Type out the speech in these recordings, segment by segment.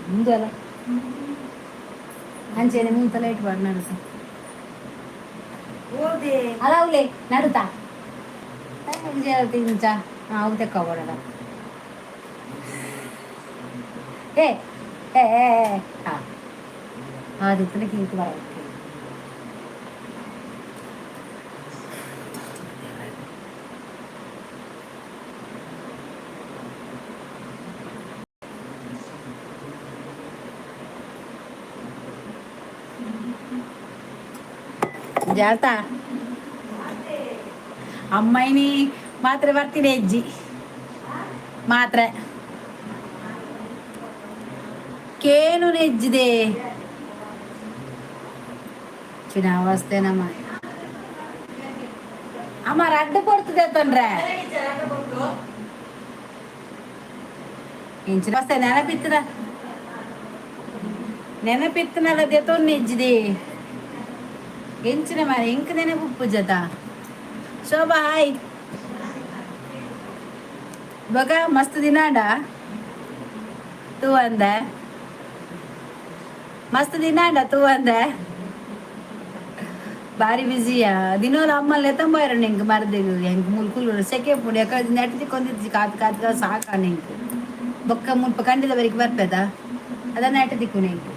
ಮುಂದಲ್ಲ ಅಂಚೆನೆ ಮುಂತ ಲೈಟ್ ಬಾಡ್ ನಡುತ್ತ. ಓದೆ. ಅಲ್ಲ, ಅವಲೇ ನಡುತ್ತಾ ತಿಂಚ ಅವು ತೆಕ್ಕೋಬೋಡ. ಏ ಏ ಏ ಹಾ ಆದಿತ್ತನ ಕೀರ್ತಿ ಬರ. ಜಾಗ್ರತ. ಅಮ್ಮಾಯಿನಿ ಮಾತ್ರೆ ಬರ್ತೀನಿ ಅಜ್ಜಿ ಮಾತ್ರೆ ಕೇನು ನೆಜ್ಜಿದೆ ಚಿನಾವಸ್ಥೆನಮ್ಮ. ಅಮ್ಮ, ರಡ್ಡು ಕೊಡ್ತದೆ ತೊಂದ್ರೆ ಇಂಚಿನ ವಸ್ತೆ ನೆನಪಿತ್ತದ ನೆನಪಿತ್ತನಲ್ಲ ದೆತೊನ್ನೆಜ್ಜಿದೆ ಎಂಚಿನ ಮಾರೆ ಎಂಕ್ ನೆನಪುಪ್ಪು ಜತ. ಶೋಭಾ, ಹಾಯ್. ಬೊಕ ಮಸ್ತ್ ದಿನಾಂಡ ತೂ ಅಂದೆ, ಮಸ್ತ್ ದಿನಾಂಡ ತೂ ಅಂದೆ. ಬಾರಿ ಬಿಸಿಯಾ ದಿನೋಲ. ಅಮ್ಮಲ್ಲ ಎತ್ತಂಬಾರ ಎಂಕ್ ಮರದಿಗ್ ಎಂಕ್ ಮೂಲು ಕುಲ್ಲು ಸೆಕೆ ಪುಡಿ ಯಾಕ ನೆಟ್ ತಿಕ್ಕೊಂದಿಜ್ಜಿ. ಕಾತ್ ಕಾತ್ ಕಾತ್ ಸಾಕಾಣ ಎಂಕ್. ಬೊಕ್ಕ ಮುಲ್ಪ ಕಂಡಿದ ಬರಿಕ್ ಬರ್ಪೆದ ಅದ ನೆಟ್ ತಿಕ್ಕುನ ಎಂಕ್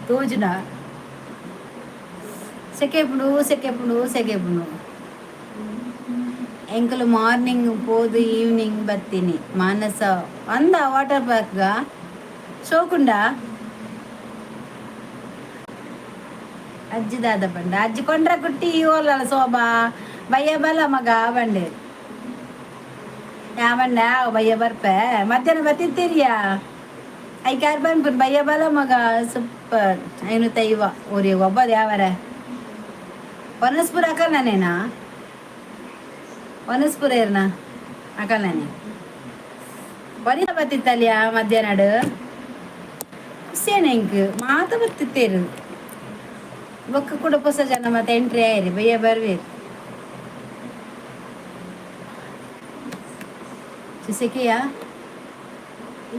ತೋಜುನ. ಸೆಕೆ ಪುಡು, ಸೆಕೆ ಪುಡು, ಸೆಕೆ ಪುಡು. ಎಂಕುಲು ಮಾರ್ನಿಂಗ್ ಪೋದು ಈವ್ನಿಂಗ್ ಬರ್ತೀನಿ. ಮಾನಸ ಅಂದ ವಾಟರ್ ಪಾರ್ಕ್ಗ ಶೋಕುಂಡ. ಅಜ್ಜಿ ದಾದ ಪಂಡ? ಅಜ್ಜಿ ಕೊಂಡ್ರ ಕುಟ್ಟಿ ಓಲಲ್ಲ ಶೋಭಾ ಬಯ್ಯ ಬಲ ಮಗ ಬಂಡೆ. ಯಾ ಬಂಡ ಬಯ್ಯ ಬರ್ಪೆ, ಮಧ್ಯಾಹ್ನ ಬತ್ತಿತ್ತೀರಿಯಾ? ಐಕಾರ್ ಬಂದ್ಪುನ್ ಬಯ್ಯ ಬಲ ಮಗ. ಸೂಪರ್. ಐನು ತೈವ ಊರಿ ಒಬ್ಬದು ಯಾವರ ವನಸ್ಪುರ ಅಕಲ್ನೇನಾ? ವನಸ್ಪುರ ಏರ್ನ ಅಕಲ್ನೇನೆ ವನಿತ ಬತ್ತಿತ್ತಲ್ಯಾ ಮಧ್ಯಾಹ್ನಡು. ಖುಷಿಯೇನೆ ಎಂಕ್ ಮಾತ ಬತ್ತಿತ್ತೇರು. ಬೊಕ್ಕ ಕೂಡ ಪೊಸ ಜನ ಮತ್ತೆ ಎಂಟ್ರಿ ಆಯ್ರಿ. ಬಯ್ಯ ಬರ್ವೇರು. ಸೆಕೆಯ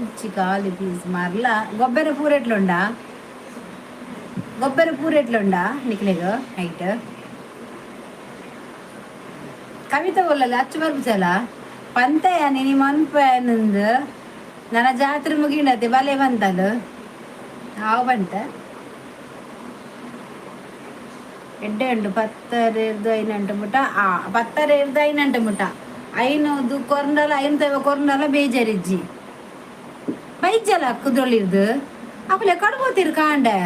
ಇಚ್ಚಿ ಖಾಲಿ ಪೀಸ್ ಮರ್ಲ. ಗೊಬ್ಬರ ಪೂರ ಎಟ್ಲುಂಡಾ? ಗೊಬ್ಬರ ಪೂರ ಎಟ್ಲುಂಡಾ ನಿಕ್ಲೆಗ್? ನೈಟ್ ಕವಿತಾ ಒಲ್ಲಲ್ಲ ಅಚ್ಚು ಬರ್ಪುಜಲ ಪಂತೆಯ ನಿನಿ ಮನ್ಪೇನಂದು. ನನ್ನ ಜಾತ್ರೆ ಮುಗಿಂಡತೆ ಬಲೆ ಬಂತಲು ಹಾವು ಬಂಟ. ಎಡ್ಡೆ ಉಂಡು. ಪತ್ತರೆರ್ದು ಐನಂಟು ಮುಟ, ಆ ಪತ್ತರೆರ್ದು ಐನಂಟು ಮುಟ ಐನೂದು ಕೊರ್ಂಡಲ ಐನು ತೈವ ಕೊರ್ಂಡಲ ಬೇಜಾರಿಜ್ಜಿ. ಬೈಜಲ ಕುದ್ರೊಳಿರ್ದು ಅಪ್ಪಲೆ ಕಡ್ಬೋತಿರು ಕಾಂಡೆ.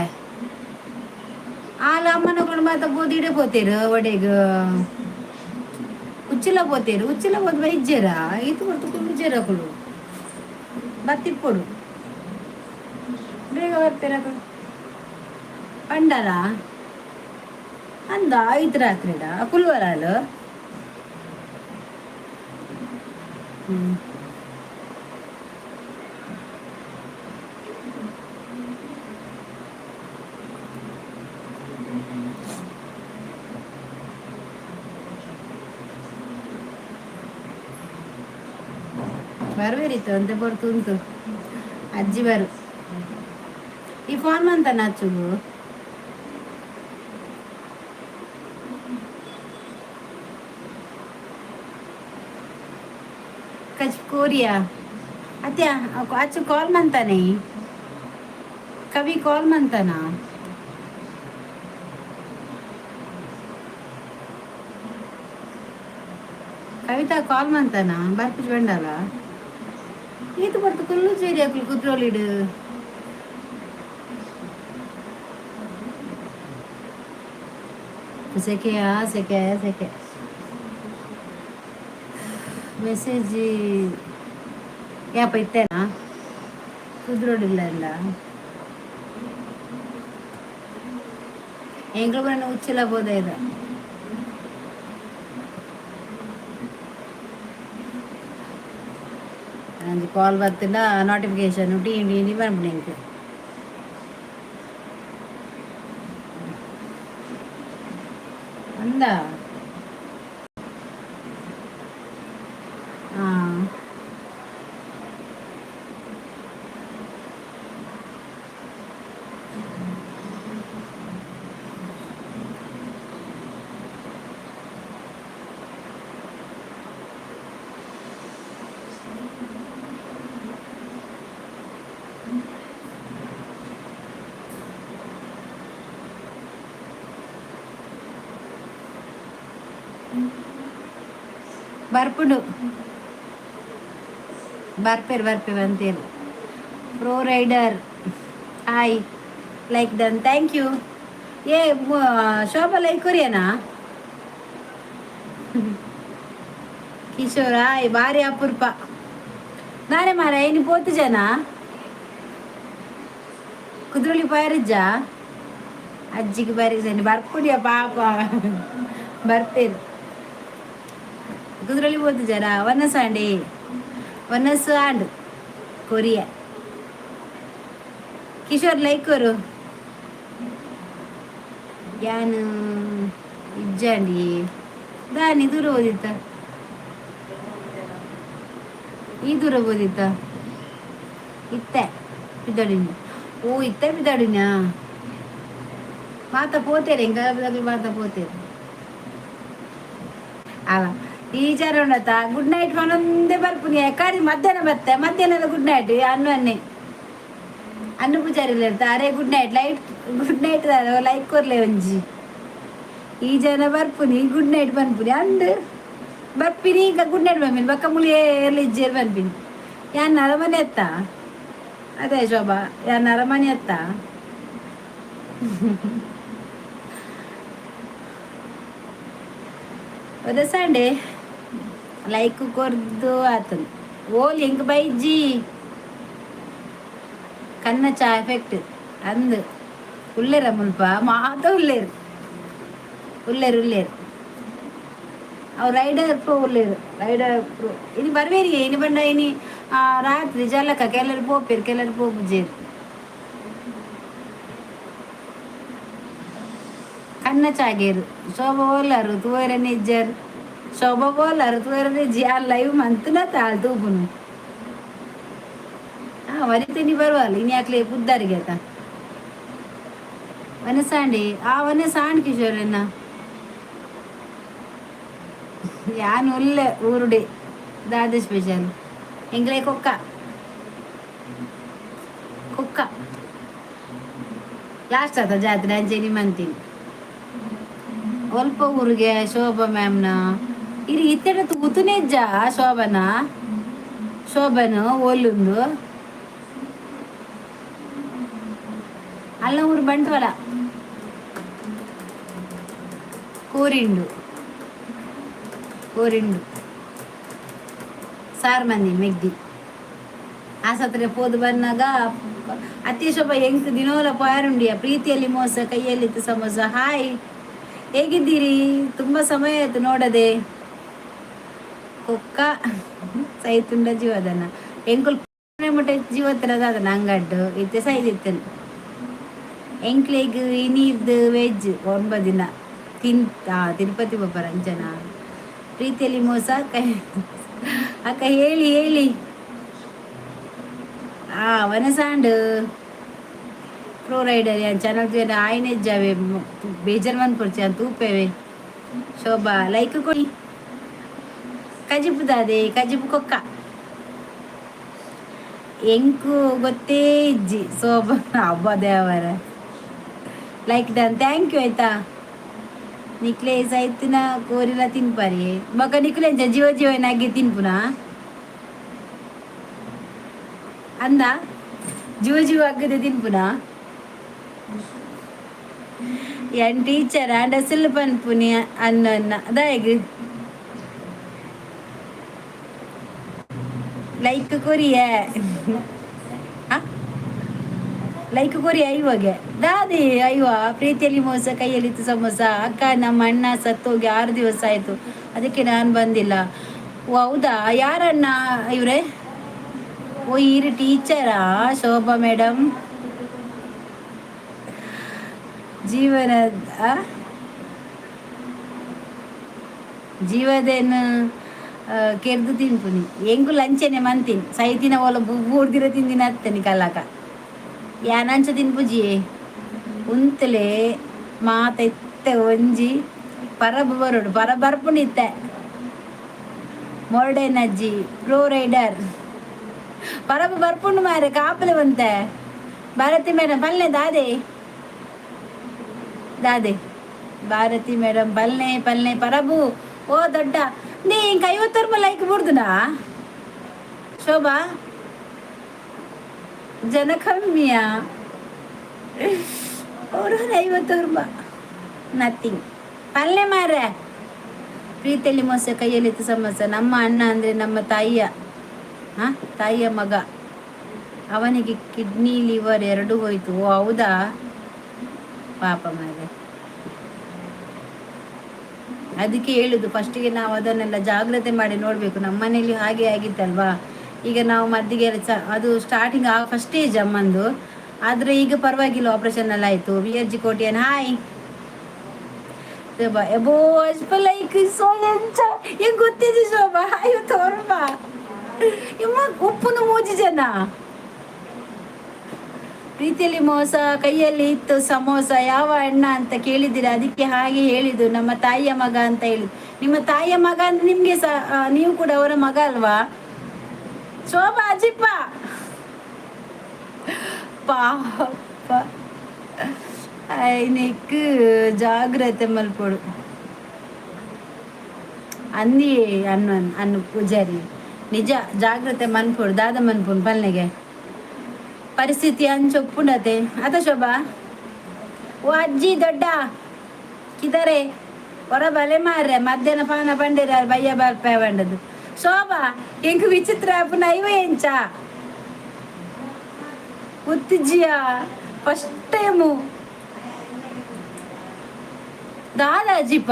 ಆಲ ಅಮ್ಮನ ಕೊಂಡು ಮಾತ ಬೋದಿಡೆ ಪೋತಿರು. ಒಡೆಗ್ ಉಚ್ಚಿಲ ಪೋತೇರು. ಉಚ್ಚಿಲ ಪೋದು ಬೈಜೆರ ಈತು ಕೊಡ್ತು ಕುಂಜೆರ ಅಕುಲು ಬತ್ತಿಪ್ಪೊಡು. ಬೇಗ ಬರ್ತೀರ ಅಕುಲು ಪಂಡಲ ಅಂದ ಐದು ರಾತ್ರಿಡ ಕುಲ್ವರಾಲು. ಹ್ಮ್ ಬರ್ವೇರಿತ್ತು ಅಂತೆ ಬರ್ತುಂಟು ಅಜ್ಜಿ ಬರು. ಈ ಫೋನ್ ಮಂತ ನಚ್ಚುಗು ಕಚ್ ಕೋರಿಯಾ ಅತ್ಯ ಅಚ್ಚು ಕಾಲ್ ಮಂತಾನೆ. ಕವಿ ಕಾಲ್ ಮಂತಾನ? ಕವಿತಾ ಕಾಲ್ ಮಂತಾನ? ಬರ್ಪಿಸ್ ಬಂಡಲ ಈತು ಪಡ್ತು ಕುಲ್ಲು ಸೇರಿ ಅಕ್ಲು ಕುದ್ರೋಲಿಡು. ಸೆಕೆಯಾ ಸೆಕೆ ಸೆಕೆ. ಮೆಸೇಜ್ ಯಾಪ ಇತ್ತೇನಾ? ಕುದ್ರೋಡಿಲ್ಲ ಇಲ್ಲ. ಎಂಕ್ಲು ಬಣ್ಣ ಉಚ್ಚಿಲ ಬೋದ ಇದೆ. ಅಂಜಿ ಕಾಲ್ ಬತ್ತಿಂಡ ನೋಟಿಫಿಕೇಶನ್ ಟೀ ಟೀ ಟೀ ಬರ್ಬಿಡಿ ಎಂಕ್. ಅಂದ ಹಾ. ಬರ್ಪುಡು ಬರ್ಪೇರು ಬರ್ಪೆ ಬಂತೇರು. Pro rider hi, like done, thank you. ಏ ಶೋಭಾ, ಲೈಕ್ ಕೊರಿಯನಾ? ಕಿಶೋರ್ ಹಾಯ್. ಭಾರಿ ಅಪರೂಪ ನಾನೇ ಮಾರ. ಇನ್ನು ಪೋತು ಜನ ಕುದ್ರೋಳಿ ಪೋಯರಿಜ್ಜ? ಅಜ್ಜಿಗೆ ಬಾರಿ ಬರ್ಪುಡಿಯ ಪಾಪ ಬರ್ಪೇರು. ಕುದ್ರೋಳಿ ಪೋತು ಜನ ವನಸಾಂಡಿ ವನಸು and Korea. Kishore, like ಕೊರು. ಯಾನ್ ಇಜ್ಜಾಂಡಿ ದಾನಿ ದೂರ ಓದಿತ್ತ, ಈ ದೂರ ಓದಿತ್ತ. ಇತ್ತೆ ಪಿದಡಿನ? ಓ, ಇತ್ತೆ ಪಿದಡಿನ. ಮಾತ ಪೋತೇರೆ, ಇಂಕ ಮಾತ ಪೋತೇರೆ. ಅಲ್ಲ, ಟೀಚರ್ ಉಂಡತ ಗುಡ್ ನೈಟ್ ಒಂದೇ ಬರ್ಪುನಿ. ಯಾಕಂದ್ರೆ ಮಧ್ಯಾಹ್ನ ಬತ್ತೆ, ಮಧ್ಯಾಹ್ನ ಗುಡ್ ನೈಟ್ ಅನ್ನು ಅನ್ನೆ ಅನ್ನು ಪೂಜಾರಿ ಅರೆ good night light, good night like ಕೊರ್ಲೆ ಒಂಜಿ. ಈ ಜನ ಬರ್ಪುನಿ, ಗುಡ್ ನೈಟ್ ಪನ್ಪುನಿ ಅಂದ್ ಬರ್ಪಿನಿ. ಈಗ ಗುಡ್ ನೈಟ್ ಬರ್ಪಿನಿ, ಬೊಕ್ಕ ಮುಳಿ ಏರ್ಲಿ ಇಜ್ಜೇರ್ ಬರ್ಪಿನಿ. ಯಾನ್ ಅರಮನೆ ಎತ್ತ ಅದೇ ಶೋಭಾ, ಯಾನ್ ಅರಮನೆ ಎತ್ತ. ಸಂಡೆ ಲೈಕ್ ಕೊರ್ದು ಆತನು. ಓಲ್ ಎಂಕ್ ಬೈಜ್ಜಿ ಕನ್ನ ಚಾ ಎಫೆಕ್ಟ್ ಅಂದ್. ಉಲ್ಲೇರ ಮುಲ್ಪ ಮಾತ ಉಲ್ಲೇರು ಉಲ್ಲೇರು ಉಲ್ಲೇರು. ಅವು ರೈಡರ್ ಪ್ರೋ ಉಲ್ಲೇರು, ರೈಡರ್ ಪ್ರೋ. ಇನಿ ಬರ್ವೇರಿ. ಇನಿ ಬಂಡ ಇನಿ ರಾತ್ರಿ ಜಲಕ ಕೆಲರು ಪೋಪೇರು, ಕೆಲರು ಪೋಪುಜೇರು. ಕನ್ನ ಚಾಗೇರು. ಶೋಭ ಓಲಾರು ತೂವರನೆ ಇಜ್ಜಾರು. ಶೋಭ ಬೋಲಾರು ತೂವರನೆ ಇಜ್ಜಿ. ಆ ಲೈವ್ ಮಂತನ ತಾಳ್ ತೂಪುನು. ಹಾಂ, ವರಿತೀನಿ ಬರುವಲ್ಲ. ಇನ್ನು ಯಾಕ್ಲೆ ಪುದ್ದಾರಿಗೆ ಆತ ವನಸಾಂಡಿ. ಆ ವನಸಾಂಡ್ ಕಿಶೋರನ್ನ ಯಾನ್ ಉಲ್ಲೆ ಊರುಡೆ. ದಾದ ಸ್ಪೆಷಲ್ ಎಂಗ್ಲೆ? ಕೊಕ್ಕ ಕೊಕ್ಕ ಲಾಸ್ಟ್ ಆತ ಜಾತ್ರೆ ಅಂಚೆ ನಿಮ್ಮಂತೀನಿ. ಒಲ್ಪ ಊರಿಗೆ ಶೋಭಾ ಮ್ಯಾಮ್ನ ಇರಿ ಇತ್ತೆಡ ತೂತುನೆಜ್ಜ ಶೋಭನ. ಶೋಭನ ಓಲುಂದು ಅಲ್ಲ ಊರು ಬಂಟ್ವಾಳ ಕೋರಿಂಡು ಕೋರಿಂಡು ಸಾರ್ ಮಂದಿ ಮೆಗ್ದಿ ಆಸತ್ರೆ ಪೋದು ಬಂದಾಗ ಅತಿ ಶೋಭ ಎಂಕ್ ದಿನೋಲ ಪೋಯಾರುಂಡಿಯ. ಪ್ರೀತಿಯಲ್ಲಿ ಮೋಸ, ಕೈಯಲ್ಲಿತ್ತು ಸಮೋಸ. ಹಾಯ್, ಹೇಗಿದ್ದೀರಿ? ತುಂಬ ಸಮಯ ಆಯ್ತು ನೋಡದೆ. ಕೊಕ್ಕ ಸೈತುಂಡ ಜೀವದನ ಎಂಕುಲ್ ಮುಟ್ಟೆ ಜೀವತ್ತರದ ಅದನ್ನ ಅಂಗಡ್ಡು ಇತ್ತೆ ಸೈದಿತ್ತನು. ಎಂಕ್ಲೆಗ್ ಇನಿರ್ದು ವೆಜ್ 9 ದಿನ ತಿಂತ ತಿರುಪತಿ ಬಾಬಾ ರಂಜನ. ಪ್ರೀತಿಯಲ್ಲಿ ಮೋಸ ಕೈ ಅಕ್ಕ ಹೇಳಿ ಹೇಳಿ. ಆ ವನಸಾಂಡ್ ಪ್ರೋ ರೈಡರ್ ಯಾನ್ ಚಾನಲ್ ಆಯ್ನೆಜ್ಜಾವೆ ಬೇಜಾರ್ ಮನ್ಪೊಡ್ಚಿ ಯಾನ್ ತೂಪೇವೆ. ಶೋಭಾ, ಲೈಕ್ ಕೊಡಿ. ಕಜಿಪು ದಾದೆ? ಕಜಿಪು ಕೊಕ್ಕ ಎಂಕು ಗೊತ್ತೇ ಇಜ್ಜಿ ಶೋಭಾ. ಅಬ್ಬ ದೇವರ. Like done, thank you ಆಯ್ತಾ. ನಿಕ್ಲೆ ಸೈತಿನ ಕೋರಿಲ ತಿನ್ಪರಿ ಬೊಕ ನಿಕ್ಲೆ ಎಂಚ ಜೀವ ಜೀವ ನಾಗಿ ತಿನ್ಪುನ ಅಂದ ಜೀವ ಜೀವ ಅಗ್ಗದೆ ತಿನ್ಪುನ. ಎನ್ ಟೀಚರ್ ಆಂಡ ಸಿಲ್ ಪನ್ಪುನಿ ಅನ್ನ ಅನ್ನ ದಾಯಗ್ ಲೈಕ್ ಕೊರಿಯ ಲೈಕ್ ಕೊರಿ ಐವಾಗೆ ದಾದಿ ಅಯ್ಯೋ. ಪ್ರೀತಿಯಲ್ಲಿ ಮೋಸ, ಕೈಯಲ್ಲಿತ್ತು ಸಮೋಸ. ಅಕ್ಕ, ನಮ್ಮ ಅಣ್ಣ ಸತ್ತೋಗಿ 6 ದಿವಸ ಆಯಿತು, ಅದಕ್ಕೆ ನಾನು ಬಂದಿಲ್ಲ. ಓ ಹೌದಾ? ಯಾರಣ್ಣ ಇವರೇ? ಓ, ಈರು ಟೀಚರಾ ಶೋಭಾ ಮೇಡಮ್? ಜೀವನ ಜೀವದೇನು ಕೆರ್ದು ತಿನ್ಪುನಿ. ಎಂಕು ಲಂಚನೆ ಮಂತೀನಿ ಸೈತಿನ ಓಲ ಬೂರ್ದಿರ ತಿಂದಿನ ಹತ್ತನಿ ಕಲ್ಲಕ ಯಾನಂಚ ತಿನ್ಪುಜಿ. ಉಂತಲೆ ಮಾತ ಇತ್ತೆ ಒಂಜಿ ಪರಬು ಬರೋಡು ಪರ ಬರ್ಪುಂಡಿತ್ತೆ. ಮೊರ್ಡೆನ್ ಅಜ್ಜಿ ಪ್ರೋ ರೈಡರ್ ಪರಬು ಬರ್ಪುಂಡು ಮಾರೆ ಕಾಪಲೆ ಬಂತೆ. ಭಾರತಿ ಮೇಡಮ್ ಪಲ್ಲೆ ದಾದೆ ದಾದೆ ಭಾರತಿ ಮೇಡಮ್ ಬಲ್ನೆ ಪಲ್ನೆ ಪರಬು. ಓ ದೊಡ್ಡ ನೀ ಇಂಕ 50 ರೂಪಾಯಿ ಲೈಕ್ ಬುಡ್ದುನಾ ಶೋಭಾ? ಜನ ಕಮ್ಮಿಯಾ? ಅವರು 50 ರೂಪಾಯಿ ನಥಿಂಗ್. ಪಲ್ಯ ಮಾರ್ರೆ. ಪ್ರೀತಿಯಲ್ಲಿ ಮೋಸ, ಕೈಯಲ್ಲಿತ್ತು ಸಮೋಸ. ನಮ್ಮ ಅಣ್ಣ ಅಂದರೆ ನಮ್ಮ ತಾಯಿಯ ತಾಯಿಯ ಮಗ. ಅವನಿಗೆ ಕಿಡ್ನಿ, ಲಿವರ್ ಎರಡೂ ಹೋಯ್ತು. ಓ, ಹೌದಾ? ಪಾಪ ಮಾರ್ರೆ. ಅದಕ್ಕೆ ಹೇಳುದು, ಫಸ್ಟಿಗೆ ನಾವು ಅದನ್ನೆಲ್ಲ ಜಾಗ್ರತೆ ಮಾಡಿ ನೋಡಬೇಕು. ನಮ್ಮ ಮನೇಲಿ ಹಾಗೆ ಆಗಿತ್ತಲ್ವಾ? ಈಗ ನಾವು ಮದ್ದಿಗೆ ಅದು ಸ್ಟಾರ್ಟಿಂಗ್ ಆ ಫಸ್ಟ್ ಸ್ಟೇಜ್ ಅಮ್ಮಂದು. ಆದರೆ ಈಗ ಪರವಾಗಿಲ್ಲ, ಆಪರೇಷನ್ ಎಲ್ಲ ಆಯಿತು. V R G Kotian, hi. Shobha above ಅಲ್ಪ ಲೈಕ್ ಸೋ ಎಂಚ ಹೆಂಗ್ ಗೊತ್ತಿದೆ ಶೋಭಾ? 50 ರೂಪಾಯಿ ಇಮ್ಮ ಉಪ್ಪುನು ಮೂಜಿ ಜನ. ಪ್ರೀತಿಯಲ್ಲಿ ಮೋಸ, ಕೈಯಲ್ಲಿ ಇತ್ತು ಸಮೋಸ. ಯಾವ ಅಣ್ಣ ಅಂತ ಕೇಳಿದ್ದೀರಾ, ಅದಕ್ಕೆ ಹಾಗೆ ಹೇಳಿದ್ದು. ನಮ್ಮ ತಾಯಿಯ ಮಗ ಅಂತ ಹೇಳಿದ್ದು. ನಿಮ್ಮ ತಾಯಿಯ ಮಗ ಅಂದ್ರೆ ನಿಮ್ಗೆ ಸಹ, ನೀವು ಕೂಡ ಅವರ ಮಗ ಅಲ್ವಾ? ಶೋಭಾ ಅಜಿಪ್ಪ ಪಾಪ. ಐನಿಕ್ ಜಾಗ್ರತೆ ಮಲ್ಪೊಡು ಅಂದಿ ಅನ್ನು ಅನ್ನು ಪೂಜಾರಿ. ನಿಜ, ಜಾಗ್ರತೆ ಮನ್ಪೊಡು. ದಾದ ಮನ್ಪುನ್ ಪಲ್ನೆಗೆ? ಪರಿಸ್ಥಿತಿ ಅಂಚೊಪ್ಪುಂಡತೆ ಅತ ಶೋಭಾ? ಓ ಅಜ್ಜಿ ದೊಡ್ಡ ಕಿದರೆ ಹೊರ ಬಲೆ ಮಾರ್ರೆ. ಮಧ್ಯಾಹ್ನ ಪಾನ ಬಂಡಿರ ಬಯ್ಯ ಬರ್ಪೆ ಬಂಡದು. ಶೋಭಾ, ಎಂಕ್ ವಿಚಿತ್ರ ಆಪುನ ಐವ ಎಂಚ ಉತ್ತಿಜ್ಜಿಯ ಫಸ್ಟ್ ಟೈಮು. ದಾದಾಜಿಪ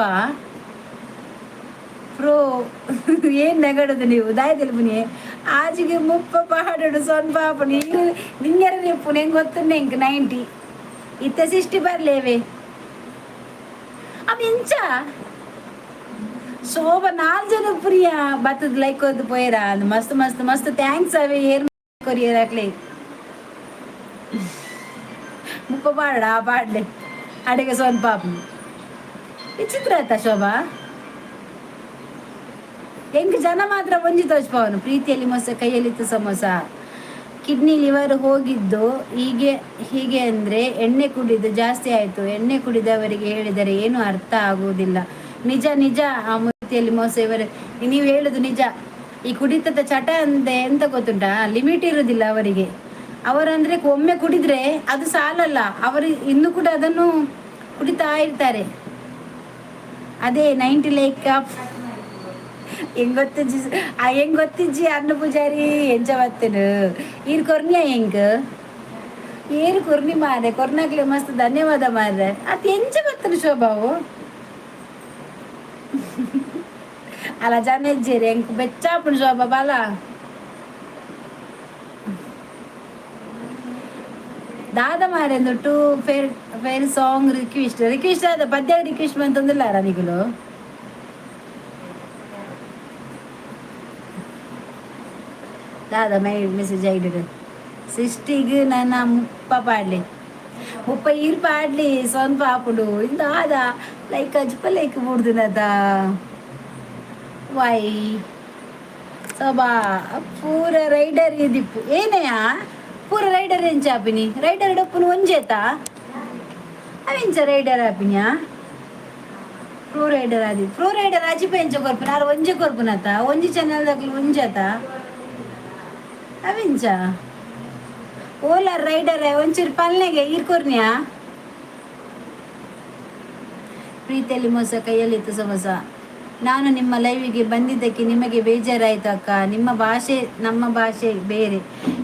ಪ್ರೋ, ಏನ್ ನೆಗಡದು ನೀವು? ದಾಯ తెలుపుನಿ. ಆಜಿಗೆ 30 ಪಾಡಡು ಸೊನ್ ಪಾಪ. ನೀನು ನಿಂಗೆರ ನಿಪ್ಪು ಹೆಂಗ್ ಗೊತ್ತುಂಡೆ? ಇಂಕ್ 90 ಇತ್ತೆ 60 ಬರ್ಲೇವೆ. ಅವ ಎಂಚ ಶೋಭ? ನಾಲ್ ಜನ ಪ್ರಿಯ ಬತ್ತದ ಲೈಕ್ ಹೊದ್ದು ಪೋಯರ. ಅದು ಮಸ್ತ್ ಮಸ್ತ್ ಮಸ್ತ್ thanks. ಅವೆ ಏರ್ ಕೊರಿಯರ್ ಹಾಕ್ಲಿ. 30 ಪಾಡ ಪಾಡ್ಲೆ ಅಡಿಗೆ. ಸೊನ್ ಪಾಪ, ವಿಚಿತ್ರ ಆಯ್ತಾ ಶೋಭಾ? ಹೆಂಗ್ ಜನ ಮಾತ್ರ ಒಂಜಿ ತೋಚ್ಪವನು. ಪ್ರೀತಿಯಲ್ಲಿ ಮೋಸ, ಕೈಯಲ್ಲಿತ್ತು ಸಮೋಸ. ಕಿಡ್ನಿ, ಲಿವರ್ ಹೋಗಿದ್ದು ಹೀಗೆ ಹೀಗೆ ಅಂದರೆ ಎಣ್ಣೆ ಕುಡಿದು ಜಾಸ್ತಿ ಆಯಿತು. ಎಣ್ಣೆ ಕುಡಿದವರಿಗೆ ಹೇಳಿದರೆ ಏನು ಅರ್ಥ ಆಗುವುದಿಲ್ಲ. ನಿಜ ನಿಜ. ಆ ಮೂರ್ತಿಯಲ್ಲಿ ಮೋಸ ಇವರು, ನೀವು ಹೇಳುದು ನಿಜ. ಈ ಕುಡಿತದ ಚಟ ಅಂದೆ ಎಂತ ಗೊತ್ತುಂಟಾ? ಲಿಮಿಟ್ ಇರುವುದಿಲ್ಲ ಅವರಿಗೆ. ಅವರಂದ್ರೆ ಒಮ್ಮೆ ಕುಡಿದ್ರೆ ಅದು ಸಾಲಲ್ಲ, ಅವರು ಇನ್ನು ಕೂಡ ಅದನ್ನು ಕುಡಿತಾ ಇರ್ತಾರೆ. ಅದೇ 90 ಲೈಕ್ ಅಪ್. ಹೆಂಗ್ ಗೊತ್ತಿಜ್ಜಿ? ಹೆಂಗ್ ಗೊತ್ತಿಜ್ಜಿ ಅನ್ನ ಪೂಜಾರಿ? ಎಂಚ ಬತ್ತನು ಈರ್ ಕೊರ್ನಿಯ? ಹೆಂಗ್ ಏರು ಕೊರ್ನಿ ಮಾರೆ? ಕೊರ್ನಾಕ್ಲೆ ಮಸ್ತ್ ಧನ್ಯವಾದ ಮಾರ್ರೆ. ಅದು ಎಂಚ ಬತ್ತನು ಶೋಭಾವು? ಅಲ್ಲ, ಜನ ಇಜ್ಜೇರಿ. ಎಂಕ್ ಬೆಚ್ಚಾಪುಂಡು ಶೋಭಾ ಬಾಲ. ದಾದ ಮಾರೆ to fair fair song request. Request ಆದ ಪದ್ಯ ರಿಕ್ವೆಸ್ಟ್ ಬಂತಂದಿಲ್ಲ ನಿಗುಲು. ದಾದ ಮೈ ಮೆಸೇಜ್ ಐಡಿಡು? ಸಿಷ್ಟಿಗೆ ನನ್ನ 30 ಪಾಡ್ಲಿ, 30 ಈರ್ ಪಾಡ್ಲಿ. ಸೊನ್ ಪಾಪುಡು ಇಂದಾದ ಲೈಕ್ ಅಜ್ಪ ಲೈಕ್ ಬುಡ್ದಿನದ. ವೈ ಸಬಾ ಪೂರ ರೈಡರ್ ಇದಿಪ್ಪು ಏನೆಯಾ? ಪೂರ ರೈಡರ್ ಎಂಚ ಆಪಿನಿ? Rider ಡೊಪ್ಪುನು ಒಂಜೇತ ಅವೆಂಚ rider ಆಪಿನಿಯಾ? ಪ್ರೋ ರೈಡರ್ ಆದಿ. ಪ್ರೋ ರೈಡರ್ ಅಜಿಪ ಎಂಚ ಕೊರ್ಪುನ? ಆರು ಒಂಜೆ ಕೊರ್ಪುನತ? ಒಂಜಿ ಚಾನಲ್ ದಾಕ್ಲು ಒಂಜಾತ? ಅವೆಂಚ ಓಲಾ ರೈಡರ್? ಒಂಚೂರು ಪಲ್ನೆಗೆ ಈರ್ ಕೊರ್ನ್ಯಾ? ಪ್ರೀತಿಯಲ್ಲಿ ಮೋಸ, ಕೈಯಲ್ಲಿತ್ತು ಸಮೋಸ. ನಾನು ನಿಮ್ಮ ಲೈವಿಗೆ ಬಂದಿದ್ದಕ್ಕೆ ನಿಮಗೆ ಬೇಜಾರಾಯಿತು ಅಕ್ಕ. ನಿಮ್ಮ ಭಾಷೆ ನಮ್ಮ ಭಾಷೆ ಬೇರೆ.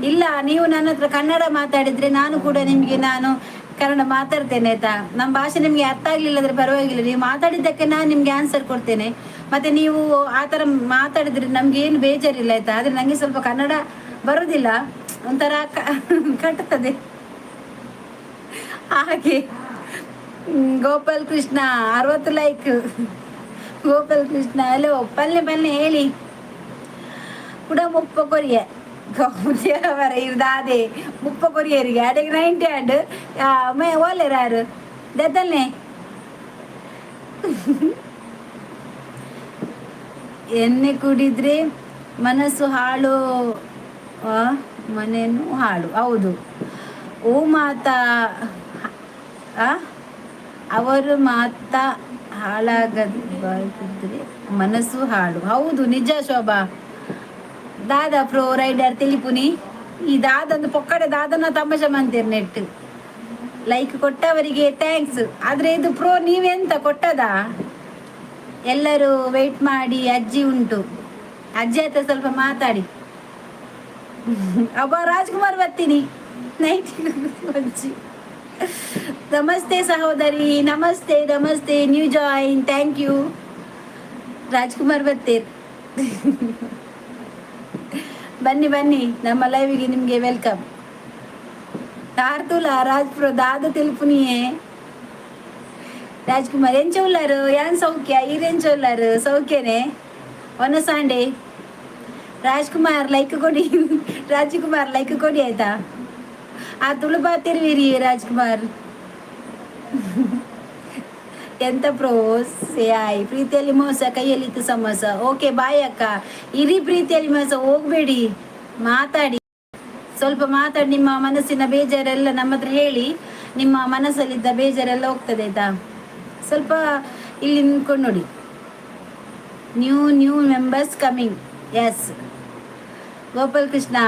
ಇಲ್ಲ, ನೀವು ನನ್ನ ಹತ್ರ ಕನ್ನಡ ಮಾತಾಡಿದ್ರೆ ನಾನು ಕೂಡ ನಿಮಗೆ ನಾನು ಕನ್ನಡ ಮಾತಾಡ್ತೇನೆ, ಆಯ್ತಾ? ನಮ್ಮ ಭಾಷೆ ನಿಮಗೆ ಅರ್ಥ ಆಗ್ಲಿಲ್ಲ ಅಂದ್ರೆ ಪರವಾಗಿಲ್ಲ. ನೀವು ಮಾತಾಡಿದ್ದಕ್ಕೆ ನಾನು ನಿಮಗೆ ಆನ್ಸರ್ ಕೊಡ್ತೇನೆ. ಮತ್ತೆ ನೀವು ಆ ಥರ ಮಾತಾಡಿದ್ರೆ ನಮ್ಗೆ ಏನು ಬೇಜಾರಿಲ್ಲ, ಆಯ್ತಾ? ಆದರೆ ನನಗೆ ಸ್ವಲ್ಪ ಕನ್ನಡ ಬರೋದಿಲ್ಲ, ಒಂಥರ ಕಟ್ತದೆ ಹಾಗೆ. ಗೋಪಾಲ್ ಕೃಷ್ಣ, 60 ಲೈಕ್. ಗೋಪಾಲ್ ಕೃಷ್ಣ, ಹಲೋ. ಪಲ್ಲೆ ಪಲ್ಲೆ ಹೇಳಿ ಕೂಡ. 30 ಕೊರಿಯ ಇರ್ದಾದೆ 30 ಕೊರಿಯರಿಗೆ ಅಡೆಗೆ 90 ಆಂಡ್ ಮೇ ಓಲೇರ ಯಾರು ದದ್ದಲ್ನೆ. ಎಣ್ಣೆ ಕುಡಿದ್ರೆ ಮನಸ್ಸು ಹಾಳು, ಮನೇನು ಹಾಳು. ಹೌದು. ಓ ಮಾತಾ, ಅವರು ಮಾತಾ ಹಾಳಾಗದಿದ್ರೆ ಮನಸ್ಸು ಹಾಳು. ಹೌದು, ನಿಜ ಶೋಭಾ. ದಾದಾ ಪ್ರೋ ರೈಡರ್ ತಿಳಿಪುನಿ. ಈ ದಾದಂದು ಪೊಕ್ಕಡೆ ದಾದನ ತಮಾಷೆ ಮಂತೀರ್ ನೆಟ್. Like ಕೊಟ್ಟವರಿಗೆ thanks. ಆದ್ರೆ ಇದು ಪ್ರೋ, ನೀವೆಂತ ಕೊಟ್ಟದ? ಎಲ್ಲರೂ ವೆಯ್ಟ್ ಮಾಡಿ. ಅಜ್ಜಿ ಉಂಟು, ಅಜ್ಜಿ ಹತ್ರ ಸ್ವಲ್ಪ ಮಾತಾಡಿ. ಅಬ್ಬ, ರಾಜ್ಕುಮಾರ್ ಬರ್ತೀನಿ ನೈಟ್ ಅಜ್ಜಿ. ನಮಸ್ತೆ ಸಹೋದರಿ, namaste namaste. New join, thank you. Rajkumar ಬರ್ತೀರ್, ಬನ್ನಿ ಬನ್ನಿ, ನಮ್ಮ ಲೈವ್ಗೆ ನಿಮಗೆ welcome. ತಾರ್ತುಲ ರಾಜ್ಪ್ರೋ ದಾದ తెలుపుನಿಯೇ. ರಾಜ್ಕುಮಾರ್, ಎಂಚ ಉಲ್ಲಾರು? ಯಾನ್ ಸೌಖ್ಯ, ಈರೆಂಚ ಉಲ್ಲಾರು? ಸೌಖ್ಯನೇ? ಒನಸಾಂಡೆ. ರಾಜ್ಕುಮಾರ್, ಲೈಕ್ ಕೊಡಿ. ರಾಜ್ಕುಮಾರ್, ಲೈಕ್ ಕೊಡಿ, ಆಯ್ತಾ? ಆ ತುಳು ಬಾತಿರ್ವಿರಿ. ರಾಜ್ಕುಮಾರ್, ಎಂತ ಪ್ರೋಸ್ ಆಯ್. ಪ್ರೀತಿಯಲ್ಲಿ ಮೋಸ, ಕೈಯಲ್ಲಿ ಇತ್ತು ಸಮೋಸ. ಓಕೆ, ಬಾಯ್ ಅಕ್ಕ. ಇರಿ, ಪ್ರೀತಿಯಲ್ಲಿ ಮೋಸ, ಹೋಗ್ಬೇಡಿ, ಮಾತಾಡಿ, ಸ್ವಲ್ಪ ಮಾತಾಡಿ. ನಿಮ್ಮ ಮನಸ್ಸಿನ ಬೇಜಾರೆಲ್ಲ ನಮ್ಮ ಹತ್ರ ಹೇಳಿ. ನಿಮ್ಮ ಮನಸ್ಸಲ್ಲಿದ್ದ ಬೇಜಾರೆಲ್ಲ ಹೋಗ್ತದೆ, ಆಯ್ತಾ? ಸ್ವಲ್ಪ ಇಲ್ಲಿ ನಿಂತ್ಕೊಂಡು ನೋಡಿ. New new members coming, yes. Gopal Krishna,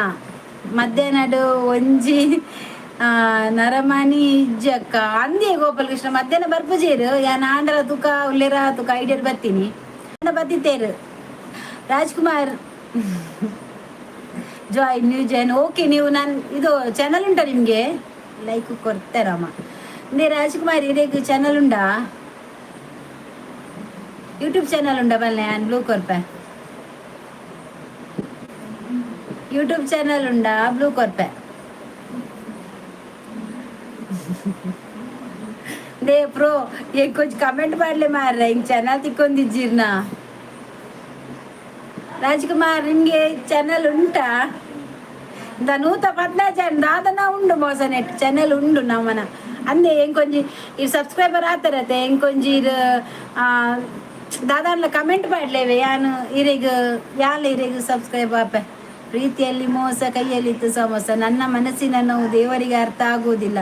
ಮಧ್ಯಾಹ್ನಡು ಒಂಜಿ ನರಮಾನಿ ಇಜ್ಜಕ್ಕ ಅಂದೇ. ಗೋಪಾಲ್ ಕೃಷ್ಣ, ಮಧ್ಯಾಹ್ನ ಬರ್ಪುಜೇರು. ಯಾನ್ ಆಂಡಲ ತುಕ ಉಲ್ಲೇರ ತುಕ ಐಡಿಯರ್ ಬರ್ತೀನಿ ಬತ್ತಿತ್ತೇರು. ರಾಜ್ಕುಮಾರ್ ಜಾಯ್, ನ್ಯೂ ಜಾಯ್ನ್, ಓಕೆ. ನೀವು ನಾನು ಇದು ಚಾನಲ್ ಉಂಟಾ ನಿಮಗೆ? ಲೈಕ್ ಕೊಡ್ತಾರಮ್ಮ. ಇಂದೇ ರಾಜ್ಕುಮಾರ್, ಇರೇಗ್ ಚಾನಲ್ ಉಂಡಾ? ಯೂಟ್ಯೂಬ್ ಚಾನಲ್ ಉಂಡಾ? ಬಲ್ಲೆ, ಯಾನ್ ಬ್ಲೂ ಕೊರ್ಪೆ. ಯೂಟ್ಯೂಬ್ ಚಾನಲ್ ಉಂಡಾ? ಬ್ಲೂ ಕೊರ್ಪೆ. They pro, ಏ ಕೊಂಚ ಕಮೆಂಟ್ ಮಾಡಲೆ ಮಾರ್ರೆ, ಹಿಂಗ್ ಚಾನಲ್ ತಿಕ್ಕೊಂದಿಜ್ಜಿರ್ನ. ರಾಜ್ಕುಮಾರ್, ನಿಮಗೆ ಚಾನಲ್ ಉಂಟಾ? ನೂತ ಪದ್ನಾಜ್ ಜನ ದಾದನ ಉಂಡು ಮೋಸ ನೆಟ್ ಚಾನಲ್ ಉಂಡು ನಮ್ಮನ ಅಂದೆ. ಎಂಕೊಂಜಿ ಈ ಸಬ್ಸ್ಕ್ರೈಬರ್ ಆತರತೆ. ಎಂಕೊಂಜಿ ಇರ್ ದಾದಾನ್ಲ ಕಮೆಂಟ್ ಮಾಡ್ಲೇವೆ. ಯಾನು ಇರೆಗ್ ಯಾಲ ಇರೆಗ್ ಸಬ್ಸ್ಕ್ರೈಬ್ ಆಪೆ. ಪ್ರೀತಿಯಲ್ಲಿ ಮೋಸ, ಕೈಯಲ್ಲಿತ್ತು ಸಮೋಸ. ನನ್ನ ಮನಸ್ಸಿನ ನೋವು ದೇವರಿಗೆ ಅರ್ಥ ಆಗುವುದಿಲ್ಲ.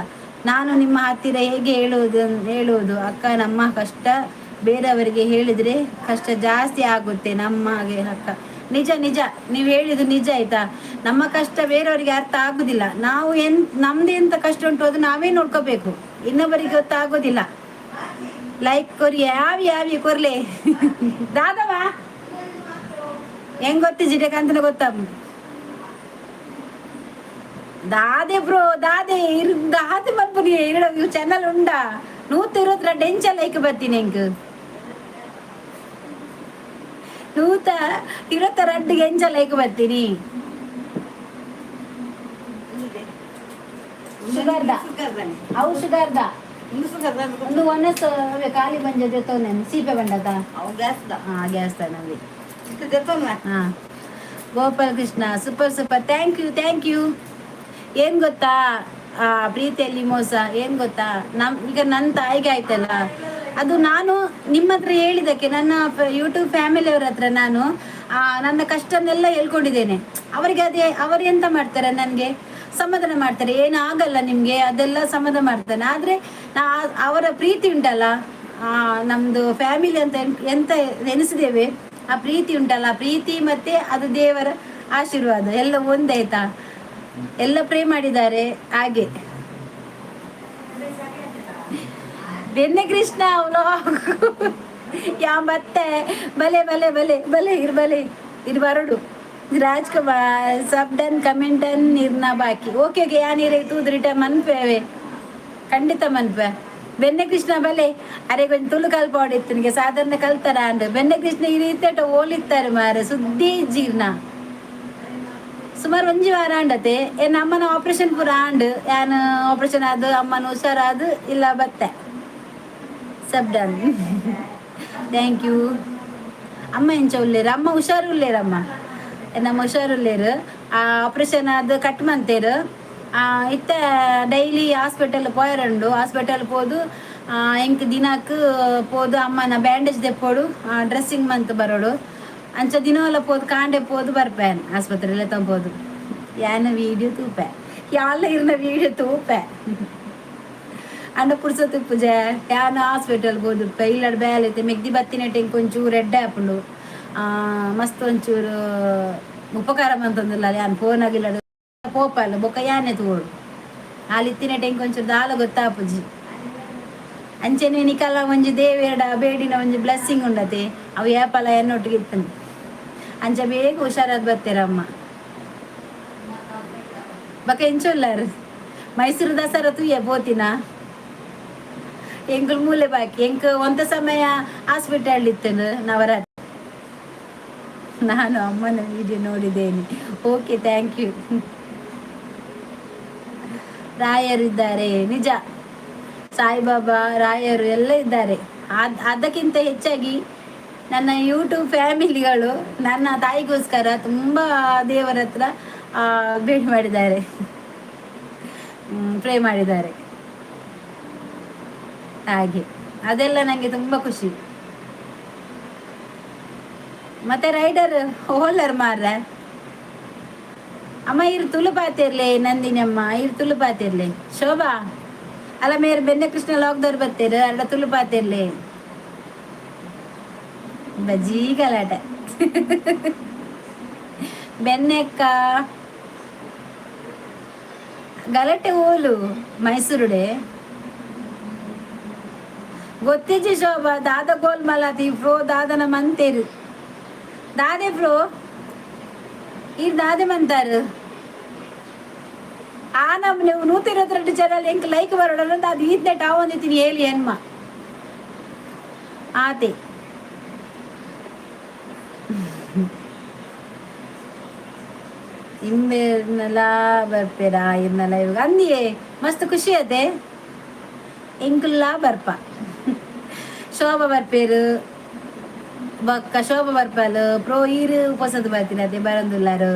ನಾನು ನಿಮ್ಮ ಹತ್ತಿರ ಹೇಗೆ ಹೇಳುವುದು ಹೇಳುವುದು ಅಕ್ಕ? ನಮ್ಮ ಕಷ್ಟ ಬೇರೆಯವರಿಗೆ ಹೇಳಿದ್ರೆ ಕಷ್ಟ ಜಾಸ್ತಿ ಆಗುತ್ತೆ ನಮ್ಮ ಹಾಗೆ ಅಕ್ಕ. ನಿಜ ನಿಜ, ನೀವು ಹೇಳಿದ್ದು ನಿಜ, ಆಯ್ತಾ? ನಮ್ಮ ಕಷ್ಟ ಬೇರೆಯವರಿಗೆ ಅರ್ಥ ಆಗುದಿಲ್ಲ. ನಾವು ನಮ್ದು ಎಂತ ಕಷ್ಟ ಉಂಟು, ಅದು ನಾವೇ ನೋಡ್ಕೋಬೇಕು, ಇನ್ನೊಬ್ಬರಿಗೆ ಗೊತ್ತಾಗೋದಿಲ್ಲ. ಲೈಕ್ ಕೊರಿ, ಯಾವಿ ಯಾವಿ ಕೊರ್ಲೆ. ದಾದವ ಹೆಂಗ್ ಗೊತ್ತಿಜಿಡೆ ಕಂತನ ಗೊತ್ತ. ದಾದೆ ಬ್ರೋ, ದಾದೆ ಇರ್ ದಾದೆ ಮಲ್ಪುನಿ. ಇರಡ ಚಾನಲ್ ಉಂಡಾ? 122 ಎಂಚ ಲೈಕ್ ಬರ್ತೀನಿ ಎಂಕ್? 122ಗೆ ಎಂಚ ಲೈಕ್ ಬರ್ತೀನಿ? ಶುಗರ್ದ ಅವು, ಶುಗರ್ದ ಒಂದು ಒಣಸ್ ಅವೇ ಖಾಲಿ ಬಂಜ ಜೊತೆ ಸೀಪೆ ಬಂಡದ. ಹಾ, ಗ್ಯಾಸ್ ನವಿ. ಹಾ, Gopal Krishna, super super, thank you, thank you. ಏನ್ ಗೊತ್ತಾ, ಆ ಪ್ರೀತಿಯಲ್ಲಿ ಮೋಸ ಏನ್ ಗೊತ್ತಾ, ನಮ್ ಈಗ ನನ್ನ ತಾಯಿಗೆ ಆಯ್ತಲ್ಲ, ಅದು ನಾನು ನಿಮ್ಮ ಹತ್ರ ಹೇಳಿದಕ್ಕೆ, ನನ್ನ ಯೂಟ್ಯೂಬ್ ಫ್ಯಾಮಿಲಿಯವ್ರ ಹತ್ರ ನಾನು ನನ್ನ ಕಷ್ಟನೆಲ್ಲ ಹೇಳ್ಕೊಂಡಿದ್ದೇನೆ. ಅವರಿಗೆ ಅದೇ, ಅವರು ಎಂತ ಮಾಡ್ತಾರೆ, ನನಗೆ ಸಮಾಧಾನ ಮಾಡ್ತಾರೆ. ಏನಾಗಲ್ಲ ನಿಮ್ಗೆ, ಅದೆಲ್ಲ ಸಮಾಧಾನ ಮಾಡ್ತಾನೆ. ಆದ್ರೆ ನಾ ಅವರ ಪ್ರೀತಿ ಉಂಟಲ್ಲ, ನಮ್ದು ಫ್ಯಾಮಿಲಿ ಅಂತ ಎಂತ ಎನಿಸಿದ್ದೇವೆ, ಆ ಪ್ರೀತಿ ಉಂಟಲ್ಲ, ಆ ಪ್ರೀತಿ ಮತ್ತೆ ಅದು ದೇವರ ಆಶೀರ್ವಾದ ಎಲ್ಲ ಒಂದಾಯ್ತಾ? ಎಲ್ಲ ಪ್ರೇ ಮಾಡಿದ್ದಾರೆ ಹಾಗೆ. ಬೆನ್ನೆ ಕೃಷ್ಣ ಯಾ ಮತ್ತೆ ಬಲೆ ಬಲೆ ಬಲೆ ಬಲೆ ಇರ್ ಬಲೆ ಇರ್ ಬರಡು. Rajkumar, sub done, comment done, ನಿರ್ನ ಬಾಕಿ. ಓಕೆ ಓಕೆ, ಯಾ ನೀರೇ ತೂದ್ರಿಟ ಮನ್ಪೇವೆ, ಖಂಡಿತ ಮನ್ಪೆ. ಬೆನ್ನೆ ಕೃಷ್ಣ ಬಲೆ, ಅರೆ ಕೊಂಚ ತುಳು ಕಲ್ಪಾಡಿತ್ತು ನಿಗೆ ಸಾಧಾರಣ ಕಲ್ತಾರ ಅಂಡ್. ಬೆನ್ನೆ ಕೃಷ್ಣ ಈ ರೀತಿ ಓಲಿತ್ತಾರೆ ಮಾರೆ, ಸುದ್ದಿ ಜೀರ್ಣ. ಸುಮಾರು ಒಂಜಿ ವಾರ ಆಂಡತೆ. ಏನ್ ಅಮ್ಮನ ಆಪರೇಷನ್ ಪೂರ ಆಂಡ್. ಯಾನ್ ಆಪರೇಷನ್ ಆದ್ ಅಮ್ಮನ ಹುಷಾರಾದ್ ಇಲ್ಲ ಬತ್ತೆ. Sub done, thank you. ಅಮ್ಮ ಎಂಚ ಉಲ್ಲೇರು? ಅಮ್ಮ ಹುಷಾರು ಉಲ್ಲೇರಮ್ಮ, ನಮ್ಮ ಹುಷಾರು ಉಲ್ಲೇರು. ಆ ಆಪರೇಷನ್ ಆದ್ ಕಟ್ ಮಂತೇರು. ಇತ್ತ ಡೈಲಿ ಹಾಸ್ಪಿಟಲ್ ಪೋಯರಂಡು. ಹಾಸ್ಪಿಟಲ್ ಪೋದು ಎಂಕ್ ದಿನಕ್ ಪೋದು ಅಮ್ಮನ ಬ್ಯಾಂಡೇಜ್ ದೆಪ್ಪೋಡು, ಡ್ರೆಸ್ಸಿಂಗ್ ಮಂತ್ ಬರೋಡು. ಅಂಚ ದಿನವಲ್ಲ ಪೋದು, ಕಾಂಡೆ ಪೋದು ಬರ್ಪೇನ್. ಆಸ್ಪತ್ರೆಲ್ಲ ತಂಬೋದು. ಯಾನ ವೀಡಿಯೋ ತೂಪೆ, ಯಾಲ ಇರ್ನ ವೀಡಿಯೋ ತೂಪೆ. ಅಂಡ ಪುರ್ಸೊತ್ತು ಪೂಜೆ ಯಾನ್ ಹಾಸ್ಪಿಟಲ್ ಪೋದು ಇಲ್ಲಡ್ ಬೇಲೆ ಇತ್ತೆ ಮೆಗ್ದಿ ಬತ್ತಿನೆಟ್ ಎಂಕ್ ಒಂಚೂರು ಎಡ್ಡೆ ಆಪುಂಡು. ಮಸ್ತ್ ಒಂಚೂರು ಉಪಕಾರ ಮಂತೊಂದುಲ್ಲ. ಯಾನ್ ಫೋನ್ ಆಗಿಲ್ಲಡ್ ಪೋಪಲ್ಲ ಬೊಕ್ಕ ಯಾನೆ ತೂವೊಡು. ಆಲ್ ಇತ್ತಿನೆಟ್ ಎಂಕ್ ಒಂಚೂರು ದಾಲ ಗೊತ್ತಾಪುಜಿ. ಅಂಚೆನೆ ನಿಕಲ ಒಂಜಿ ದೇವೆರ್ಡ ಬೇಡಿನ ಒಂಜಿ ಬ್ಲೆಸ್ಸಿಂಗ್ ಉಂಡತೆ, ಅವು ಏಪಲ ಎನ್ನೊಟ್ಟಿಗೆ ಇತ್ತುಂಡು. ಅಂಚ ಬೇಗ ಹುಷಾರಾದ್ ಬತ್ತೆರಮ್ಮ. ಬೊಕ ಎಂಚೊಲ್ಲಾರು? ಮೈಸೂರು ದಸರಾ ತೂಯ ಪೋತಿನ? ಎಂಕುಲು ಮೂಲೆ ಬಾಕಿ. ಎಂಕ್ ಒಂತ ಸಮಯ ಹಾಸ್ಪಿಟಲ್ ಇತ್ತುಂಡು ನವರಾತ್ರಿ. ನಾನು ಅಮ್ಮನ ವಿಡಿಯೋ ನೋಡಿದ್ದೇನೆ. Okay, thank you. ರಾಯರಿದ್ದಾರೆ, ನಿಜ. ಸಾಯಿಬಾಬಾ, ರಾಯರು ಎಲ್ಲ ಇದ್ದಾರೆ. ಅದಕ್ಕಿಂತ ಹೆಚ್ಚಾಗಿ ನನ್ನ ಯೂಟ್ಯೂಬ್ ಫ್ಯಾಮಿಲಿಗಳು ನನ್ನ ತಾಯಿಗೋಸ್ಕರ ತುಂಬ ದೇವರ ಹತ್ರ ಬೇಡಿ ಮಾಡಿದ್ದಾರೆ, ಪ್ರೇ ಮಾಡಿದ್ದಾರೆ. ಹಾಗೆ ಅದೆಲ್ಲ ನನಗೆ ತುಂಬ ಖುಷಿ. ಮತ್ತೆ ರೈಡರ್ ಹೋಲರ್ ಮಾರ್ರೆ. ಅಮ್ಮ, ಇರು ತುಳು ಪಾತಿರ್ಲೆ. ನಂದಿನಿ ಅಮ್ಮ, ಇರು ತುಳು ಪಾತಿರ್ಲೆ. ಶೋಭಾ ಅಲ್ಲ, ಮೇರ್ ಬೆನ್ನೆ ಕೃಷ್ಣ ಲಾಕ್ದವ್ರು ಬರ್ತೀರ ಅಲ್ಲ, ತುಳು ಪಾತಿರ್ಲೆ. ಬಜೀ ಗಲಾಟೆ. ಬೆನ್ನೆಕ್ಕ ಗಲಾಟೆ ಓಲು? ಮೈಸೂರುಡೆ ಗೊತ್ತಿಜ್ಜಿ ಶೋಭಾ. ದಾದ ಗೋಲ್ ಮಲಾತಿ ಪ್ರೋ? ದಾದನ ಮಂತೇರು? ದಾದೆ ಪ್ರೋ ಈ ದಾದೆ ಮಂತಾರು? ಆ ನಮ್ಮ ನೀವು 122 ಜನ ಎಂಕ್ ಲೈಕ್ ಬರೋಣ. ಅದು ಈತ್ನೆ ಟಾವಂದಿತ್ತೀನಿ ಏಲಿ ಏನ್ಮ ಆತೆ. ಇಂಬೆರ್ನಲ ಬರ್ಪೇರಾ ಇರ್ನಲ ಇವಾಗ ಅಂದಿಯೇ ಮಸ್ತ್ ಖುಷಿ ಅತೆ. ಎಂಕುಲ್ಲಾ ಬರ್ಪ. ಶೋಭಾ ಬರ್ಪೇರು, ಬೊಕ್ಕ ಶೋಭಾ ಬರ್ಪಲ್. ಪ್ರೋ ಈರು ಪೊಸದು ಬರ್ತೀನಿ ಅದೇ ಬರಂದುಲ್ಲಾರು.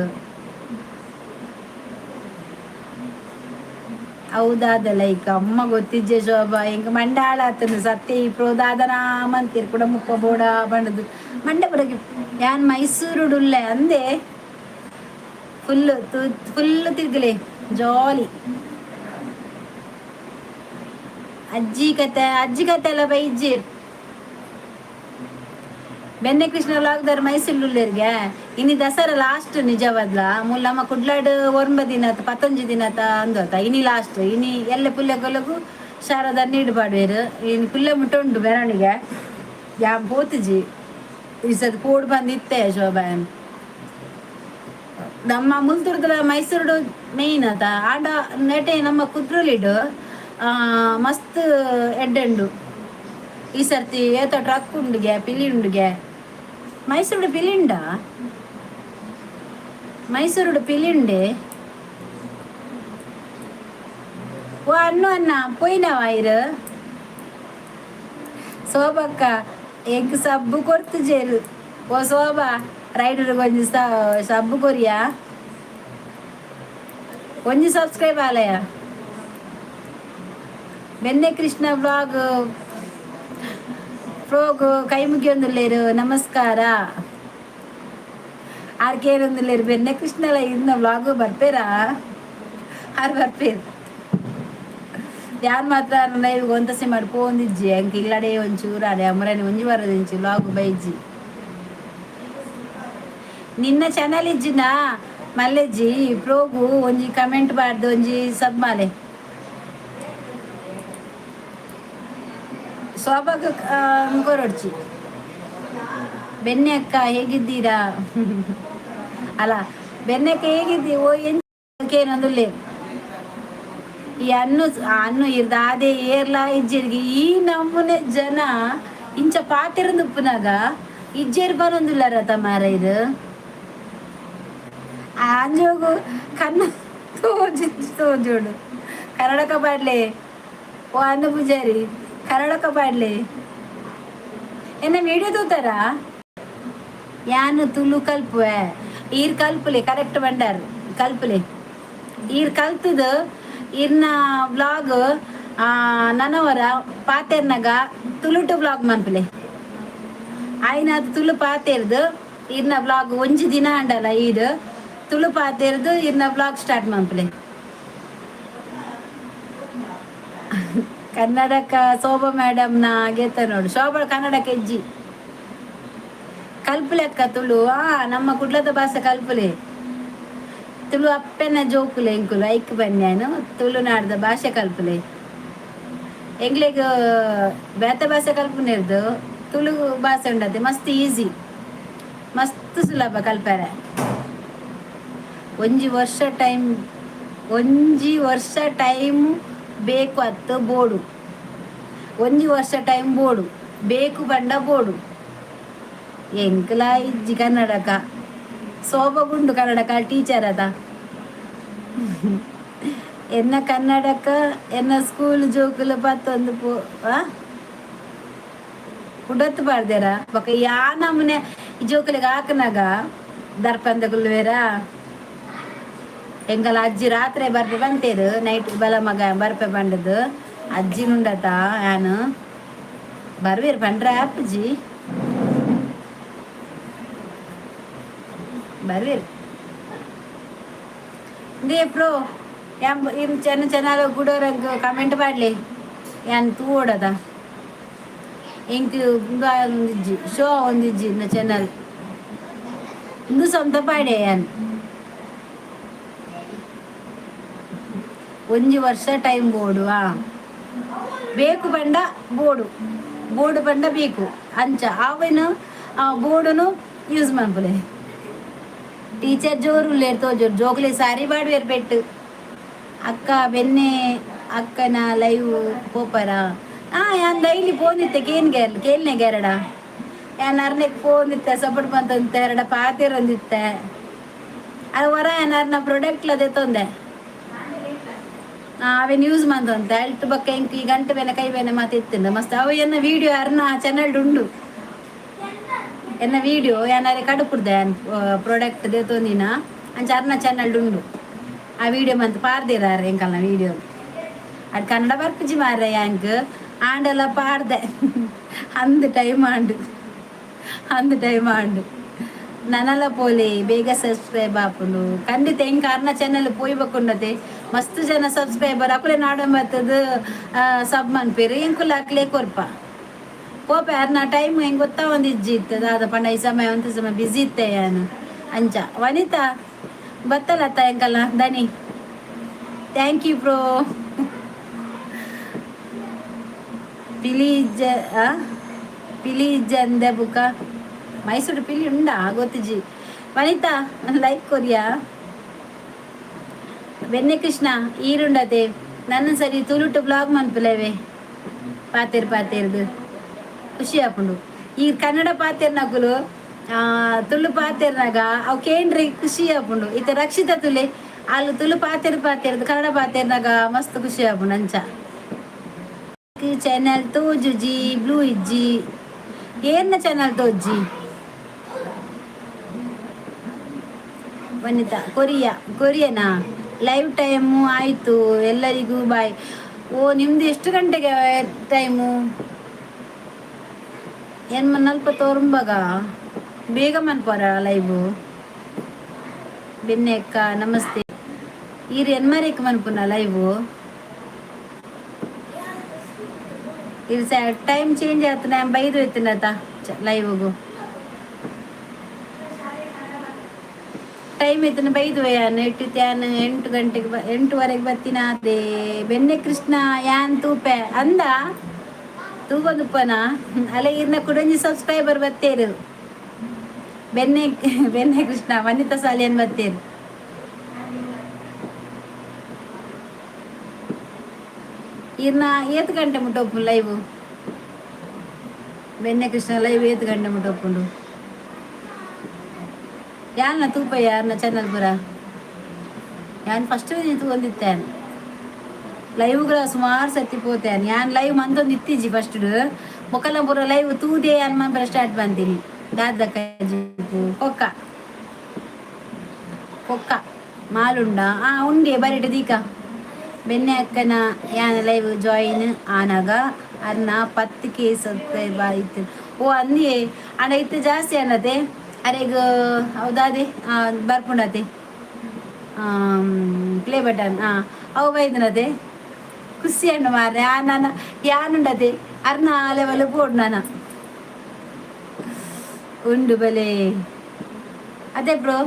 ಹೌದಾದ ಲೈಕ್ ಅಮ್ಮ ಗೊತ್ತಿಜ್ಜೆ ಶೋಭಾ. ಎಂಕ್ ಮಂಡೆ ಹಾಳಾತನು ಸತ್ಯ. ಈ ಪ್ರೋ ದಾದನ ಮಂತೀರ್ ಕೂಡ ಮುಪ್ಪ ಬೋಡ ಬಂಡದು ಮಂಡೆ ಬರಗೆ. ಯಾನ್ ಮೈಸೂರುಡುಲ್ಲೆ ಅಂದೆ. ಫುಲ್ ಫುಲ್ ತಿರ್ಗಲೆ ಜಾಲಿ. ಅಜ್ಜಿ ಕತೆ, ಅಜ್ಜಿ ಕತೆ ಎಲ್ಲ ಬೈಜ್ಜೇರ್. ಬೆನ್ನೆ ಕೃಷ್ಣ ಲಾಗ್ದಾರ್ ಮೈಸೂರುಲ್ಲೇರ್ಗೆ. ಇನಿ ದಸರಾ ಲಾಸ್ಟ್ ನಿಜವಾದ್ಲ. ಮುಲ್ಲಮ್ಮ ಕುಡ್ಲಾಡ್ 9 ದಿನ 19 ದಿನ ಅಂದೋತ. ಇನಿ ಲಾಸ್ಟ್. ಇನಿ ಎಲ್ಲ ಪುಲ್ಯ ಕೊಲಗು ಶಾರದಾ ನೀಡು ಪಾಡ್ವೇರು. ಇನಿ ಪುಲ್ಯ ಮುಟ್ಟುಂಡು ಮೆರವಣಿಗೆ. ಯಾನ್ ಪೋತುಜಿ ಈ ಸತಿ. ಪೋಡು ಬಂದಿತ್ತೆ ಶೋಭಾ. ನಮ್ಮ ಮುಲ್ತುರ್ದಲ ಮೈಸೂರುಡು ಮೇಯ್ನ್ ಆತ. ಆಂಡ ನೆಟೆ ನಮ್ಮ ಕುದ್ರೋಲಿಡು ಮಸ್ತ್ ಎಡ್ಡೆಂಡು. ಈ ಸರ್ತಿ ಏತ ಟ್ರಕ್ ಉಂಡುಗೆ, ಪಿಲಿ ಉಂಡುಗೆ. ಮೈಸೂರುಡು ಪಿಲಿಂಡ? ಮೈಸೂರುಡು ಪಿಲಿಂಡೆ. ಓ ಅನ್ನು ಅನ್ನ ಪೋಯಿನವ ಇರು. ಶೋಭಕ್ಕ, ಎಂಕ್ ಸಬ್ಬು ಕೊರ್ತು ಜೇರು. ಓ ಶೋಭಾ, ರೈಡರ್ ಒಂಜಿ ಸಬ್ಬು ಕೊರಿಯಾ. ಒಂಜಿ ಸಬ್ಸ್ಕ್ರೈಬ್ ಆಲಯ. ಬೆನ್ನೆ ಕೃಷ್ಣ ಬ್ಲಾಗ್ ಪ್ರೋಗ್ ಕೈ ಮುಗಿಯೊಂದುಲ್ಲೇರು. ನಮಸ್ಕಾರ. ಆರ್ ಕೇರೊಂದುಲ್ಲೇರು. ಬೆನ್ನೆ ಕೃಷ್ಣಲ ಇನ್ನ ವ್ಲಾಗ್ ಬರ್ಪೇರಾ? ಆರ್ ಬರ್ಪೇರು. ಯಾನ್ ಮಾತ್ರ ಲೈವ್ ಒಂತಸೆ ಮಾಡಿ ಪೋಂದಿಜ್ಜಿ. ಅಂಕ ಇಲ್ಲಡೆ ಒಂಚೂರು ಅಡೆ ಅಮರನಿ ಒಂಜಿ ಬರೋದಿಂಚಿ ವ್ಲಾಗ್ ಬೈಜಿ. ನಿನ್ನ ಚಾನಲ್ ಇಜ್ಜಿನಾ ಮಲ್ಲೆಜ್ಜಿ? ಪ್ರೋಗು ಒಂಜಿ ಕಮೆಂಟ್ ಬಾರ್ದು, ಒಂಜಿ ಸಬ್ ಮಾಲೆ. ಶೋಭಾಗ ಕೊರೊಡ್ಚಿ. ಬೆನ್ನೆ ಅಕ್ಕ ಹೇಗಿದ್ದೀರಾ? ಅಲ್ಲ, ಬೆನ್ನೆ ಅಕ್ಕ ಹೇಗಿದ್ದಿ? ಓ ಎಂಕೇನೊಂದುಲ್ಲೆ. ಈ ಅನ್ನು ಅನ್ನು ಇರ್ದಾದೆ ಏರ್ಲಾ ಇಜ್ಜೆರ್ಗೆ. ಈ ನಮೂನೆ ಜನ ಇಂಚ ಪಾತೆರಂದು ಉಪ್ಪುನಾಗ ಇಜ್ಜೇರ್ ಬರೊಂದುಲ್ಲಾರ ಮಾರ. ಇದು ಆಂಜೋಗು ಕಣ್ಣು ತೋಜು ತೋಜೋಡು. ಕನ್ನಡಕ ಪಾಡ್ಲೆ. ಓ ಅನ್ನು ಪೂಜಾರಿ, ಕನ್ನಡಕ ಪಾಡ್ಲೆ. ಎನ್ನ ವಿಡಿಯೋ ತೂತಾರ? ಯಾನು ತುಳು ಕಲ್ಪುವೆ. ಈರ್ ಕಲ್ಪುಲೆ, ಕರೆಕ್ಟ್ ಬಂಡಾರ್. ಕಲ್ಪುಲೆ. ಈರ್ ಕಲ್ತದು ಇರ್ನ ವ್ಲಾಗ್ ನನವರ ಪಾತೆರ್ನಗ ತುಳುಟು ವ್ಲಾಗ್ ಮನ್ಪುಲೆ. ಆಯ್ನಾತ್ ತುಳು ಪಾತೆರ್ದು ಇರ್ನ ವ್ಲಾಗ್ ಒಂಜಿ ದಿನ ಅಂಡಲ ಈರ್ ತುಳು ಪಾತೆರ್ದು ಇರ್ನ ವ್ಲಾಗ್ ಸ್ಟಾರ್ಟ್ ಮನ್ಪುಲೆ. ಕನ್ನಡಕ್ಕ ಶೋಭಾ ಮೇಡಮ್ನ ಗೆತ್ತ ನೋಡು. ಶೋಭಾ ಕನ್ನಡಕ್ಕೆ ಹೆಜ್ಜಿ ಕಲ್ಪುಲೆಕ್ಕ ತುಳು. ನಮ್ಮ ಕುಡ್ಲದ ಭಾಷೆ ಕಲ್ಪುಲೆ. ತುಳು ಅಪ್ಪೆನ ಜೋಕುಲೆ ಎಂಕುಲು. ಐಕ್ ಬನ್ಯಾನು ತುಳುನಾಡ್ದ ಭಾಷೆ ಕಲ್ಪುಲೆ. ಎಂಗ್ಲೆಗ್ ಬೇತೆ ಭಾಷೆ ಕಲ್ಪುನೆರ್ದು ತುಳು ಭಾಷೆ ಉಂಡತೆ ಮಸ್ತ್ ಈಸಿ, ಮಸ್ತ್ ಸುಲಭ ಕಲ್ಪರೆ. ಒಂಜಿ ವರ್ಷ ಟೈಮ್, ಒಂಜಿ ವರ್ಷ ಟೈಮ್ ಬೇಕು ಅತ್ತು ಬೋಡು. ಒಂಜಿ ವರ್ಷ ಟೈಮ್ ಬೋಡು, ಬೇಕು ಬಂಡ ಬೋಡು. ಎಂಕಲ ಇಜ್ಜಿ ಕನ್ನಡಕ. ಸೋಬಗುಂಡು ಕನ್ನಡಕ ಟೀಚರ್ ಅದ. ಎನ್ನ ಕನ್ನಡಕ ಎನ್ನ ಸ್ಕೂಲ್ ಜೋಕುಲು ಪತ್ತೊಂದು ಪೋ ಉಡತ್ತು ಪಾಡ್ದೇರ. ಬೊಕ ಯಾ ನಮೂನೆ ಈ ಜೋಕುಲಿಗೆ ಹಾಕನಾಗ ದರ್ಪಂದ ಕುಲ್ಲುವೇರ. ಎಂಕಲ ಅಜ್ಜಿ ರಾತ್ರಿ ಬರ್ಪೆ ಬಂತೇರು. ನೈಟ್ ಬಲ ಮಗ ಬರ್ಪೆ ಬಂಡದು ಅಜ್ಜಿ ನುಂಡತ. ಯಾನು ಬರ್ವೇರು ಪಂಡ್ರ ಅಪ್ಪಜಿ ಬರ್ವೇರು. ಇಂದೇ ಬ್ರೋ, ಯಾಂ ಚೆನ್ನ ಚೆನ್ನಾಗ ಗುಡೋರಂಗ್ ಕಮೆಂಟ್ ಪಾಡ್ಲಿ. ಯಾನ್ ತೂವೊಡದ. ಎಂಕ್ ಒಂದಿಜ್ಜಿ, ಶೋ ಒಂದಿಜ್ಜಿ ಇನ್ನ ಚಾನಲ್. ಇಂದು ಸ್ವಂತ ಪಾಡೆ ಯಾನ್. ಒಂಜಿ ವರ್ಷ ಟೈಮ್ ಬೋಡು. ಬೇಕು ಪಂಡ ಬೋಡು, ಬೋಡು ಪಂಡ ಬೇಕು. ಅಂಚ ಆವೆನು ಆ ಬೋರ್ಡುನು ಯೂಸ್ ಮನ್ಪುಲೆ. ಟೀಚರ್ ಜೋರು ಉಲ್ಲೇರ್ ತೋಜೋರು. ಜೋಕ್ಲೆ ಸಾರಿ ಬಾಡ್ವೇರ್ ಪೆಟ್ಟು. ಅಕ್ಕ, ಬೆನ್ನೆ ಅಕ್ಕನ ಲೈವ್ ಪೋಪರ? ಯಾನ್ ಡೈಲಿ ಫೋನ್ ಇತ್ತೆ. ಕೇನ್ ಗೇರ್ ಕೇಳ್ನೆ ಗೇರಡ. ಯಾನ್ ಅರ್ನೆಕ್ ಫೋನ್ ಇತ್ತೆ, ಸಪೋರ್ಟ್ ಬಂತಂತೆ ಎರಡ ಪಾತೆರೊಂದಿತ್ತೆ. ಅದು ಹೊರ ಯಾನ್ ಅರ್ನ ಪ್ರಾಡಕ್ಟ್ ಅದೇ ತೊಂದೆ. ಅವೇನು ಯೂಸ್ ಮಂತೊಂತೆ. ಅಲ್ಟ್ ಬೊಕ್ಕ ಎಂಕ್ ಈ ಗಂಟೆ ಬೇನೆ ಕೈ ಬೇನೆ ಮಾತ ಇತ್ತಿಂದ ಮಸ್ತ್. ಅವು ಎನ್ನ ವೀಡಿಯೋ ಅರ್ನ ಚಾನಲ್ ಉಂಡು. ಎನ್ನ ವೀಡಿಯೋ ಯಾನಾರೆ ಕಡುಪುಡ್ದೆ. ಯಾನ್ ಪ್ರಾಡಕ್ಟ್ ದೇತೊಂದಿನ ಅಂಚ ಅರ್ನ ಚಾನಲ್ ಉಂಡು. ಆ ವೀಡಿಯೋ ಮಂತ್ ಪಾರ್ದಿರಾರ ಎಂಕಲ್ನ ವೀಡಿಯೋ. ಅದು ಕನ್ನಡ ಬರ್ಪುಜಿ ಮಾರ್ರೆ ಯಾಂಕ್. ಆಂಡಲ ಪಾಡ್ದೆ. ಅಂದ್ ಟೈಮ್ ಆಂಡು, ಅಂದ್ ಟೈಮ್ ಆಂಡು. ನನಲ ಪೋಲೆ, ಬೇಗ ಸಬ್ಸ್ಕ್ರೈಬ್ ಆಪುಂಡು ಖಂಡಿತ. ಎಂಕ್ ಅರ್ನ ಚಾನಲ್ ಪೋಯ್ಬೇಕುಂಡತೆ. ಮಸ್ತ್ ಜನ ಸಬ್ಸ್ಕ್ರೈಬರ್ ಅಕುಲೆ ನಾಡಂಬತ್ತದು ಸಬ್ ಮನ್ಪೇರು. ಎಂಕುಲ ಅಕ್ಲೆ ಕೊರ್ಪ ಪೋಪೆ. ಅರ್ನ ಟೈಮ್ ಹೆಂಗ್ ಗೊತ್ತಾ ಒಂದು ಇಜ್ಜಿ ಇತ್ತು ದಾದ ಪಂಡ ಈ ಸಮಯ ಒಂತ ಸಮಯ ಬಿಸಿ ಇತ್ತೆ ಯಾನು ಅಂಚ. ವನಿತಾ ಬತ್ತಲತ್ತ ಎಂಕಲ್ಲ ದನಿ. Thank you bro. ಪಿಲಿ ಇಜ್ಜ, ಪಿಲಿ ಇಜ್ಜ ಅಂದೆ. ಬುಕ್ಕ ಮೈಸೂರು ಪಿಲಿ ಉಂಡಾ ಗೊತ್ತಿಜಿ. ವನಿತಾ, ಲೈಕ್ ಕೊರಿಯಾ. ಬೆನ್ನೆ ಕೃಷ್ಣ ಈರುಂಡತೆ. ನನ್ನ ಸರಿ ತುಳುಟು ಬ್ಲಾಗ್ ಮನ್ಪುಲೇವೆ. ಪಾತೇರ್ ಪಾತೇರ್ದು ಖುಷಿ ಆಪುಂಡು. ಈ ಕನ್ನಡ ಪಾತೆರ್ನಕುಲು ತುಳು ಪಾತೆರ್ನಾಗ ಅವು ಕೇಂಡ್ರಿ ಖುಷಿ ಆಪುಂಡು. ಇತ್ತ ರಕ್ಷಿತ ತುಲೆ ಅಲ್ಲಿ ತುಳು ಪಾತೆರ್ ಪಾತೆರ್ದು ಕನ್ನಡ ಪಾತೆರ್ನಾಗ ಮಸ್ತ್ ಖುಷಿ ಆಪುಂಡು ಅಂಚ. ಚಾನಲ್ ತೋಜುಜಿ, ಬ್ಲೂ ಇಜ್ಜಿ. ಏರ್ನ ಚಾನಲ್ ತೋಜ್ಜಿ? ವನಿತಾ ಕೊರಿಯಾ, ಕೊರಿಯನಾ? ಲೈವ್ ಟೈಮು ಆಯಿತು, ಎಲ್ಲರಿಗೂ ಬಾಯ್. ಓ, ನಿಮ್ದು ಎಷ್ಟು ಗಂಟೆಗೆ ಟೈಮು? ಏನು ನಲ್ಪ ತೋರುಂಬಾಗ ಬೇಗ ಮನ್ಪೋರ ಲೈವು. ಬೆನ್ನೆ ಅಕ್ಕ ನಮಸ್ತೆ. ಈರ್ ಎನ್ಮರೇಕ್ ಮನ್ಪುನ ಲೈವು? ಇದು ಟೈಮ್ ಚೇಂಜ್ ಆಯ್ತು. ನಾನು ಬೈದು ಎತ್ತಿನತ ಲೈವ್ಗು ಟೈಮ್ ಇತ್ತನ ಬೈದು. ಯಾನ್ ಎಟ್ಟು ಯಾನ್ 8 ಗಂಟೆಗೆ 8ವರೆಗೆ ಬತ್ತಿನ. ಅದೇ ಬೆನ್ನೆ ಕೃಷ್ಣ ಯಾನ್ ತೂಪೆ ಅಂದ ತೂವದುಪ್ಪನ ಅಲ್ಲ. ಇರ್ನ ಕುಡಂಜಿ ಸಬ್ಸ್ಕ್ರೈಬರ್ ಬತ್ತೇರು. ಬೆನ್ನೆ ಬೆನ್ನೆ ಕೃಷ್ಣ ವನಿತಾ ಸಾಲಿಯನ್ ಬತ್ತೇರು. ಇರ್ನ ಏತ್ ಗಂಟೆ ಮುಟ್ಟ ಲೈವ್? ಬೆನ್ನೆ ಕೃಷ್ಣ ಲೈವ್ ಏತ್ ಗಂಟೆ ಮುಟ್ಟ ಒಪ್ಪುಂಡು? ಯಾರನ್ನ ತೂಪ, ಯಾರನ್ನ ಚಾನಲ್ ಪುರ? ಯಾನ್ ಫಸ್ಟ್ ತೂವೊಂದಿತ್ತೆ. ಲೈವ್ಗಳ ಸುಮಾರು ಸತಿ ಪೋತೆ. ಯಾನ್ ಲೈವ್ ಮಂತೊಂದು ಇತ್ತೀಜಿ ಫಸ್ಟ್. ಮೊಕಲ ಪೂರ ಲೈವ್ ತೂದೆ ಯಾನ್ ಮನ್ಪರ ಸ್ಟಾರ್ಟ್ ಬಂತೀನಿ. ದಾದಕ್ಕ ಜಿಪು ಕೊಕ್ಕ ಕೊಕ್ಕ ಮಾಲುಂಡ. ಉಂಡೆ ಬರಿಟ ದೀಕ. ಬೆನ್ನೆ ಅಕ್ಕನ ಯಾನ್ ಲೈವ್ ಜಾಯಿನ್ ಆನಾಗ ಅರ್ನ 10K subscribe ಆಯ್ತು. ಓ ಅಂದಿಯೇ ಅಣ್ಣ ಇತ್ತು ಜಾಸ್ತಿ ಅನ್ನತೆ ಅರೆಗ್. ಹೌದಾದೆ ಬರ್ಪುಂಡತೆ ಪ್ಲೇ ಬಟನ್. ಅವು ಬೈದನತೆ. ಖುಷಿ ಅಣ್ಣ ಮಾರ್ರೆ. ಆ ನನ್ನ ಯಾನುಂಡದೆ ಅರ್ನ ಲೆವೆಲ್ ಬೋಡು ನಾನ ಉಂಡು ಬಲೆ. ಅದೇ ಬ್ರೋ,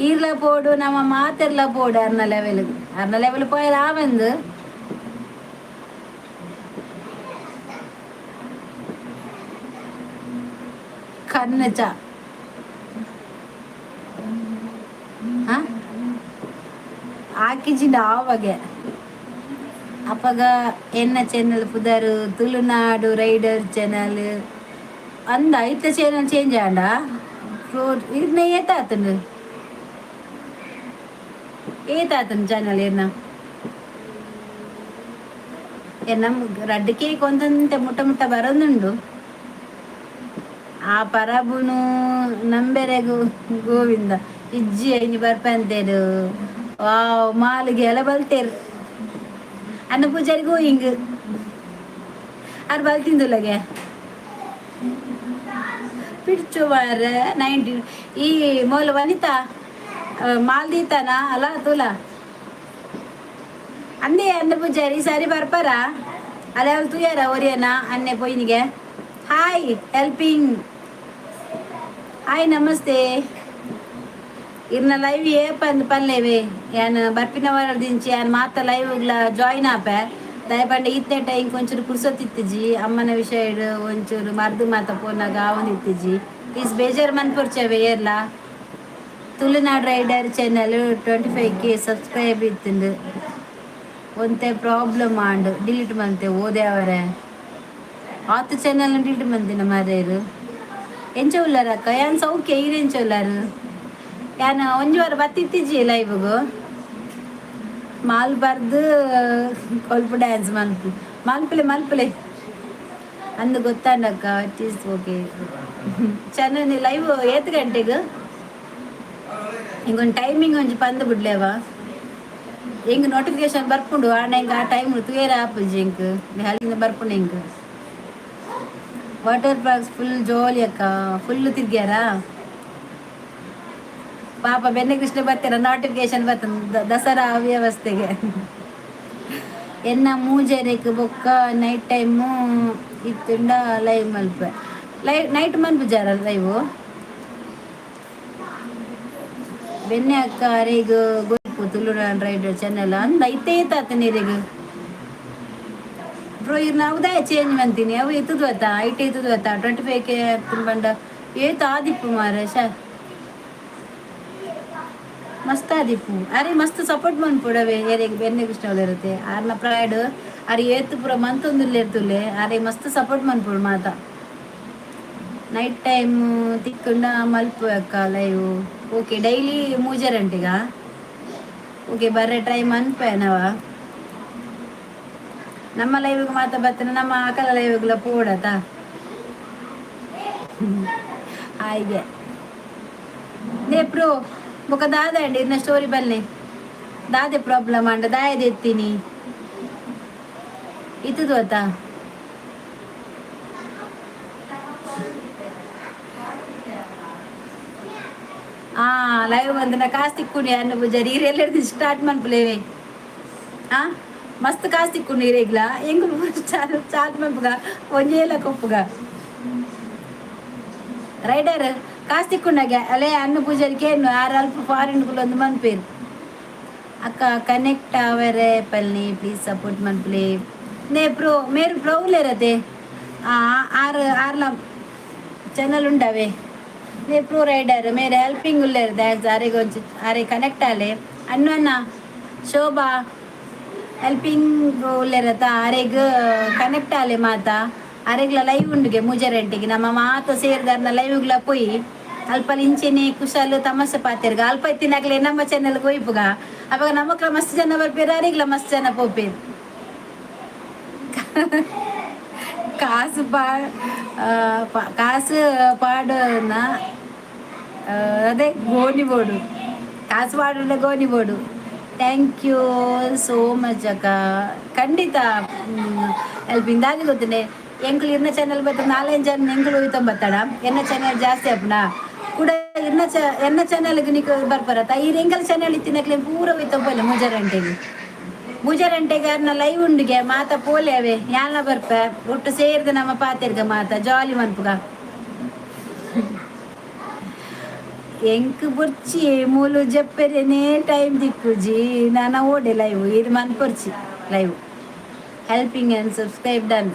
ಈರ್ಲ ಪೋಡು, ನಮ್ಮ ಮಾತೆರ್ಲ ಪೋಡು ಅರ್ನ ಲೆವೆಲ್. ಅರ್ನ ಲೆವೆಲ್ ಪೋಯರ ಆವಂದು. ಕಣ್ಣಚ ಆಕಿಜಿಂಡ ಆವಾಗೆ. ಅಪ್ಪಗ ಎನ್ನ ಚಾನಲ್ ಪುದರು ತುಳುನಾಡು ರೈಡರ್ ಚಾನಲ್ ಅಂದ. ಇತ್ತ ಚಾನಲ್ ಚೇಂಜ್ ಆಂಡ ಇರ್ನ ಏತಾತಂಡು, ಏತಾತಂಡು ಚಾನಲ್ ಇರ್ನ. ಎನ್ನ ರಡ್ಡ್ ಕೇಕ್ ಒಂದಂತೆ ಮುಟ್ಟ ಮುಟ್ಟ ಬರೋದುಂಡು. ಆ ಪರಬುನು ನಂಬೆರೆಗು ಗೋವಿಂದ ಇಜ್ಜಿ ಐನಿ ಬರ್ಪಂತೇರು. ವಾವ್, ಮಾಲಿಗೆ ಎಲ್ಲ ಬಲ್ತೇರು. ಅನ್ನ ಪೂಜಾರಿ ಗೋಯಿಂಗ್ ಆರ್ ಬಲ್ತಿಂದುಲ್ಲಗೆ ಪಿಡ್ಚು ಮಾರ್ರೆ. 19 ಈ ಮೂಲ ವನಿತಾ ಮಾಲ್ದೀತಾನ ಅಲ್ಲ ತೂಲ ಅಂದೇ. ಅನ್ನ ಪೂಜಾರಿ ಸರಿ ಬರ್ಪಾರ ಅಲ್ಲ? ಅವ್ಳು ತೂಯಾರ ಒರಿಯನ ಅನ್ನೆ ಪೊಯ್ನಿಗೆ. Hi helping, hi, namaste. ಇರ್ನ ಲೈವ್ ಏ ಪಂದ್ ಪಲ್ಲೇವೆ. ಯಾನ್ ಬರ್ಪಿನ ದಿಂಚಿ ಯಾನ್ ಮಾತ ಲೈವ್ ಜಾಯಿನ್ ಆಪೆ. ದಯಪಂಡ ಇತ್ತೆ ಟೈಮ್ ಒಂಚೂರು ಪುರ್ಸೊತ್ತಿತ್ತಿಜಿ. ಅಮ್ಮನ ವಿಷಯ ಒಂಚೂರು ಮರ್ದು ಮಾತ ಪೋನಾಗ ಆವೊಂದಿತ್ತಿಜಿ. ಪ್ಲೀಸ್ ಬೇಜಾರು ಮನ್ಪೊರ್ಚವೆ ಏರ್ಲ. Tulunadu rider channel 25K subscribe ಇತ್ತಂದು. ಒಂತೆ ಪ್ರಾಬ್ಲಮ್ ಆಂಡ್, ಡಿಲೀಟ್ ಮಂತೆ. ಓದೆ ಅವರೇ ಆತ ಚಾನಲ್ ಡಿಲೀಟ್ ಮಂತಿನ ಮಾರೇರು. ಎಂಚ ಉಲ್ಲಾರಕ್ಕ? ಯಾನ್ ಸೌಖ್ಯ, ಈರ್ ಎಂಚ ಉಲ್ಲಾರು? ಯಾನ್ ಒಂಜಿ ವಾರ ಬತ್ತಿತ್ತಿಜಿ ಲೈವ್ಗು. ಮಾಲ್ ಬರ್ದು ಕೊಲ್ಪ ಡ್ಯಾನ್ಸ್ ಮಲ್ಪು, ಮಲ್ಪಲೆ ಮಲ್ಪಲೆ ಅಂದು ಗೊತ್ತಾಂಡಕ್ಕ. It is okay. Channel live ಏತ್ ಗಂಟೆಗೆ? ಇಂಗೊಂದು ಟೈಮಿಂಗ್ ಒಂಜಿ ಪಂದ್ ಬಿಡ್ಲೇವ. ಎಂಗ್ ನೋಟಿಫಿಕೇಶನ್ ಬರ್ಪುಂಡು ಆಂಡ ಎಂಕ್ ಆ ಟೈಮ್ ತೂಯೆರೆ ಆಪುಜಿ. ಎಂಕ್ ಹೆಲ್ಪಿಂಗ್ ಬರ್ಪುಂಡು ಎಂಕ್. Water parks full jolly ಅಕ್ಕ. ಫುಲ್ ತಿರ್ಗ್ಯಾರಾ? ಪಾಪ ಬೆನ್ನೆ ಕೃಷ್ಣ ಬರ್ತೀರ, ನೋಟಿಫಿಕೇಶನ್ ಬರ್ತದೆ ದಸರಾ ಅವ್ಯವಸ್ಥೆಗೆ. ಎನ್ನ ಮೂಜರೆಕ್ ಬೊಕ್ಕ ನೈಟ್ ಟೈಮು ಇತ್ತುಂಡ ಲೈವ್ ಮಲ್ಪೆ. ಲೈವ್ ನೈಟ್ ಮನ್ಪುಜಾರ ಲೈವ್? ಬೆನ್ನೆ ಅಕ್ಕ ಅರೆಗ್ ಗೊತ್ತು ತುಳುನಾಡ್ ರೈಡರ್ ಚಾನೆಲ್ ಅಂದ. ಐತೆ ಏತಾತ ನೀರಿಗೆ ಬ್ರೋ? ಇರ್ನ ಉದಾಯ ಚೇಂಜ್ ಮಂತೀನಿ. ಅವು ಎತ್ತದು ಅತ್ತ, ಐಟ್ ಎತ್ತದು ಅತ್ತ. 25K ಬಂಡ ಏತ್ ಆದಿಪ್ಪು ಮಾರೆ. ಶಾ ಮಸ್ತ್ ಆದಿಪ್ಪು. ಅರೆ ಮಸ್ತ್ ಸಪೋರ್ಟ್ ಮನ್ಪುಡವೆ ಏರೆಗ್. ಬೆನ್ನೆ ಕೃಷ್ಣ ಇರುತ್ತೆ ಆರ್ನ ಪ್ರೈಡ್. ಅರೆ ಏತ್ ಪೂರ ಮಂತೊಂದುಲ್ಲೇರ್ತುಲ್ಲೆ. ಅರೆ ಮಸ್ತ್ ಸಪೋರ್ಟ್ ಮನ್ಪುಡು ಮಾತ. ನೈಟ್ ಟೈಮ್ ತಿಕ್ಕುಂಡ ಮಲ್ಪು ಅಕ್ಕ live. Okay, daily ಮೂಜರಂಟಿಗ? Okay, ಬರ್ರೆ ಟ್ರೈ ಮನ್ಪೇನವ. ನಮ್ಮ ಲೈವ್ಗೆ ಮಾತ ಬರ್ತೇನೆ, ನಮ್ಮ ಆಕಲ ಲೈವ್ಗಳ ಪೋಡತ. ಹಾಗೆ ನೇ ಪ್ರೋ ಬೊಕ ದಾದ ಅಂడి ಇನ್ನ ಸ್ಟೋರಿ ಬಲ್ಲೆ. ದಾದೆ ಪ್ರಾಬ್ಲಮ್ ಅಂಡ ದಾಯದ ಎತ್ತೀನಿ ಇತ್ತದು ಅತ್ತ. ಆ ಲೈವ್ ಬಂದ ಕಾಸು ತಿಕ್ಕುಂಡಿ ಅನ್ನ ಪೂಜಾರಿ. ಈರೆಲ್ಲ ಸ್ಟಾರ್ಟ್ ಮನ್ಪುಲೇವೆ. ಆ ಮಸ್ತ್ ಕಾಸು ತಿಕ್ಕುಂಡು ಇರೆಗ್ಲ. ಎಂಗ್ ಚಾಲ್ ಚಾಲ್ ಮನ್ಪುಗ, ಒಂಜೇಲ ಕೊಪ್ಪುಗ. ರೈಡರ್ ಕಾಸು ತಿಕ್ಕುಂಡಾಗೆ ಅಲೆ ಅನ್ನ ಪೂಜಾರಿ ಕೇನು. ಆರು ಅಲ್ಪ ಫಾರಿನ್ ಕುಲೊಂದು ಮನ್ಪೇರು. ಅಕ್ಕ ಕನೆಕ್ಟ್ ಆವರೆ ಪಲ್ನಿ, ಪ್ಲೀಸ್ ಸಪೋರ್ಟ್ ಮನ್ಪುಲೆ. ನೇ ಪ್ರೋ ಮೇರು ಪ್ರೋ ಉಲ್ಲೇರತೆ. ಆರು ಆರ್ಲ ಚಾನಲ್ ಉಂಡವೆ. ನೇ ಪ್ರೋ ರೈಡರ್ ಮೇರೆ ಹೆಲ್ಪಿಂಗ್ ಉಲ್ಲೇರ್. ದ್ಯಾನ್ಸ್ ಆರೆಗ್ ಒಂಚಿ ಆರೆ ಕನೆಕ್ಟ್ ಆಲೆ. ಅನ್ನು ಅನ್ನ ಶೋಭಾ ಹೆಲ್ಪಿಂಗ್ ಉಲ್ಲೇರತ. ಆರೆಗ್ ಕನೆಕ್ಟ್ ಆಲೆ ಮಾತ. ಅರೆಗ್ಲ ಲೈವ್ ಉಂಡುಗೆ ಮೂಜರೆಂಟಿಗೆ. ನಮ್ಮ ಮಾತ ಸೇರಿದಾರ್ನ ಲೈವ್ಗ್ಲ ಪೋಯಿ ಅಲ್ಪ ಇಂಚೆನೆ ಕುಶಾಲು ತಮಾಷೆ ಪಾತೆರ್ಗ. ಅಲ್ಪ ಇತ್ತಿನಾಗ್ಲೆ ನಮ್ಮ ಚಾನೆಲ್ ಒಯ್ಪುಗ. ಅವಾಗ ನಮಕ್ಲ ಮಸ್ತ್ ಜನ ಬರ್ಪೇರು, ಅರೆಗ್ಲ ಮಸ್ತ್ ಜನ ಪೋಪೇರು. ಕಾಸು ಪಾ ಕಾಸು ಪಾಡೋನ ಅದೇ ಗೋಣಿ ಬೋಡು. ಕಾಸು ಪಾಡೋಣ ಗೋಣಿ ಬೋಡು. Thank you so much ಅಕ್ಕ. ಖಂಡಿತ ಹೆಲ್ಪಿಂಗ್ ದಾದಿ ಗೊತ್ತನೆ. ಎಂಕುಲು ಇರ್ನ ಚಾನಲ್ ಬತ್ತ ನಾಲ್ಕು ಜನ ಎಂಕುಲು ಹೋಯ್ತೊಂಬತ್ತಾಡ. ಎನ್ನ ಚಾನಲ್ ಜಾಸ್ತಿ ಆಪುನ ಕೂಡ ಇರ್ನ ಚ ಎನ್ನ ಚಾನಲ್ಗೆ ನಿಕ್ ಬರ್ಪರತ್ತ. ಈ ಎಂಕಲ್ ಚಾನಲ್ ಇತ್ತಿನಕ್ಲೆ ಪೂರ ಹೋಯ್ತೊಂಬಲ್ಲ ಮೂಜರಂಟೆಗೆ. ಮೂಜರಂಟೆಗಾರ್ನ ಲೈವ್ ಉಂಡುಗೆ ಮಾತ ಪೋಲೆ ಅವೆ ಯಾನ್ಲ ಬರ್ಪೆ. ಒಟ್ಟು ಸೇರ್ದು ನಮ್ಮ ಪಾತೆರ್ಗ ಮಾತ ಜಾಲಿ ಮನ್ಪುಗ. ಎಂಕ್ ಬೊರ್ಚಿ ಮೂಲು ಜಪ್ಪೆರೆನೇ ಟೈಮ್ ದಿಕ್ಕುಜಿ. ನಾನ ಓಡೆ ಲೈವ್ ಇದು ಮನ್ಪೊರ್ಚಿ live. Helping and subscribe done.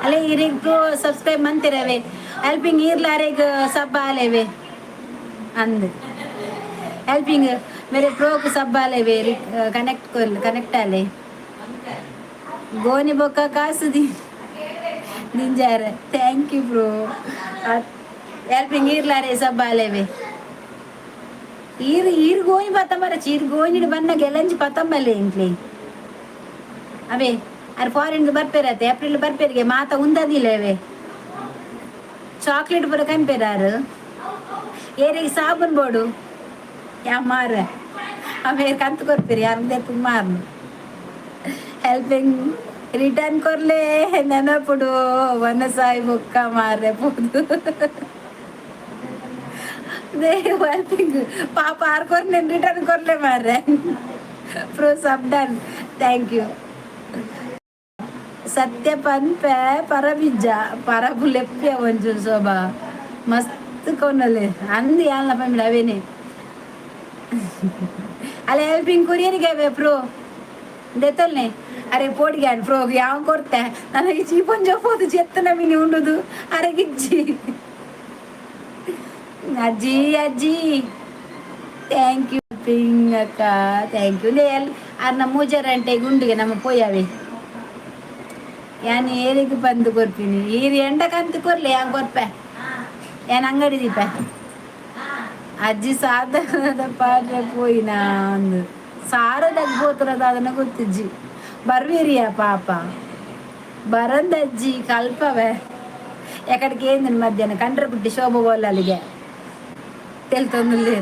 ಅಲ್ಲೇ ಇರೆಗ್ ಪ್ರೋ ಸಬ್ಸ್ಕ್ರೈಬ್ ಮಂತಿರವೆ. ಹೆಲ್ಪಿಂಗ್ ಈರ್ಲಾರೆಗ್ ಸಬ್ಬ ಆಲೇವೆ ಅಂದ್. ಹೆಲ್ಪಿಂಗ್ ಮೇರೆ ಪ್ರೋಕ್ ಸಬ್ಬ ಆಲೇವೆ. ಕನೆಕ್ಟ್ ಕನೆಕ್ಟ್ ಆಲೆ. ಗೋನಿ ಬೊಕ್ಕ ಕಾಸು the ದಿಂಜಾರ. Thank you bro. Helping ಈರ್ಲಾರೆ ಸಬ್ಬ ಆಲೇವೆ. ಈರ್ ಈರ್ ಗೋನಿ ಪತ್ತಂಬರ ಚೀರ್ ಗೋನಿಡ್ ಬನ್ನ ಗೆಲಂಜಿ ಪತ್ತಂಬಲ್ಲೆ ಇಂಕ್ಲೆ ಅವೇ. ಅರ್ ಫಾರಿನ್ ಬರ್ಪೇರತ್ತೆ, ಏಪ್ರಿಲ್ ಬರ್ಪೇರಿಗೆ ಮಾತ ಉಂದದಿಲ್ಲ ಅವೇ. ಚಾಕ್ಲೇಟ್ ಪೂರ ಕಂಪೇರಾರು. ಏರಿಗೆ ಸಾಬೂನ್ ಬೋಡು ಯಾ ಮಾರ ಅವೇರ್ ಕಂತು ಕೊರ್ಪೇರಿ. ಯಾರು ಮಾರ್ನು. ಹೆಲ್ಪಿಂಗ್ ರಿಟರ್ನ್ ಕೊರ್ಲೆ ನೆನಪುಡು ವನಸಾಯಿ ಬೊಕ್ಕ ಮಾರ್ರೆ ಪೋದು. ಹೆಲ್ಪಿಂಗ್ ಪಾಪ ಆರ್ ಕೊರ್ನೆ ರಿಟರ್ನ್ ಕೊರ್ಲೆ ಮಾರ್ರೆ. Pro sub done, thank you. ಸತ್ಯ ಪನ್ಪೆ ಪರಬಿಜ್ಜ ಪರಬು ಲೆಪ್ಪೆ ಒಂಚೂರು ಶೋಭಾ ಮಸ್ತ್ ಕೊನಲೆ ಅಂದು ಯಾಲ್ನ ಪಂಬಿಡ ಅವೇನೆ. ಅಲ್ಲ ಹೆಲ್ಪಿಂಗ್ ಕೊರಿಯರಿಗೆ ಅವೇ ಪ್ರೋ ದೆತ್ತಲ್ನೆ. ಅರೆ ಪೋಡಿಗೆ ಪ್ರೋ ಯಾವ ಕೊರ್ತೆ ನನಗೆ ಚೀಪೊಂಜ ಪೋದು ಚೆತ್ತನ ಮಿನಿ ಉಂಡುದು. ಅರೆ ಗಿಜ್ಜಿ ಅಜ್ಜಿ ಅಜ್ಜಿ. Thank you ping ಅಕ್ಕ, thank you. ಅರ್ನ ಮೂಜರಂಟೆ ಗುಂಡಿಗೆ ನಮ್ಮ ಪೋಯಾವೆ. ಯಾನ್ ಏರಿಗೆ ಬಂದು ಕೊರ್ಪಿನಿ. ಈರ್ ಎಂಡ ಕಂತು ಕೊರ್ಲೆ ಯಾನ್ ಕೊರ್ಪೆ. ಯಾನ್ ಅಂಗಡಿ ದೀಪ. ಅಜ್ಜಿ ಸಾಧನದ ಪಾಡ್ರೆ ಪೋಯಿನ ಅಂದು ಸಾರದಾಗ ಪೋತರದ ಅದನ್ನ ಗೊತ್ತಿಜ್ಜಿ. ಬರ್ವೀರಿಯ ಪಾಪ ಬರಂದಜ್ಜಿ ಕಲ್ಪವೆ. ಎಕಡೆಗೆ ఏంది ಮಧ್ಯಾಹ್ನ ಕಂಡ್ರೆ ಬಿಟ್ಟು ಶೋಭ ಬೋಲಲ್ಲಿಗೆ ತೆಲ್ತೊಂದು.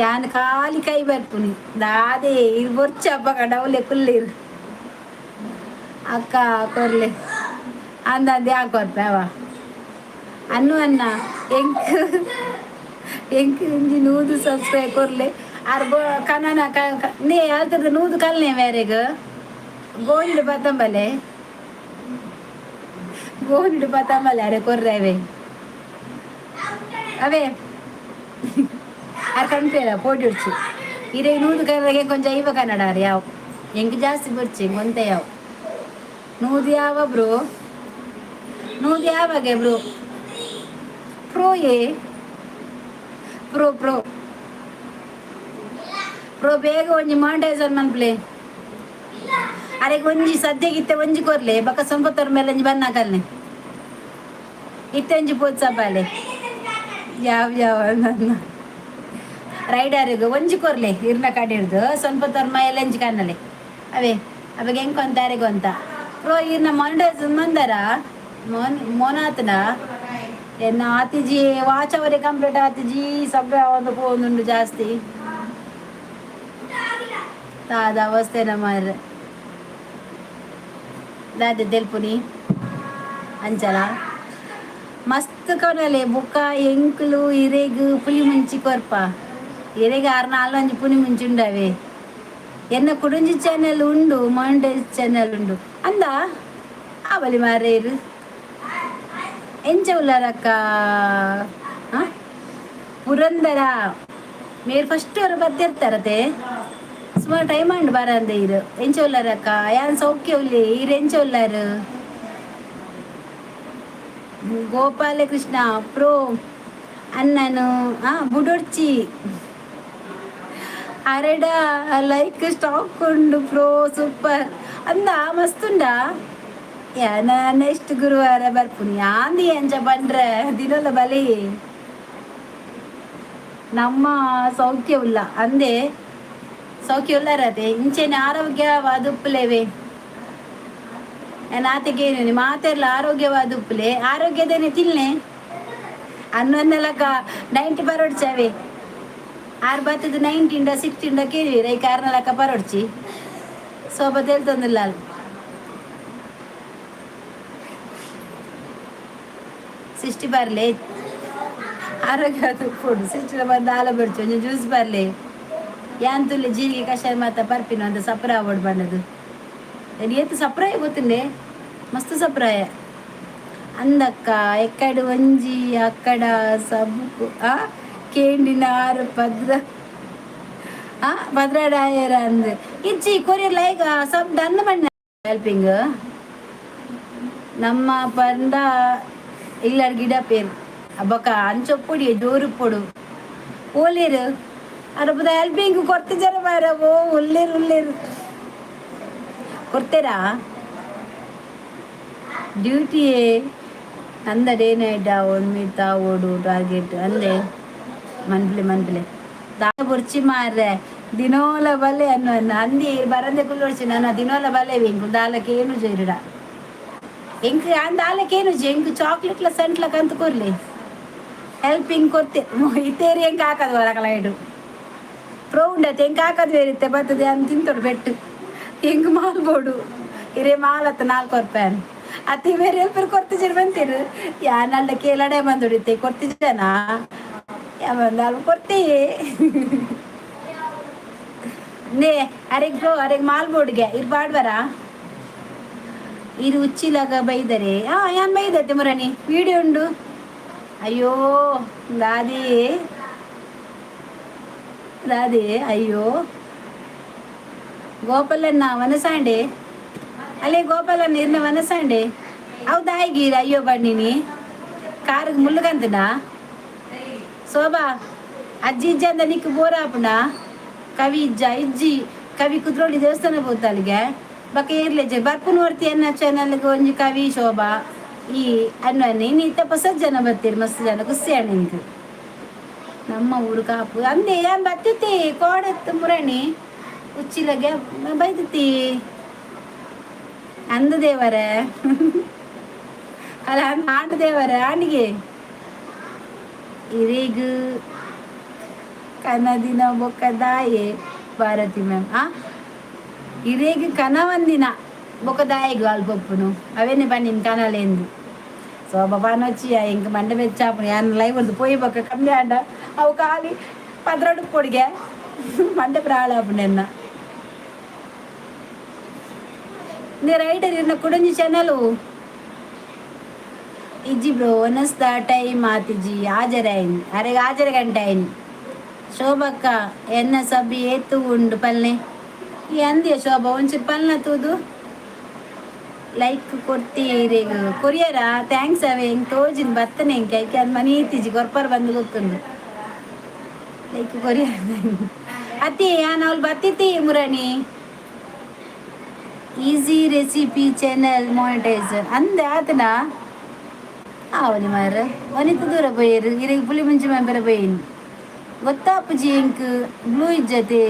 ಯಾನ್ ಖಾಲಿ ಕೈ ಬರ್ಪುನಿ ದಾದೆ ಇರ್ ಬೊರ್ಚ ಅಪ್ಪಗ ಡೌಲೆ ಕುಲ್ಲಿರು. ಅಕ್ಕ ಕೊರ್ಲೆ ಅಂದಂದು ಯಾ ಕೊರ್ಪೆ ಅವ ಅನ್ನು ಅನ್ನ. ಎಂಕ್ ಎಂಕ್ ಇಂಜಿ 100 ಸಬ್ಸ್ಕ್ರೈಬ್ ಕೊರ್ಲೆ. ಆರ್ ಬೋ ಕನನ ನೇ ಅಲ್ತದ ನೂದು ಕಲ್ನೆ ಬೇರೆಗ್ ಗೋನಿಡು ಬತ್ತಂಬಲೆ, ಗೋನಿಡು ಬತ್ತಂಬಲೆ. ಅರೆ ಕೊರ್ರೆ ಅವೇ ಅವೇ. ಆರ್ ಕಣ್ಪೇರ ಪೋಡಿಡ್ಚಿ. ಇರೆ 100 ಕರ್ರೆಗೆ ಕೊಂಚ ಇವ ಕನ್ನಡ ಆರ್ ಯಾವ ಎಂಕ್ ಜಾಸ್ತಿ ಬರ್ಚಿ ಗೊಂತೆ ಯಾವ 100 ಯಾವ ಬ್ರೋ. 100 ಯಾವಾಗೆ ಬ್ರೋ? ಪ್ರೋ ಏ ಪ್ರೋ ಪ್ರೋ ಪ್ರೋ ಬೇಗ ಒಂಜಿ ಮಾನಿಟೈಸರ್ ಮನ್ಪ್ಲೆ. ಅರೆ ಒಂಜಿ ಸದ್ಯಗಿತ್ತೆ ಒಂಜಿ ಕೊರ್ಲೆ. ಬೊಕ್ಕ ಸೊಂಪತ್ತರ್ ಮೇಲೆ ಒಂಜಿ ಬನ್ನಾಕಲ್ನೆ ಇತ್ತೆ ಒಂಜಿ ಪೋತ್ ಸಬಾಲೆ ಯಾವ ಯಾವ ನನ್ನ ರೈಡರ್ಗೆ ಒಂಜಿ ಕೊರ್ಲೆ. ಇರ್ನ ಕಡೆ ಹಿಡ್ದು ಸ್ವಲ್ಪ ತೋರ್ ಮೈಲ್ ಒಂಜಿ ಕನ್ನಲೆ ಅವೇ. ಅವಾಗ ಹೆಂಗ್ ಅರೆಗೊಂತ ಪ್ರೋ ಇರ್ನ ಮಾನಿಟೈಸರ್ ಮಂದರ ಮೋನ್ ಮೋನಾತನ ಎನ್ನ ಆತಿಜಿ. ವಾಚ್ ಅವರೇ ಕಂಪ್ಲೀಟ್ ಆತಿಜಿ. ಸಭೆ ಒಂದು ಪೋನುಂಡು ಜಾಸ್ತಿ ತಾದ ಅವಸ್ಥೆನ ಮಾರ್ರೆ. ದಾದೆ ತೆಲ್ಪುನಿ ಅಂಚಲ ಮಸ್ತ್ ಕೊನಲೆ. ಬುಕ್ಕ ಎಂಕ್ಲು ಇರೆಗ್ ಪುಲಿ ಮುಂಚಿ ಕೊರ್ಪ. ಇರೆಗ್ ಆರ್ ನಾಲ್ ಒಂಜಿ ಪುಲಿ ಮುಂಚಿ ಉಂಡವೆ. ಎನ್ನ ಕುಡುಂಜಿ ಚಾನೆಲ್ ಉಂಡು, ಮಾನಿಟೈಸ್ ಚಾನೆಲ್ ಉಂಡು ಅಂದ ಆಬಲಿ ಮಾರೇರು. ಎಂಚ ಉಲ್ಲಾರಕ್ಕ? ಪುರಂದರ ಮೇರ್ ಫಸ್ಟ್ ಅವರು ಬತ್ತಿರ್ತಾರತೆ. ಸುಮಾರು ಟೈಮ್ ಅಂಡ್ ಬರಂದೆ. ಇರು ಎಂಚ ಉಲ್ಲಾರಕ್ಕ? ಯಾನ್ ಸೌಖ್ಯ ಉಲ್ಲಿ. ಇರು ಎಂಚ ಉಲ್ಲಾರು? ಗೋಪಾಲಕೃಷ್ಣ ಪ್ರೋ ಅಣ್ಣನು ಆ ಬುಡೊಡ್ಚಿ. ಅರೆಡ ಲೈಕ್ ಸ್ಟಾಕ್ ಉಂಡು ಪ್ರೋ ಸೂಪರ್ ಅಂದ. ಮಸ್ತುಂಡ. ಯಾನ ನೆಕ್ಸ್ಟ್ ಗುರುವಾರ ಬರ್ಪುನಿ ಯಾಂದಿ. ಎಂಚ ಪಂಡ್ರೆ ದಿನಲ ಬಲಿ. ನಮ್ಮ ಸೌಖ್ಯ ಉಲ್ಲ ಅಂದೆ. ಸೌಖ್ಯ ಉಲ್ಲಾರತೆ. ಇಂಚೆನೆ ಆರೋಗ್ಯವಾದುಪ್ಪುಲೇವೆ. ನಾತೆಗೆ ಮಾತೆರ್ಲ ಆರೋಗ್ಯವಾದುಪ್ಪುಲೆ. ಆರೋಗ್ಯದೇನೆ ತಿನ್ನೆ ಅನ್ನೊನ್ನೆಲಕ 90 ಪರೊಡ್ಚವೆ. ಆರು ಬತ್ತದ 90 60 ಕೇಳಿ ರೈ ಕಾರಣ ಪರೊಡ್ಚಿ. ಸೋಬ ತೇಲ್ತೊಂದಿಲ್ಲ. 60 ಬರಲಿ ಆರೋಗ್ಯ ಫುಡ್. 60 ಬಂದು ಹಾಲು ಬಿಡ್ಚು. ಒಂಜಿ ಜ್ಯೂಸ್ ಬರಲಿ. ಯಾನ್ ತುಲ್ಲೆ ಜೀರಿಗೆ ಕಷಾಯ ಮಾತ ಪರ್ಪಿನ ಅಂತ ಸಪ್ರ ಆವಡ್ ಬಣ್ಣದು ಏತ್ ಸಪ್ರಾಯ ಗೊತ್ತಿಂಡೆ ಮಸ್ತ್ ಸಪ್ರಾಯ. ಅಂದಕ್ಕ ಎಕ್ಕಡ ಒಂಜಿ ಅಕ್ಕಡ ಸಬುಕು ಆ ಕೇಂಡಿನ ಆರು ಪದ್ರ ಆ ಪದ್ರಾಡಾಯರ ಅಂದ್ ಇಜ್ಜಿ ಕೊರಿಯರ್ ಲೈಕ್ ಸಬ್ ಡನ್ ಬಣ್ಣ ಹೆಲ್ಪಿಂಗ್. ನಮ್ಮ ಪಂಡ ಇಲ್ಲಡ್ ಗಿಡ ಪೇರ್ ಬೊಕ ಅಂಚೊಪ್ಪುಡಿ ಜೋರು ಪೊಡು ಓಲೇರು ಅರಪದ ಹೆಲ್ಪಿಂಗ್ ಕೊರ್ತಿಜರ ಮಾರ. ಓ ಉಲ್ಲೇರು ಉಲ್ಲೇರು ಕೊಡ್ತೀರಾ ಡ್ಯೂಟಿಯೇ ಅಂದ ಡೇ ನೈಟ್ ಒನ್ಮಿತ ಓಡು ಟಾರ್ಗೆಟ್ ಅಂದೆ ಮನ್ಪ್ಲೆ ಮನ್ಪ್ಲೆ ದಾ ಬೊರ್ಚಿ ಮಾರ್ರೆ ದಿನೋಲ ಬಲೆ ಅನ್ನು ಅಂದಿ ಬರಂದೆ ಕುಲ್ಲೊಡ್ಚಿ ನಾನು ದಿನೋಲ ಬಲೆ ಎಂಕು ದಾಲಕ್ಕೆ ಏನು ಜೈರುಡ ಎಂಕ್ ದಾಲಕ್ಕೆ ಏನು ಎಂಕ್ ಚಾಕ್ಲೇಟ್ಲ ಸೆಂಟ್ಲ ಕಂತು ಕೊರ್ಲಿ. ಹೆಲ್ಪಿಂಗ್ ಕೊರ್ತೆ ಇತ್ತೇರಿ ಎಂಕ್ ಹಾಕದು ವರಕಲ ಇಡು ಪ್ರೋ ಉಂಡತೆ ಎಂಕ್ ಹಾಕದು ಬೇರಿತ್ತೆ ಬರ್ತದೆ ಅಂತ ತಿಂತೋಡು ಬೆಟ್ಟು ಎಂಕ್ ಮಾಲ್ಬೋಡು ಇರೇ ಮಾಲತ್ತ 4 ರೂಪಾಯಿ ಅತಿ ಬೇರೆ ಎಲ್ಪರು ಕೊರ್ತಿಜರು ಬಂತೀರು ಯಾನಲ್ಲ ಕೇಳಡೆ ಬಂದುಡಿತೆ ಕೊರ್ತಿಜನ ಯಾವ ಕೊರ್ತಿ ನೇ ಅರೆಗ್ ಬ್ರೋ ಅರೆಗ್ ಮಾಲ್ಬೋಡ್ಗೆ ಇರ್ ಬಾಡ್ಬಾರ ಇರು ಉಚ್ಚಿಲಾಗ ಬೈದರೆ. ಆ ಯಾನ್ ಬೈದತ್ತೆ ಮುರಣಿ ವಿಡಿಯೋ ಉಂಡು. ಅಯ್ಯೋ ದಾದಿ ದಾದಿ ಅಯ್ಯೋ ಗೋಪಾಲಣ್ಣ ವನಸಾಂಡೆ ಅಲ್ಲೇ ಗೋಪಾಲಣ್ಣ ಇರ್ನ ವನಸಾಂಡೆ ಹೌದಾ ಗೀರ. ಅಯ್ಯೋ ಬಣ್ಣಿನಿ ಕಾರಿಗೆ ಮುಳ್ಳುಗಂತನಾ ಶೋಭಾ ಅಜ್ಜಿ ಇಜ್ಜ ಅಂದ ನಿಕ್ ಬೋರಾಪುಂಡ ಕವಿ ಇಜ್ಜ ಇಜ್ಜಿ ಕವಿ ಕುದ್ರೋಳಿ ದೇವಸ್ಥಾನ ಪೋತಲ್ಲಿಗೆ ಬಕ ಏರ್ಲೆಜ್ಜೆ ಬರ್ಪುನ ವರ್ತಿ ಎನ್ನ ಚಾನಲ್ಗೆ ಒಂಜಿ ಕವಿ ಶೋಭಾ ಈ ಅನ್ನ ಇನ್ನು ಇತ್ತ ಹೊಸ ಜನ ಬರ್ತೀರಿ ಮಸ್ತ್ ಜನ ಖುಷಿ ನಿಂಗೆ. ನಮ್ಮ ಊರು ಕಾಪು ಅಂದೆ ಏನ್ ಬತ್ತಿತ್ತಿ ಕೋಡೆತ್ತು ಮುರಣಿ ಉಚ್ಚಿಲಗೆ ಬೈದತಿ ಅಂದ ದೇವರೇ ಅಲ್ಲ ಆಂಡ ದೇವರೇ ಆಣಿಗೆ ಇರಿಗು ಕನದಿನ ಬೊಕ್ಕದಾಯೆ ಭಾರತಿ ಮ್ಯಾಮ್ ಆ ಇರೇಗ್ ಕನವಂದಿನ ಬೊಕ್ಕದಾಯಿಗು ಅಲ್ಪೊಪ್ಪುನು ಅವೇನೆ ಬನ್ನಿನ್ ಕನಲೇಂದು. ಸೊ ಬಪಾನೊಚ್ಚಿ ಇಂಕ ಮಂಡೆ ಮೆಚ್ಚಾಪುನು ಯಾನ್ ಲೈವ್ ಒಂದು ಪೋಯಿ ಬೊಕ್ಕ ಕಮ್ಮಿ ಆಂಡ ಅವು ಖಾಲಿ ಪದ್ರಡು ಪೊಡಿಗೆ ಮಂಡೆ ಪ್ರಾಳಾಪುಂಡು ಎನ್ನ ನೇ ರೈಡರ್ ಇರ್ನ ಕುಡಂಜಿ ಚಾನಲ್ ಇಜ್ಜಿ ಬ್ರೋ ಒನಸ್ದ ಟೈಮ್ ಆತಿಜಿ ಹಾಜರಾಯಿನ್ ಅರೆಗೆ ಹಾಜರ ಗಂಟೆ ಆಯ್ನ್. ಶೋಭಕ್ಕ ಎನ್ನ ಸಬ್ಬಿ ಏತು ಉಂಡು ಪಲ್ನೆ ಈ ಅಂದಿಯ ಶೋಭಾ ಒಂಚೂರು ಪಲ್ನ ತೂದು ಲೈಕ್ ಕೊಡ್ತೀರಿ ಕೊರಿಯರಾ thanks ಅವೇ ಹೆಂಗ್ ತೋಜಿನ ಬತ್ತನೆ ಹೆಂಗೆ ಐಕೆ ಅದು ಮನೆ ಇತ್ತೀಚಿ ಕೊರ್ಪರ್ ಬಂದು ಗೊತ್ತುಂಡು ಲೈಕ್ ಕೊರಿಯರ್ ಅತ್ತಿ ಯಾನ್ ಅವಳು ಬತ್ತಿತ್ತಿ ಮುರಣಿ easy recipe channel monetiser ಅಂದೆ ಆತನ ಆವನಿ ಮಾರ ವನಿತ ದೂರ ಪೋಯರು ಇರೆಗ್ ಪುಲಿ ಮುಂಚೆ ಮೆಂಬರ ಪೋಯಿನ್ ಗೊತ್ತಾಪುಜಿ ಇಂಕ್ ಬ್ಲೂ ಇಜ್ಜತೆ.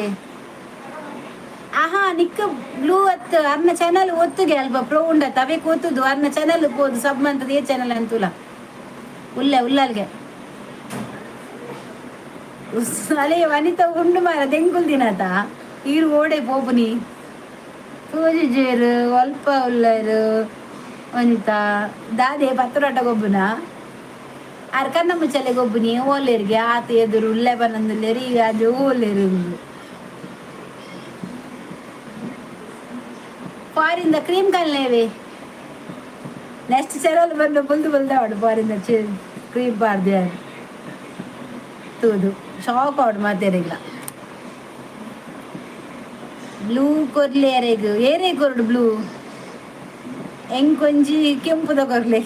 ಆಹಾ ನಿಕ್ಕ ಬ್ಲೂ ಅತ್ ಅರ್ನ ಚಾನಲ್ ಒತ್ತುಗೆ ಅಲ್ಪ ಪ್ರೋ ಉಂಡತ್ ಅವೇ ಕೂತುದು ಅರ್ನ ಚಾನಲ್ ಪೋದು ಸಬ್ ಮಂತದ ಏ ಚಾನಲ್ ಅಂತುಲ ಉಲ್ಲೆ ಉಲ್ಲಲ್ಗೆ ಅಲೆ ವನಿತ ಉಂಡು ಮಾರ ದೆಂಕುಲ್ ದಿನತ ಈರು ಓಡೆ ಪೋಪುನಿ ತೋಜಿಜೇರು ಅಲ್ಪ ಉಲ್ಲರು ವನಿತಾ ದಾದೆ ಪತ್ರೊಟ ಗೊಬ್ಬುನ ಆರ್ ಕನ್ನ ಮುಚ್ಚಲೆ ಗೊಬ್ಬುನಿ ಓಲೇರಿಗೆ ಆತ ಎದುರು ಉಲ್ಲೆ ಬನ್ನಂದುಲ್ಲೇರು ಈಗ ಅದು ಓಲೇರು ಫಾರಿನ್ ಕ್ರೀಮ್ ಕಲ್ಲೇವೆ ನೆಕ್ಸ್ಟ್ ಚೆರಲ್ ಬಂದು ಬುಲ್ದು ಬುಲ್ದ ಅವಡು ಫಾರಿನ್ ಕ್ರೀಮ್ ಬಾರ್ದೆ ತೂದು ಶಾಕ್ ಅವಡು ಮಾತೇರಿಲ್ಲ. ಬ್ಲೂ ಕೊರ್ಲಿ ಎರೆಗ್ ಏರೇ ಕೊರಡು ಬ್ಲೂ ಎಂಕೊಂಜಿ ಕೆಂಪುದ ಕೊರ್ಲೆ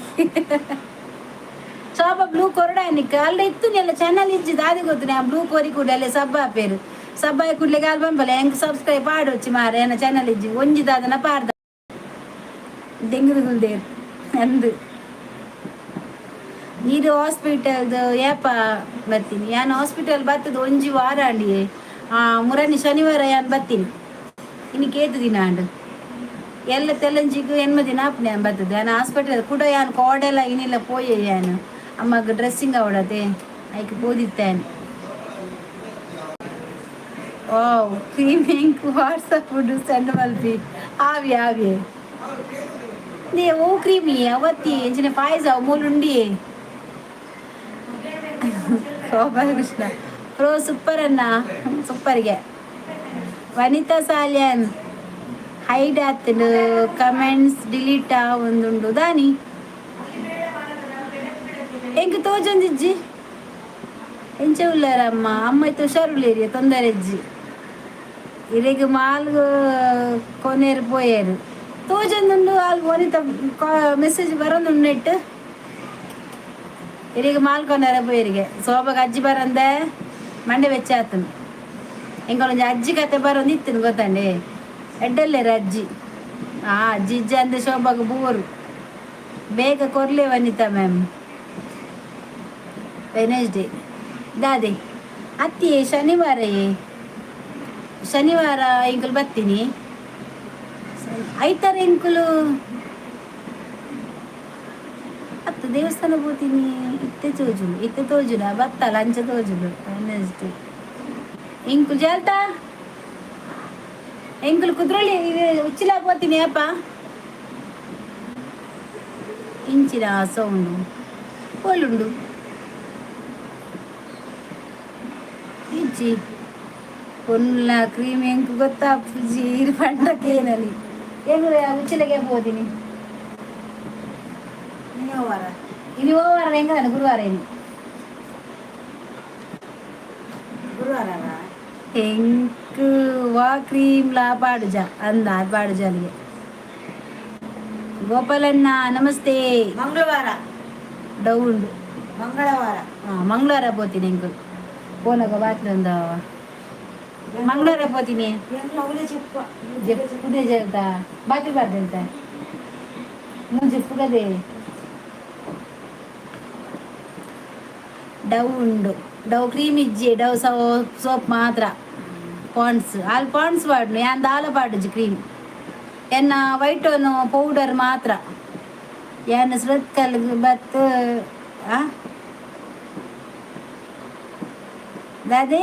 ಶಾಪ ಬ್ಲೂ ಕೊರಡ ನಿಕ್ಕ ಅಲ್ಲ ಇತ್ತು ನೆಲ್ಲ ಚಾನಲ್ ಇಜ್ಜಿ ದಾದಿ ಗೊತ್ತು ನಾ ಬ್ಲೂ ಕೋರಿ ಕೂಡ ಅಲ್ಲೇ ಸಬ್ಬ ಪೇರು ಸಬ್ಬ ಕೂಡ್ಲೆ ಗಾಲ್ ಬಂಬಲೆ ಎಂಕ್ ಸಬ್ಸ್ಕ್ರೈಬ್ ಪಾಡೊಚ್ಚಿ ಮಾರ ಏನ ಚಾನಲ್ ಇಜ್ಜಿ ಒಂಜಿ ದಾದನ ಪಾಡ್ದ ದೆಂಗುದು ಅಂದು ನೀರು ಹಾಸ್ಪಿಟಲ್ದು ಏಪ ಬರ್ತೀನಿ ಯಾನ್ ಹಾಸ್ಪಿಟಲ್ ಬತ್ತದ ಒಂಜಿ ವಾರ ಅಂಡಿ ಮುರನಿ ಶನಿವಾರ ಯಾನ್ ಬರ್ತೀನಿ ಇನ್ನು ಕೇತು ದಿನ ಅಂಡು ಎಲ್ಲ ತೆಲ್ಲಂಜಿಗೂ ಎನ್ಮ ದಿನ ಆಪುನೆ ಯಾನ್ ಬರ್ತದೆ ಯಾನ್ ಹಾಸ್ಪಿಟಲ್ ಕೂಡ ಯಾನ್ ಕೋಡೆಲ್ಲ ಇನಿಲ್ಲ ಪೋಯೆ ಯಾನ್ ಅಮ್ಮಗ್ ಡ್ರೆಸ್ಸಿಂಗ್ ಅವಡತೆ ಐಕ್ ಪೋದಿತ್ತೇನೆ. ಓ ಕ್ರೀಮ್ ಇಂಕ್ WhatsApp send ಮಲ್ಪಿ ಆವಿ ಆವಿ ನೇ ಓ ಕ್ರೀಮಿ ಅವತ್ತಿ ಎಂಚಿನ ಪಾಯಸ ಮೂಲುಂಡಿ ಗೋಪಾಲಕೃಷ್ಣ ಪ್ರೋ ಸೂಪರ್ ಅನ್ನ ಸೂಪರ್ಗೆ. Vanitha Salian, hide ಆತನು, ಕಮೆಂಟ್ಸ್ ಡಿಲೀಟ್ ಒಂದುಂಡು ದಾನಿ. ಎಂಕ್ ತೋಜೊಂದಿಜ್ಜಿ. ಎಂಚ ಉಲ್ಲಾರಮ್ಮ? ಅಮ್ಮ ಇತ್ತು, ಹುಷಾರುಳ್ಳೇರಿ, ತೊಂದರೆ ಇಜ್ಜಿ. ಇರೆಗ್ ಮಾಲ್ಗ್ ಕೊನೇರು ಪೋಯೇರು. ತೋಜೊಂದುಂಡು ಅಲ್ ವನಿತಾ, ಮೆಸೇಜ್ ಬರೋದುಂಡು ನೆಟ್. ಇರೆಗ್ ಮಾಲ್ ಕೊನೇರ ಪೋಯರಿಗೆ. ಸೋಬಗ ಅಜ್ಜಿ ಬರಂದೆ ಮಂಡೆ ಬೆಚ್ಚ ಆತನು. ಎಂಕೊಂಜಿ ಅಜ್ಜಿ ಕತೆ ಬರೋದು ಇತ್ತು ಗೊತ್ತಂಡೆ. ಎಡ್ಡಲ್ಲೇರ ಅಜ್ಜಿ? ಆ ಅಜ್ಜಿ ಇಜ್ಜಿ ಅಂದೆ ಶೋಭಾಗ ಬೋರು. ಬೇಗ ಕೊರ್ಲೆ ವನಿತಾ ಮ್ಯಾಮ್. ವೆನೆಸ್ಡೇ ದಾದೆ ಅತ್ತಿಯೇ? ಶನಿವಾರಯೇ? ಶನಿವಾರ ಎಂಕುಲು ಬರ್ತೀನಿ. ಐತಾರ ಎಂಕುಲು ಅತ್ತ ದೇವಸ್ಥಾನ ಪೋತೀನಿ. ಇತ್ತೆ ತೋಜುನು, ಇತ್ತೆ ತೋಜುನ ಬತ್ತಲ್ಲ, ಅಂಚ ತೋಜುನು. ವೆನೆಸ್ಡೇ ಎಂಕುಲು ಜಾಲ್ತಾ, ಎಂಕುಲು ಕುದ್ರೋಳಿ ಉಚ್ಚಿಲ ಪೋತೀನಿ ಅಪ್ಪ. ಇಂಚಿನ ಸೌಂಡು ಪೋಲುಂಡು ಇಜ್ಜಿ. ಪೊನ್ನ ಕ್ರೀಮ್ ಎಂಕ್ ಗೊತ್ತಾಪುಜಿ. ಇರು ಪಂಡಕೇನಲ್ಲಿ ಎಂಗುಲು ಉಚ್ಚಿಲಗೆ ಪೋತೀನಿ. ವಾರ. ಇನಿ ವಾರ ಹೆಂಗ? ಗುರುವಾರ ಇನಿ. ಗುರುವಾರ. ಎಂಕ್ ವಾ ಕ್ರೀಮ್ ಲಾ ಪಾಡುಜ ಅಂದ ಪಾಡುಜ ಅಲ್ಲಿಗೆ. ಗೋಪಾಲಣ್ಣ, ನಮಸ್ತೆ. ಮಂಗಳವಾರ. ಡೌಂಡು. ಮಂಗಳವಾರ. ಹಾ, ಮಂಗಳವಾರ ಪೋತೀನಿ. ಎಂಕ್ ಪೋನಗ ಬಾತ್ಲೆ ಒಂದ. ಮಂಗಳವಾರ ಪೋತೀನಿ. చెప్ప. ಜೆಪ್ಪುದೆ ಜಲ್ತಾ ಬಾಕಿ ಬಾರ್ದಂತ ಮುಂಚೆ ಪುಗದೆ. ಡವ್ ಉಂಡು, ಡವ್ ಕ್ರೀಮ್ ಇಜ್ಜಿ. ಡವ್ ಸೋಪ್ ಮಾತ್ರ. ಪಾಂಡ್ಸ್ ಅಲ್ಲಿ ಪಾಂಡ್ಸ್ ಪಾಡ್ನು. ಯಾನ್ ದಾಲ ಪಾಡುಜಿ ಕ್ರೀಮ್. ಎನ್ನ ವೈಟ್ ಪೌಡರ್ ಮಾತ್ರ. ಯಾನ್ ಸುರತ್ಕಲ್ ಬತ್ತು. ಆ ದಾದೆ?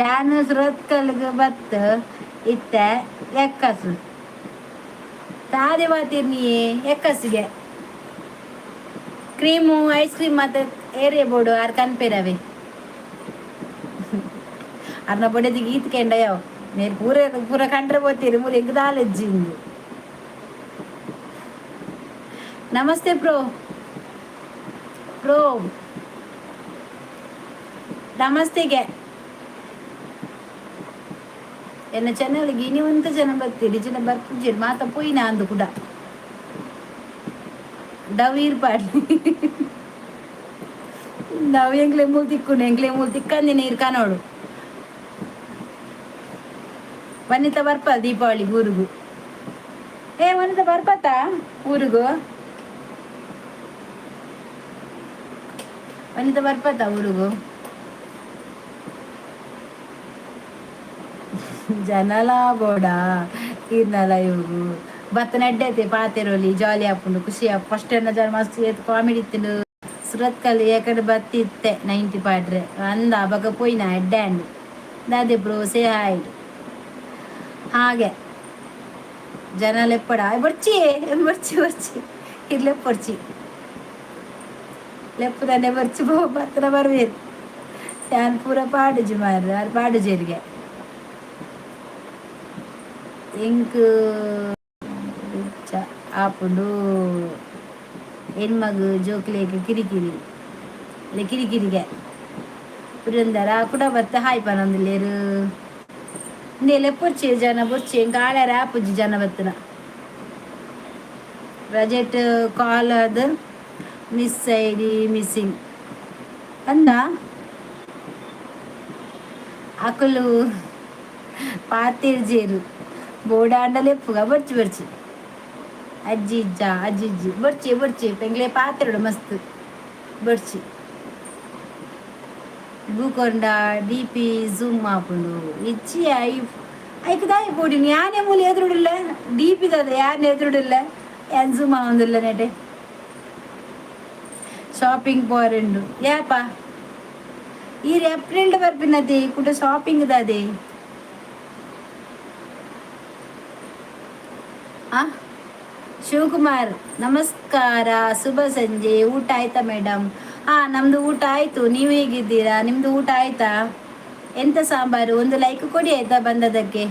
ಯಾನ್ ಸುರತ್ಕಲ್ಗ್ ಬತ್ತು ಇತ್ತೆ ಎಕ್ಕಸು ತಾದೆ ಬಾತಿರ್ನಿಯೇ ಎಕ್ಕಸಿಗೆ. Cream, ice cream ಮಾತ ಏರಿಯ ಬೋಡು. ಆರ್ ಕನ್ಪೇರವೆ ಅರ್ನ ಬೊಡೆದಿಗೆ ಈತ್ ಕೆಂಡಯೋ. ನೇರ್ ಪೂರ ಪೂರ ಕಂಡ್ರೆ ಪೋತೀರಿ ಮೂರು. ಎಂಕ್ ದಾಲಜ್ಜಿ ಇಂದು. ನಮಸ್ತೆ ಪ್ರೋ, ಪ್ರೋ ನಮಸ್ತೆಗೆ. ಎನ್ನ ಚಾನಲ್ಗೆ ಇನಿ ಒಂತ ಜನ ಬರ್ತೀರಿ, ಜನ ಬರ್ಪುಜೆರ್ ಮಾತ ಪೋಯಿನ ಅಂದು ಕೂಡ. ಡವ್ ಪಾಡ್ಲಿ. ಡವ್ ಎಂಕ್ಲೆ ಮೂಲ್ ತಿಕ್ಕುಂಡು, ಎಂಕ್ಲೆ ಮೂಲ್ ತಿಕ್ಕಂದಿನ ಇರ್ ಕನೋಡು. ವನಿತಾ ಬರ್ಪ ದೀಪಾವಳಿ ಊರುಗು? ಏ ವನಿತಾ, ಬರ್ಪತ್ತ ಊರುಗು? ವನಿತಾ ಬರ್ಪತ್ತ ಊರುಗು? ಜನಲಾ ಬೋಡ ಇರ್ನಲ ಇವು ಬತ್ತ ನಡ್ಡೈತೆ. ಪಾತೆರೋಲಿ, ಜಾಲಿ ಆಪುಂಡು, ಖುಷಿ ಆಪ್. ಫಸ್ಟ್ ಎನ್ನ ಜನ ಮಸ್ತ್ ಕಾಮಿಡಿ ಇತ್ತು. ಸುರತ್ಕಲ್ ಏಕಡೆ ಬತ್ತಿ ಇತ್ತೆ 90 ಪಾಡ್ರೆ ಅಂದ ಅಬಗ ಪೋಯಿನ ಎಡ್ಡೆ ಅಂಡ್. ದಾದೆ bro, say hi. ಹಾಗೆ ಜನ ಲೆಪ್ಪಡ ಬರ್ಚಿ ಬರ್ಚಿ ಬರ್ಚಿ ಇರ್ಲೆ ಬರ್ಚಿ ಲೆಪ್ಪದನ್ನೇ ಬರ್ಚಿ ಬತ್ತನ ಬರ್ವೇರು. ಯಾನ್ ಪೂರ ಪಾಡುಜಿ ಮಾರ್ರೆ, ಆರ್ ಪಾಡುಜೇರಿಗೆ. ಎಂಕ್ ಆಪುಂಡು. ಹೆಣ್ಮಗು ಜೋಕ್ಲೆಗ್ ಕಿರಿಕಿರಿ ಅಲ್ಲ, ಕಿರಿಕಿರಿಗೆ ಪುರಂದರ ಕುಡ ಬತ್ತ ಹಾಯ್ ಪನೊಂದುಲ್ಲೆರ್. ಇಂದೇ ಲೆಪ್ಪೊರ್ಚಿ ಜನ ಬೊರ್ಚಿ. ಎಂಕ್ ಆಳೆರ ಆಪುಜಿ ಜನ ಬತ್ತನ. ರಜೆಟ್ ಕಾಲ್ ಅದು miss ID missing ಅಂದ. ಅಕುಲು ಪಾತೆರ್ಜೇರು. ಬೋಡಾಂಡ ಲೆಪ್ಪುಗ. ಬೊರ್ಚಿ ಬೊರ್ಚಿ. ಅಜ್ಜಿ ಇಜ್ಜ? ಅಜ್ಜಿ ಇಜ್ಜಿ. ಬೊರ್ಚಿ ಬೊರ್ಚಿ. ಪೆಂಗ್ಲೆ ಪಾತೆರಡು ಮಸ್ತ್ ಬೊರ್ಚಿ. ಬೂಕೊಂಡ D P zoom ಆಪುಂಡು. ಇಜ್ಜಿ. I ಐಕ್ ದಾಯಿ ಪೋಡಿನಿ? ಯಾನೆ ಮೂಲು ಎದುರುಡಿಲ್ಲ. ಡಿ ಪಿ ದಾದ ಯಾನ್ ಎದುರುಡಿಲ್ಲ. ಯಾನ್ ಝೂಮ್ ಆವೊಂದುಲ್ಲ ನೆಟೆ. ಶಾಪಿಂಗ್ ಪೋರೆಂಡು ಯಾಪ ಈರ್? ಏಪ್ರಿಲ್ ಬರ್ಪಿನತೆ ಕುಟ ಶಾಪಿಂಗ್ ದಾದೆ? ಆ ಶಿವಕುಮಾರ್, ನಮಸ್ಕಾರ, ಶುಭ ಸಂಜೆ. ಊಟ ಆಯ್ತಾ ಮೇಡಮ್? ಹಾ, ನಮ್ದು ಊಟ ಆಯ್ತು. ನೀವು ಹೇಗಿದ್ದೀರಾ? ನಿಮ್ದು ಊಟ ಆಯ್ತಾ? ಎಂತ ಸಾಂಬಾರು? ಒಂದು ಲೈಕ್ ಕೊಡಿ ಆಯ್ತಾ. ಬಂದದಕ್ಕೆ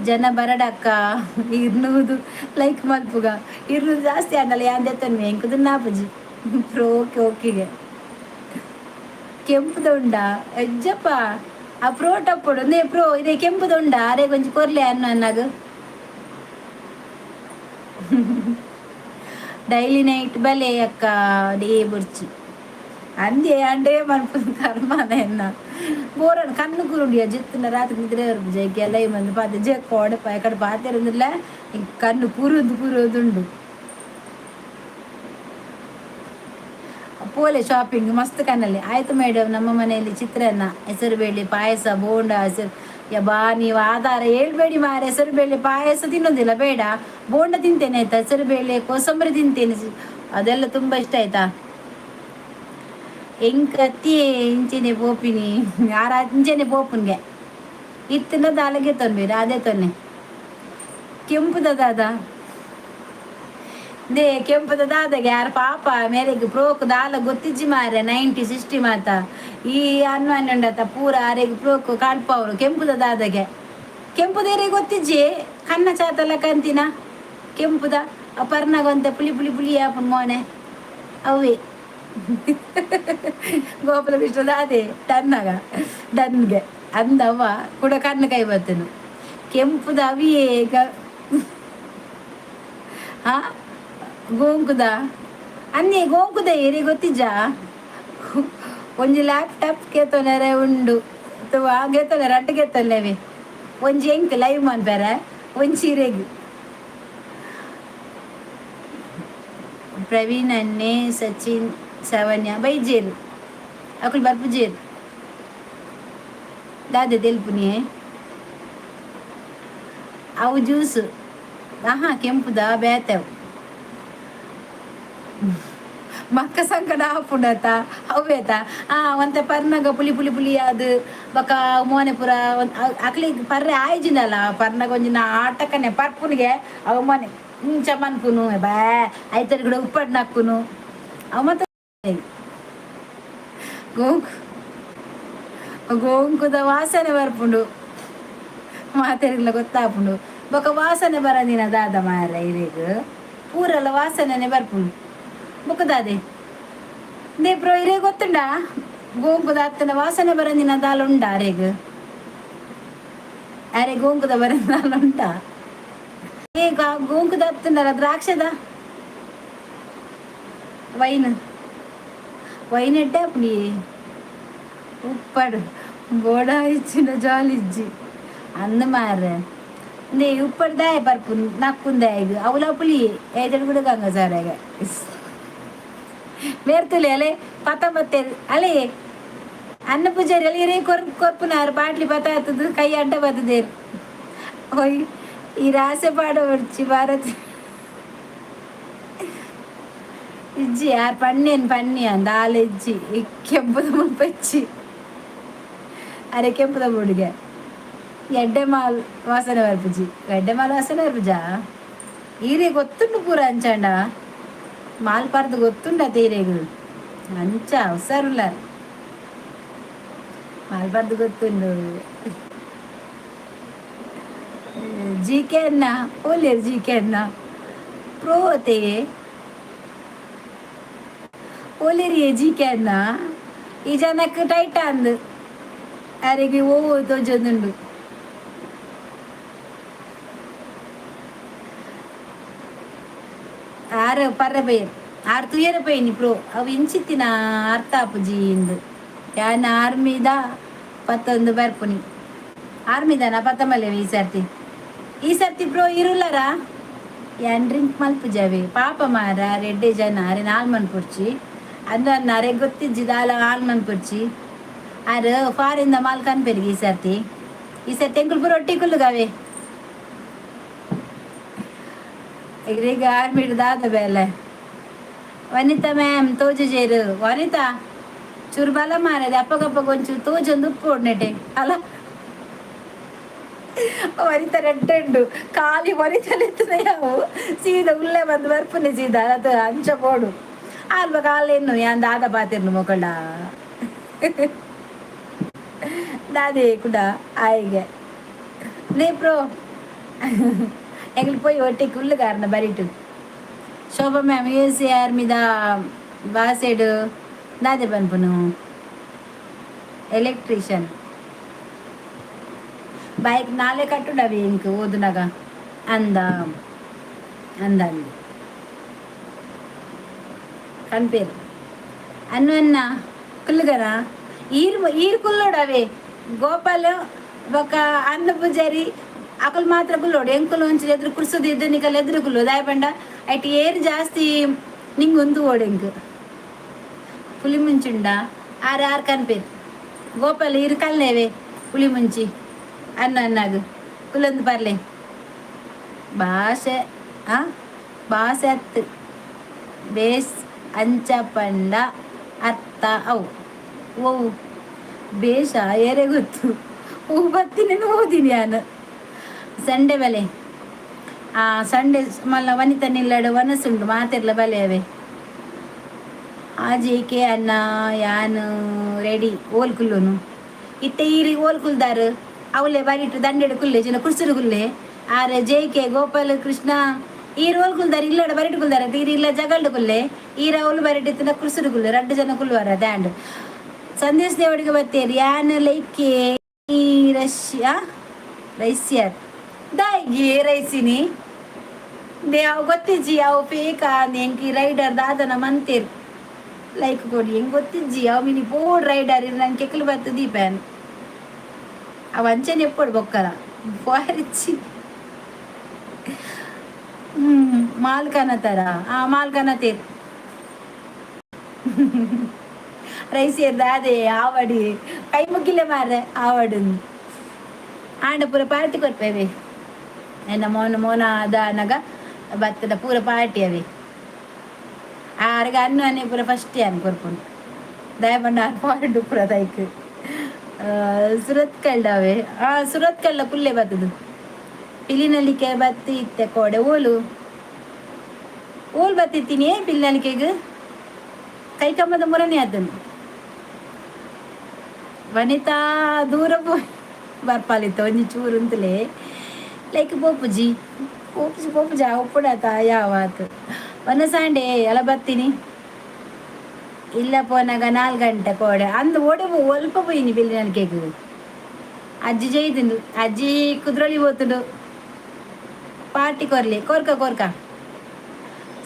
ಜನ ಬರಡಕ್ಕ. ಇರ್ನೂದು ಲೈಕ್ ಮಲ್ಪುಗ. ಇರ್ನೂದು ಜಾಸ್ತಿ ಆಗಲ್ಲ. ಯಾಂದೆತ್ತನ್ ಎಂಕುದು ನಾಪುಜಿ. ಓಕೆ ಓಕೆಗೆ. ಕೆಂಪುದ ಉಂಡಾ ಅಜ್ಜಪ್ಪ? ಆ ಪ್ರೋ ಟಪ್ಪುಡು ಒಂದೇ ಪ್ರೋ ಇದೆ. ಕೆಂಪುದ ಉಂಡಾ? ಅರೆ, ಕೊಂಚ ಕೊರ್ಲೆ ಅನ್ನ ಅನ್ನಾಗ. ಡೈಲಿ ನೈಟ್ ಬಲೆ ಅಕ್ಕ ಡೇ ಬುರ್ಚಿ ಅಂದೆ ಅಂಡೇ ಮನ್ಪುನ ಕರ್ಮನ ಎನ್ನ ಬೋರನ್ ಕಣ್ಣು ಕುರುಡಿಯ ಜಿತ್ತಿನ ರಾತ್ರಿ ನಿದ್ರೆ ಜೈಗೆ ಎಲ್ಲ ಬಂದು ಪಾತೆ ಜೆ ಕೋಡೆ ಕಡೆ ಪಾತಿರಂದಿಲ್ಲ. ಕಣ್ಣು ಕೂರುದು ಕೂರುದುಂಡು. ಪೋಲೆ ಶಾಪಿಂಗ್ ಮಸ್ತ್ ಕಣ್ಣಲ್ಲಿ ಆಯ್ತು ಮೇಡಮ್. ನಮ್ಮ ಮನೆಯಲ್ಲಿ ಚಿತ್ರಾನ್ನ, ಹೆಸರುಬೇಳೆ ಪಾಯಸ, ಬೋಂಡ, ಹೆಸರು. ಯಬ್ಬಾ, ನೀವು ಆಧಾರ ಹೇಳ್ಬೇಡಿ ಮಾರೆ. ಹೆಸರುಬೇಳೆ ಪಾಯಸ ತಿನ್ನೋದಿಲ್ಲ, ಬೇಡ. ಬೋಂಡ ತಿಂತೇನೆ ಆಯ್ತಾ. ಹೆಸರುಬೇಳೆ ಕೋಸಂಬರಿ ತಿಂತೇನೆ, ಅದೆಲ್ಲ ತುಂಬ ಇಷ್ಟ ಆಯ್ತಾ. ಎಂಕತ್ತಿ ಇಂಚೆನೆ ಪೋಪಿನಿ ಯಾರ ಇಂಚೆನೆ ಪೋಪುನ್ಗೆ ಇತ್ತಿನ ದಾಲಗೆ ತೊನ್ಬೇರ ಅದೇ ತೊನ್ನೆ. ಕೆಂಪುದ ದಾದ they ಕೆಂಪುದ ದಾದಗೆ ಯಾರ ಪಾಪ ಮೇರೆಗೆ ಪ್ರೋಕ್ ದಾಲ ಗೊತ್ತಿಜ್ಜಿ ಮಾರೆ. 90 60 ಮಾತ ಈ ಅನ್ನ ಉಂಡತ ಪೂರ ಅರೆಗ್ ಪ್ರೋಕ್ ಕಾಡ್ಪವರು. ಕೆಂಪುದ ದಾದಗೆ, ಕೆಂಪುದೇರೆ ಗೊತ್ತಿಜ್ಜಿ. ಕನ್ನ ಚಾತಲ್ಲ ಕಂತಿನ ಕೆಂಪುದ ಪರ್ನಾಗೊಂತೆ ಪುಳಿ ಪುಳಿ ಪುಳಿ ಆಪುನ್ ಮೋನೆ ಅವೇ. ಗೋಪಾಲ ಕೃಷ್ಣದ ಅದೇ ಡನ್ನಾಗ ಡನ್ಗೆ ಅಂದವ್ವ ಕೂಡ ಕಣ್ಣು ಕೈ ಬರ್ತನು. ಕೆಂಪುದ ಅವಿಯೇ. ಹಾ, ಗೋಂಕುದ ಅನ್ನಿ ಗೋಂಕುದ ಏರಿ ಗೊತ್ತಿಜ್ಜಾ? ಒಂಜಿ ಲ್ಯಾಪ್ಟಾಪ್ ಕೇತೊನೆರೆ ಉಂಡು ಗೆತ್ತೊನೆ ರಡ್ಡ್ ಗೆತ್ತೊನ್ನೆವೆ. ಒಂಜಿ ಎಂಕ್ ಲೈವ್ ಮನ್ಪೆರೆ, ಒಂಜಿ ಇರೆಗ್. ಪ್ರವೀಣ್ ಅನ್ನೆ, ಸಚಿನ್, ಸವನ್ಯ ಬೈಜೇರು. ಅಕುಲು ಬರ್ಪುಜೇರು. ದಾದೆ ತೆಲ್ಪುನಿ ಅವು ಜ್ಯೂಸ್. ಆಹಾ, ಕೆಂಪುದ ಬೇತೆವು ಮಕ್ಕ ಸಂಕಟ ಆಪುಂಡತ ಅವೇತ. ಆ ಒಂತೆ ಪರ್ನಗ ಪುಳಿ ಪುಳಿ ಪುಳಿ ಅದು ಬೊಕ ಮೋನೆ ಪೂರ ಅಕ್ಲಿಗ್ ಪರ್ರೆ ಆಯ್ಜಿಂದಲ್ಲ. ಪರ್ನಗ ಒಂಜಿನ ಆಟಕನೆ ಪರ್ಪುನಿಗೆ ಅವು ಮೋನೆ ಇಂಚ ಮನ್ಪುನು ಬಾ ಐತರ್ ಕೂಡ ಉಪ್ಪಡ್ ನಕ್ಕುನು ಅವು. ಮತ್ತೆ ಗೋಂಕು ಗೋಂಕುದ ವಾಸನೆ ಬರ್ಪುಂಡು ಮಾತೆರ್ಗ್ಲ ಗೊತ್ತಾಪುಂಡು. ಬೊಕ ವಾಸನೆ ಬರಂದಿನ ದಾದ ಮಾರ ಇರೆಗ್? ಪೂರೆಲ್ಲ ವಾಸನೆನೆ ಬರ್ಪುಂಡು. ಬೊಕ ದಾದೆ they bro, ಇರೆ ಗೊತ್ತುಂಡ? ಗೋಂಕುದ ಅತ್ತನ ವಾಸನೆ ಬರಂದಿನ ದಾಲ ಉಂಡ ಅರೆಗ್? ಅರೆ, ಗೋಂಕುದ ಬರಂದಿನ ದಾಲ ಉಂಟಾ? ಈಗ ಗೋಂಕುದ ಅತ್ತಂಡಲ್ಲ ದ್ರಾಕ್ಷದ ವೈನ್ ವೈನ್ ಎಡ್ಡೆ ಆಪುಂಡಿ. ಉಪ್ಪಡು ಬೋಡ ಇಚ್ಚಿನ ಜಾಲಿಜ್ಜಿ ಅಂದ ಮಾರ್ರೆ. ನೇ ಉಪ್ಪಡು ದಾಯ ಪರ್ಪು ನಕ್ಕುಂದಾಯಗ್ ಅವಲ ಪುಲಿ ಏಜಡ್ ಕೂಡ ಗಂಗ ಸಾರಾಗ ಮೇರ್ತುಲಿ ಅಲೆ ಪತ ಮತ್ತೆ ಅಲೆ ಅನ್ನ ಪೂಜಾರಿ ಅಲ್ಲಿ ಇರೇ ಕೊರ್ ಕೊರ್ಪುನಾರು ಬಾಟ್ಲಿ ಪತ ಆತದ ಕೈ ಅಡ್ಡ ಬತ್ತದೇರು. ಓಯ್, ಈ ರಾಸೆ ಪಾಡ ಹೊಡ್ಚಿ ಭಾರತ್ ಇಜ್ಜಿ. ಯಾರು ಪಣ್ಣೇನು ಪಣ್ಣಿ ಅಂದ ಆಲ ಇಜ್ಜಿ. ಕೆಂಪುದ ಮುಲ್ಪಚ್ಚಿ ಅರೆ ಕೆಂಪುದ ಬುಡಿಗೆ ಎಡ್ಡೆ ಮಾಲ್ ವಾಸನೆ ಬರ್ಪುಜಿ. ಎಡ್ಡೆ ಮಾಲ್ ವಾಸನೆ ಬರ್ಪುಜಾ? ಈರೆ ಗೊತ್ತುಂಡು ಪೂರ ಅಂಚಾಂಡ ಮಾಲ್ ಪಾರ್ದು ಗೊತ್ತುಂಡ ತೀರೆಗ್ ಅಂಚ ಹುಷಾರುಲ್ಲ. ಮಾಲ್ ಪಾರ್ದು ಗೊತ್ತುಂಡು. ಜಿ ಕೆ ಅನ್ನ ಓಲೇರು ಜಿ ಕೆ ಅನ್ನ ಪ್ರೋ ಅತೆ ಓಲೇರಿ ಜಿ ಕೆ ಅನ್ನ. ಈ ಜನಕ್ಕೆ ಟೈಟ್ ಅಂದು ಅರೆಗೆ ಓ ತೋಜೊಂದುಂಡು. ಆರು ಪರ್ರೆ ಪೈಯರ್ ಆರು ತುಯ್ಯರ ಪೈನಿ ಪ್ರೋ ಅವು ಇಂಚಿತ್ತಿನ ಅರ್ಥ ಆಪುಜಿ ಇಂದು. ಯಾನ್ ಆರ್ಮಿದ ಪತ್ತೊಂದು ಬರ್ಪುನಿ. ಆರ್ಮಿದನ ಪತ್ತಮಲೆ ಈ ಸರ್ತಿ, ಈ ಸರ್ತಿ ಪ್ರೋ ಇರುಲ್ಲರ ಯಾನ್ ಡ್ರಿಂಕ್ ಮಲ್ಪುಜಾವೆ. ಪಾಪ ಮಾರ ರೆಡ್ಡೆ ಜನ ಅರೆ ನಾಲ್ ಮನ್ಪುರ್ಚಿ ಅಂದ ಅರೆ ಗೊತ್ತಿಜ್ಜಿ ದಾಲ ಹಾಲ್ ಮನ್ಪುರ್ಚಿ. ಆರು ಫಾರಿನ್ ಮಾಲ್ ಕನ್ಪೆರಿಗೆ ಈ ಸರ್ತಿ. ಈ ಸರ್ತಿ ಎಂಕುಲು ಪೂರ ಒಟ್ಟಿ ಕುಲ್ಲುಗಾವೆ. ಈಗ ಆರ್ಮಿಡ್ ದಾದ ಬೇಲೆ. ವನಿತಾ ಮ್ಯಾಮ್ ತೋಜುಜೇರು. ವನಿತಾ ಚೂರು ಬಲ ಮಾರದೆ ಅಪ್ಪಗಪ್ಪ ಒಂಚೂರು ತೋಜೊಂದು ಉಪ್ಪು ನೆಟೆ ಅಲ್ಲ. ವನಿತಾ ರೆಡ್ಡೆ ಖಾಲಿ. ವನಿತಲೆತ್ತದ ಯಾವು ಸೀದಾ ಉಲ್ಲೆ ಬಂದು ಬರ್ಪುನೆ ಸೀದಾ ಅದು ಅಂಚ ಪೋಡು ಅಲ್ವ. ಕಾಲೇನು ಯಾನ್ ದಾದ ಪಾತಿರ್ನು ಮೊಕಳ. ದಾದೆ ಕುಡ ಆಯಿಗೆ ನೇ ಪ್ರೋ ಎಂಗ್ಲು ಪೋಯಿ ಒಟ್ಟೆ ಕುಲ್ಲು ಬರಿಟು. ಶೋಭಾ ಮ್ಯಾಮ್ ಎ ಸಿ ಆರ್ಮಿದ ಬಾಸೆಡ್ ದಾದೆ ಪನ್ಪುನು? ಎಲೆಕ್ಟ್ರಿಷಿಯನ್. ಬೈಕ್ ನಾಲೆ ಕಟ್ಟುಡವಿ ಇಂಕ್ ಓದುನಗ ಅಂದ ಅಂದ ಅಂದ ಕನ್ಪೇರು ಅನ್ನು ಅನ್ನ ಕುಲ್ಲುಗನ ಈರ್ ಈರ್ ಕುಲ್ಲೋಡವೆ. ಗೋಪಾಲ್ ಬೊಕ್ಕ ಅನ್ನ ಪೂಜಾರಿ ಅಕುಲು ಮಾತ್ರ ಕುಲ್ಲೋಡು. ಎಂಕುಲು ಒಂಚೂರು ಎದುರು ಕುರ್ಸುದು ಇದ್ದು ನಿಕಲ್ ಎದುರು ಕುಲ್ಲು. ದಾಯ ಪಂಡ ಐಟ್ ಏರ್ ಜಾಸ್ತಿ ನಿಂಗೆ ಉಂದು ಓಡು. ಎಂಕ್ ಪುಲಿ ಮುಂಚುಂಡ ಆರ್ ಆರ್ ಕನ್ಪೇರು. ಗೋಪಾಲ್ ಇರು ಕಲ್ನೇವೆ ಪುಲಿ ಮುಂಚಿ ಅನ್ನ ಅನ್ನಾಗ ಕುಲ್ಲೊಂದು ಬರ್ಲೆ. ಭಾಷೆ ಆ ಭಾಷೆ ಅತ್ತು ಬೇಸ್ ಅಂಚ ಪಂಡ ಅರ್ಥ ಅವು ಓ ಬೇಷ ಏರೆ ಗೊತ್ತು. ಹೂ ಬತ್ತಿನ ಓದಿನಿ ನಾನು. ಸಂಡೆ ಬಲೆ. ಆ ಸಂಡೆ ಮಲ್ಲ ವನಿತ ನಿಲ್ಲಡು ವನಸುಂಡು ಮಾತೆರ್ಲ ಬಲೆ ಅವೆ. ಆಜೆ ಅನ್ನ ಯಾನ್ ರೆಡಿ. ಓಲ್ ಕುಲ್ಲುನು ಇತ್ತೆ? ಈರಿ ಓಲ್ ಕುಲ್ದಾರು? ಅವಲೆ ಬರಿಟು ದಂಡೆಡು ಕುಲ್ಲೆ ಜನ ಕುರ್ಸುರು ಕುಲ್ಲೆ. ಆರೆ ಜೆ ಕೆ ಗೋಪಾಲ ಕೃಷ್ಣ ಈರ್ ಓಲ್ ಕುಲ್ದಾರ? ಇಲ್ಲಡ ಬರಿಟು ಕುಲ್ದಾರ. ತೀರಿ ಇಲ್ಲ ಜಗಲ್ಡು ಕುಲ್ಲೆ. ಈರ ಅವಳು ಬರಿಟು ಕುರ್ಸುರು ಕುಲ್ಲೆ. ರಡ್ಡು ಜನ ಕುಲ್ಲುವಾರ ದ್ಯಾಂಡ್. ಸಂದೇಶ್ ದೇವಡಿಗೆ ಬತ್ತೇರಿ ಯಾನ್ ಲೈಕೆ ರಷ್ಯಾ ರೈಸಿಯರ್ ದಾಯಿಗೆ ರೈಸಿನಿ they ಅವು ಗೊತ್ತಿಜ್ಜಿ. ಅವು ಫೇಕ್ ಎಂಕಿ ರೈಡರ್ ದಾದನ ಮಂತೇರ್. ಲೈಕ್ ಕೊಡಿ. ಹೆಂಗ್ ಗೊತ್ತಿಜ್ಜಿ ಅವು ಮಿನಿ ಬೋರ್ಡ್ ರೈಡರ್ ಇರ್ ನಂಗೆ ಕೆಕ್ಲು ಬತ್ತು ದೀಪನ್. ಅವ ಅಂಚನೆ ಎಪ್ಪಡು ಬೊಕ್ಕರ ಬಾರಿಚ್ಚಿ. ಮಾಲ್ಕನ ತರ. ಆ ಮಾಲ್ಕನ ತೇರ್ ರೈಸ್ ಅದೇ ಆವಡಿ ಕೈ ಮುಗಿಲೆ ಮಾರ್ರೆ ಆವಡು. ಆಂಡ ಪೂರ ಪಾರ್ಟಿ ಕೊರ್ಪೇವೆ. ಎನ್ನ ಮೋನ ಮೋನ ಅದ ಬತ್ತದ ಪೂರ ಪಾರ್ಟಿ ಅವೆ. ಆರ್ಗ ಅನ್ನು ಅನ್ನೆ ಪೂರ ಫಸ್ಟ್ ಅನ್ ಕೊರ್ಪುಂಡು. ದಯಪಂಡ ಆರ್ ಪಾಯಿಂಟ್ ಪೂರ ದೈಕ್ ಸುರತ್ ಕಲ್ಡಾವೆ. ಆ ಸುರತ್ ಕಲ್ಲ ಕುಲ್ಲೆ ಬತ್ತದು. ಪಿಲಿನಲಿಕೆ ಬತ್ತಿ ಇತ್ತೆ ಕೋಡೆ. ಓಲು ಓಲ್ ಬತ್ತಿತ್ತೀನಿ ಪಿಲಿನಲಿಕೆಗ್? ಕೈ ಕಂಬದ ಮುರನೇ ಆತನು. ವನಿತಾ ದೂರ ಪೋಯ್ ಬರ್ಪಾಲಿತ್ತ ಒಂಜಿ ಚೂರು ಅಂತಲೇ. ಲೈಕ್ ಪೋಪುಜಿ ಪೋಪುಜಿ ಪೋಪುಜಿ ಉಪ್ಪುಡಾತ ಯಾವಾತು ವನಸಾಂಡೆ ಎಲ್ಲ ಬತ್ತೀನಿ. ಇಲ್ಲ ಪೋನಾಗ 4 ಗಂಟೆ ಕೋಡೆ ಅಂದು ಓಡೆ ಒಲ್ಪ ಪೋಯಿನಿ ಬಿಲ್ಲಿನಲಿಕೆಗ್. ಅಜ್ಜಿ ಜೈದುಂಡು. ಅಜ್ಜಿ ಕುದ್ರೋಳಿ ಪೋತುಂಡು. ಪಾರ್ಟಿ ಕೊರ್ಲಿ ಕೋರ್ಕ ಕೋರ್ಕ.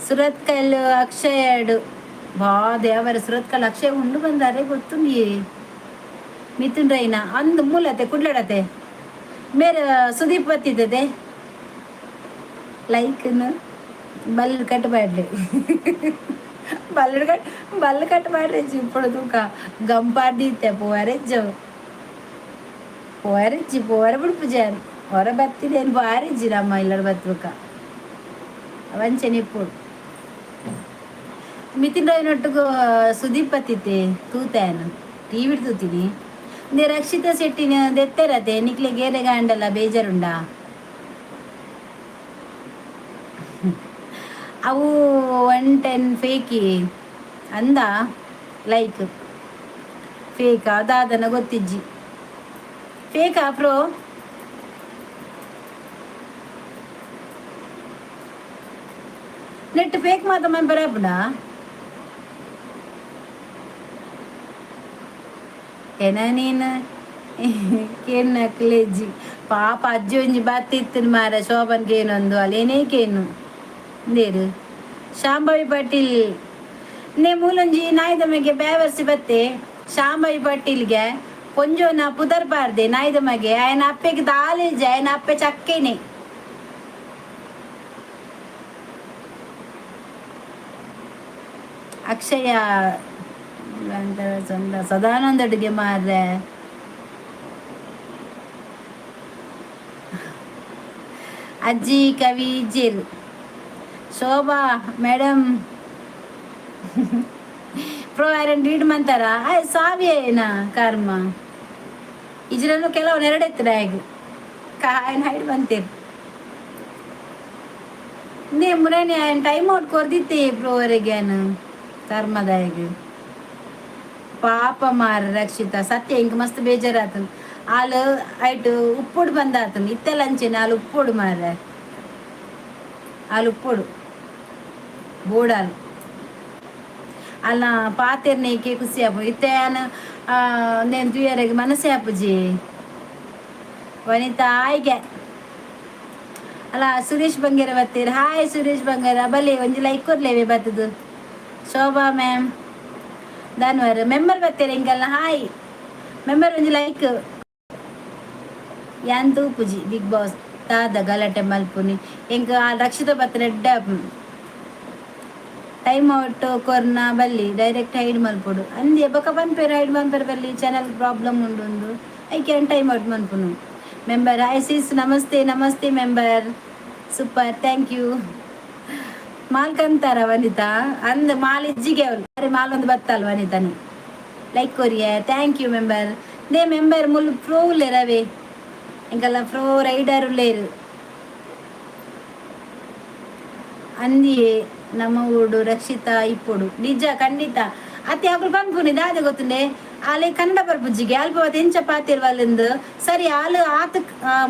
ಸುರತ್ಕಲ್ ಅಕ್ಷಯಡು ಬಾ ದೇವರ. ಸುರತ್ಕಲ್ ಅಕ್ಷಯ ಉಂಡು ಬಂದಾರೆ ಗೊತ್ತುಂಡಿ. ಮಿಥುನ್ ರೈನ ಅಂದು ಮೂಲತೆ ಕುಡ್ಲಡತೆ ಮೇರೆ ಸುದೀಪ್ ಬತ್ತಿದ್ದದೆ. ಲೈಕ್ನು ಬಲ್ ಕಟ್ಟಬಾಡ್ಲಿ ಬಲ್ಲು ಕಟ್ ಬಲ್ಲು ಕಟ್ಟಬಾಡ್ರಿ. ఇప్పుడు ತೂಕ ಗಂಪಾರ್ದಿತ್ತೆ. ಪೋರೆಜ್ಜು ಪೋರೆಜ್ಜಿ ಪೋರ ಬಿಡ್ಪುಜಾರು ಹೊರ ಬತ್ತಿದೇನು ಬಾರಿಜ್ಜಿ ನಮ್ಮ ಇಲ್ಲಡ ಬತ್ಬೇಕ ಅವಂಚನೆ ಇಪ್ಪುಡು. ಮಿಥುನ್ ರಾಯ್ನೊಟ್ಟಿಗೂ ಸುದೀಪ್ ಬತ್ತಿತ್ತೆ ತೂತಾನು ಟಿವಿ ತೂತೀನಿ. ನೇ ರಕ್ಷಿತಾ ಶೆಟ್ಟಿನ ದೆತ್ತೆರತೆ ನಿಕ್ಲೆ ಗೇರೆ ಗಾಂಡಲ್ಲ ಬೇಜಾರುಂಡ. ಅವು 110 ಫೇಕಿ ಅಂದ. Like fake ಅದಾದನ ಗೊತ್ತಿಜ್ಜಿ. ಫೇಕಾ ಪ್ರೋ? ನೆಟ್ ಫೇಕ್ ಮಾತ ಬರಾಪುಂಡ. ಏನ ನೀನು ಕೇನ್ನಕ್ಲೆಜ್ಜಿ ಪಾಪ. ಅಜ್ಜಿ ಒಂಜಿ ಬತ್ತಿತ್ತಿನ ಮಾರ ಶೋಭನ್ ಕೇನೊಂದು ಅಲೇನೇ ಕೇನು ಇಂದೇರು. ಶಾಂಭವಿ ಪಾಟೀಲ್ ನೇ ಮೂಲೊಂಜಿ ನಾಯಿದ ಮಗೆ ಬೇವರ್ಸಿ ಬತ್ತೆ. ಶಾಂಭವಿ ಪಾಟೀಲ್ಗೆ ಪೊಂಜೋನ ಪುದರ್ ಪಾರ್ದೆ ನಾಯಿದ ಮಗೆ. ಆಯನ ಅಪ್ಪೆಗೆ ದಾಲೇಜ್ ಆಯನ ಅಪ್ಪೆ ಚಕ್ಕೆನೆ. ಅಕ್ಷಯ ಸದಾನಂದ ಅಡುಗೆ ಮಾರ್ರೆ. ಅಜ್ಜಿ ಕವಿ ಇಜ್ಜೇರು. ಶೋಭಾ ಮೇಡಮ್ ಪ್ರೋ ಐರನ್ ರೀಡ್ ಮಂತಾರ ಆಯ್ ಸಾವಿಯೇನ ಕರ್ಮ ಇಜ್ರನ್ನು ಕೆಲವು ನೆರಡೆತ್ತಿರ ಹೇಗೆ ಕಾಯನ್ ಹೈಡ್ ಬಂತೀರಿ. ನೇ ಮುರೇನೆ ಟೈಮ್ ಔಟ್ ಕೊರ್ದಿತ್ತೆ ಪ್ರೋ ಅವರಿಗೆ ಕರ್ಮದಾಯಗ್. ಪಾಪ ಮಾರ ರಕ್ಷಿತ ಸತ್ಯ, ಇಂಕ ಮಸ್ತ್ ಬೇಜಾರಾತನ್. ಆಲು ಐಟು ಉಪ್ಪುಡು ಬಂದಾತನ್ ಇತ್ತೆಲ್ಲ ಅಂಚೆನೆ. ಆಲು ಉಪ್ಪುಡು ಮಾರ, ಆಲು ಉಪ್ಪುಡು ಬೋಡಾಲು. ಅಲ್ಲ ಪಾತೆರ್ನೇಕೆ ಖುಷಿ ಆಪು. ಇತ್ತೆ ಯಾನ್ ನೇನ್ ತೂಯರೆಗ್ ಮನಸ್ಸೇ ಆಪುಜಿ. ವನಿತಾ ಆಯ್ಗೆ ಅಲ್ಲ. ಸುರೇಶ್ ಬಂಗೇರ ಬತ್ತೀರ್. ಹಾಯ್ ಸುರೇಶ್ ಬಂಗೇರ, ಬಲೆ ಒಂಜಿ ಲೈಕ್ ಕೊರ್ಲೇವೆ ಬತ್ತದು. ಶೋಭಾ ಮ್ಯಾಮ್, ಧನ್ವರ್ ಮೆಂಬರ್ ಬತ್ತೀರ ಇಂಕಲ್ನ. ಹಾಯ್ ಮೆಂಬರ್, ಒಂಜಿ ಲೈಕ್. ಯಾನ್ ತೂಪುಜಿ ಬಿಗ್ ಬಾಸ್, ದಾದ ಗಲಾಟೆ ಮಲ್ಪುನಿ? ಎಂಕ್ ಆ ರಕ್ಷಿತ ಬತ್ತನ ಎಡ್ಡೆ. ಟೈಮ್ ಔಟ್ ಕೊರ್ನ ಬಲ್ಲಿ, ಡೈರೆಕ್ಟ್ ಹೈಡ್ ಮಲ್ಪೊಡು ಅಂದೆ. ಬೊಕ ಪನ್ಪೇರು ಹೈಡ್ ಮನ್ಪೆರ್ ಬಲ್ಲಿ, ಚಾನಲ್ ಪ್ರಾಬ್ಲಮ್ ಉಂಡು ಉಂದು. I can time out ಮನ್ಪುನು. Member, hi Sis, namaste namaste member. Super, thank you. ಮಾಲ್ಕಂತಾರ ವನಿತಾ ಅಂದ್ ಮಾಲ್ ಇಜ್ಜಿಗೆ ಅವಳು. ಅರೆ, ಮಾಲ್ ಒಂದು ಬತ್ತಲ್. ವನಿತಾನಿ like Korea. Thank you member. They member ಮುಲ್ ಪ್ರೋ ಉಲ್ಲೇರವೇ? ಎಂಕಲ್ಲ ಪ್ರೋ ರೈಡರ್ ಉಲ್ಲೇರು. ಅಂದಿಯೇ ನಮ್ಮ ಊಡು ರಕ್ಷಿತಾ ಇಪ್ಪೊಡು. ನಿಜ, ಖಂಡಿತ. ಅತ್ತೆ ಅಕುಲು ಪನ್ಪುನಿ ದಾದೆ ಗೊತ್ತುಂಡೆ? ಆಲೆ ಕನ್ನಡ ಬರ್ಪುಜ್ಜಿಗೆ ಅಲ್ಪ ಎಂಚ ಪಾತಿರ್ವಲ್ಲಿಂದು. ಸರಿ, ಆಲು ಆತ್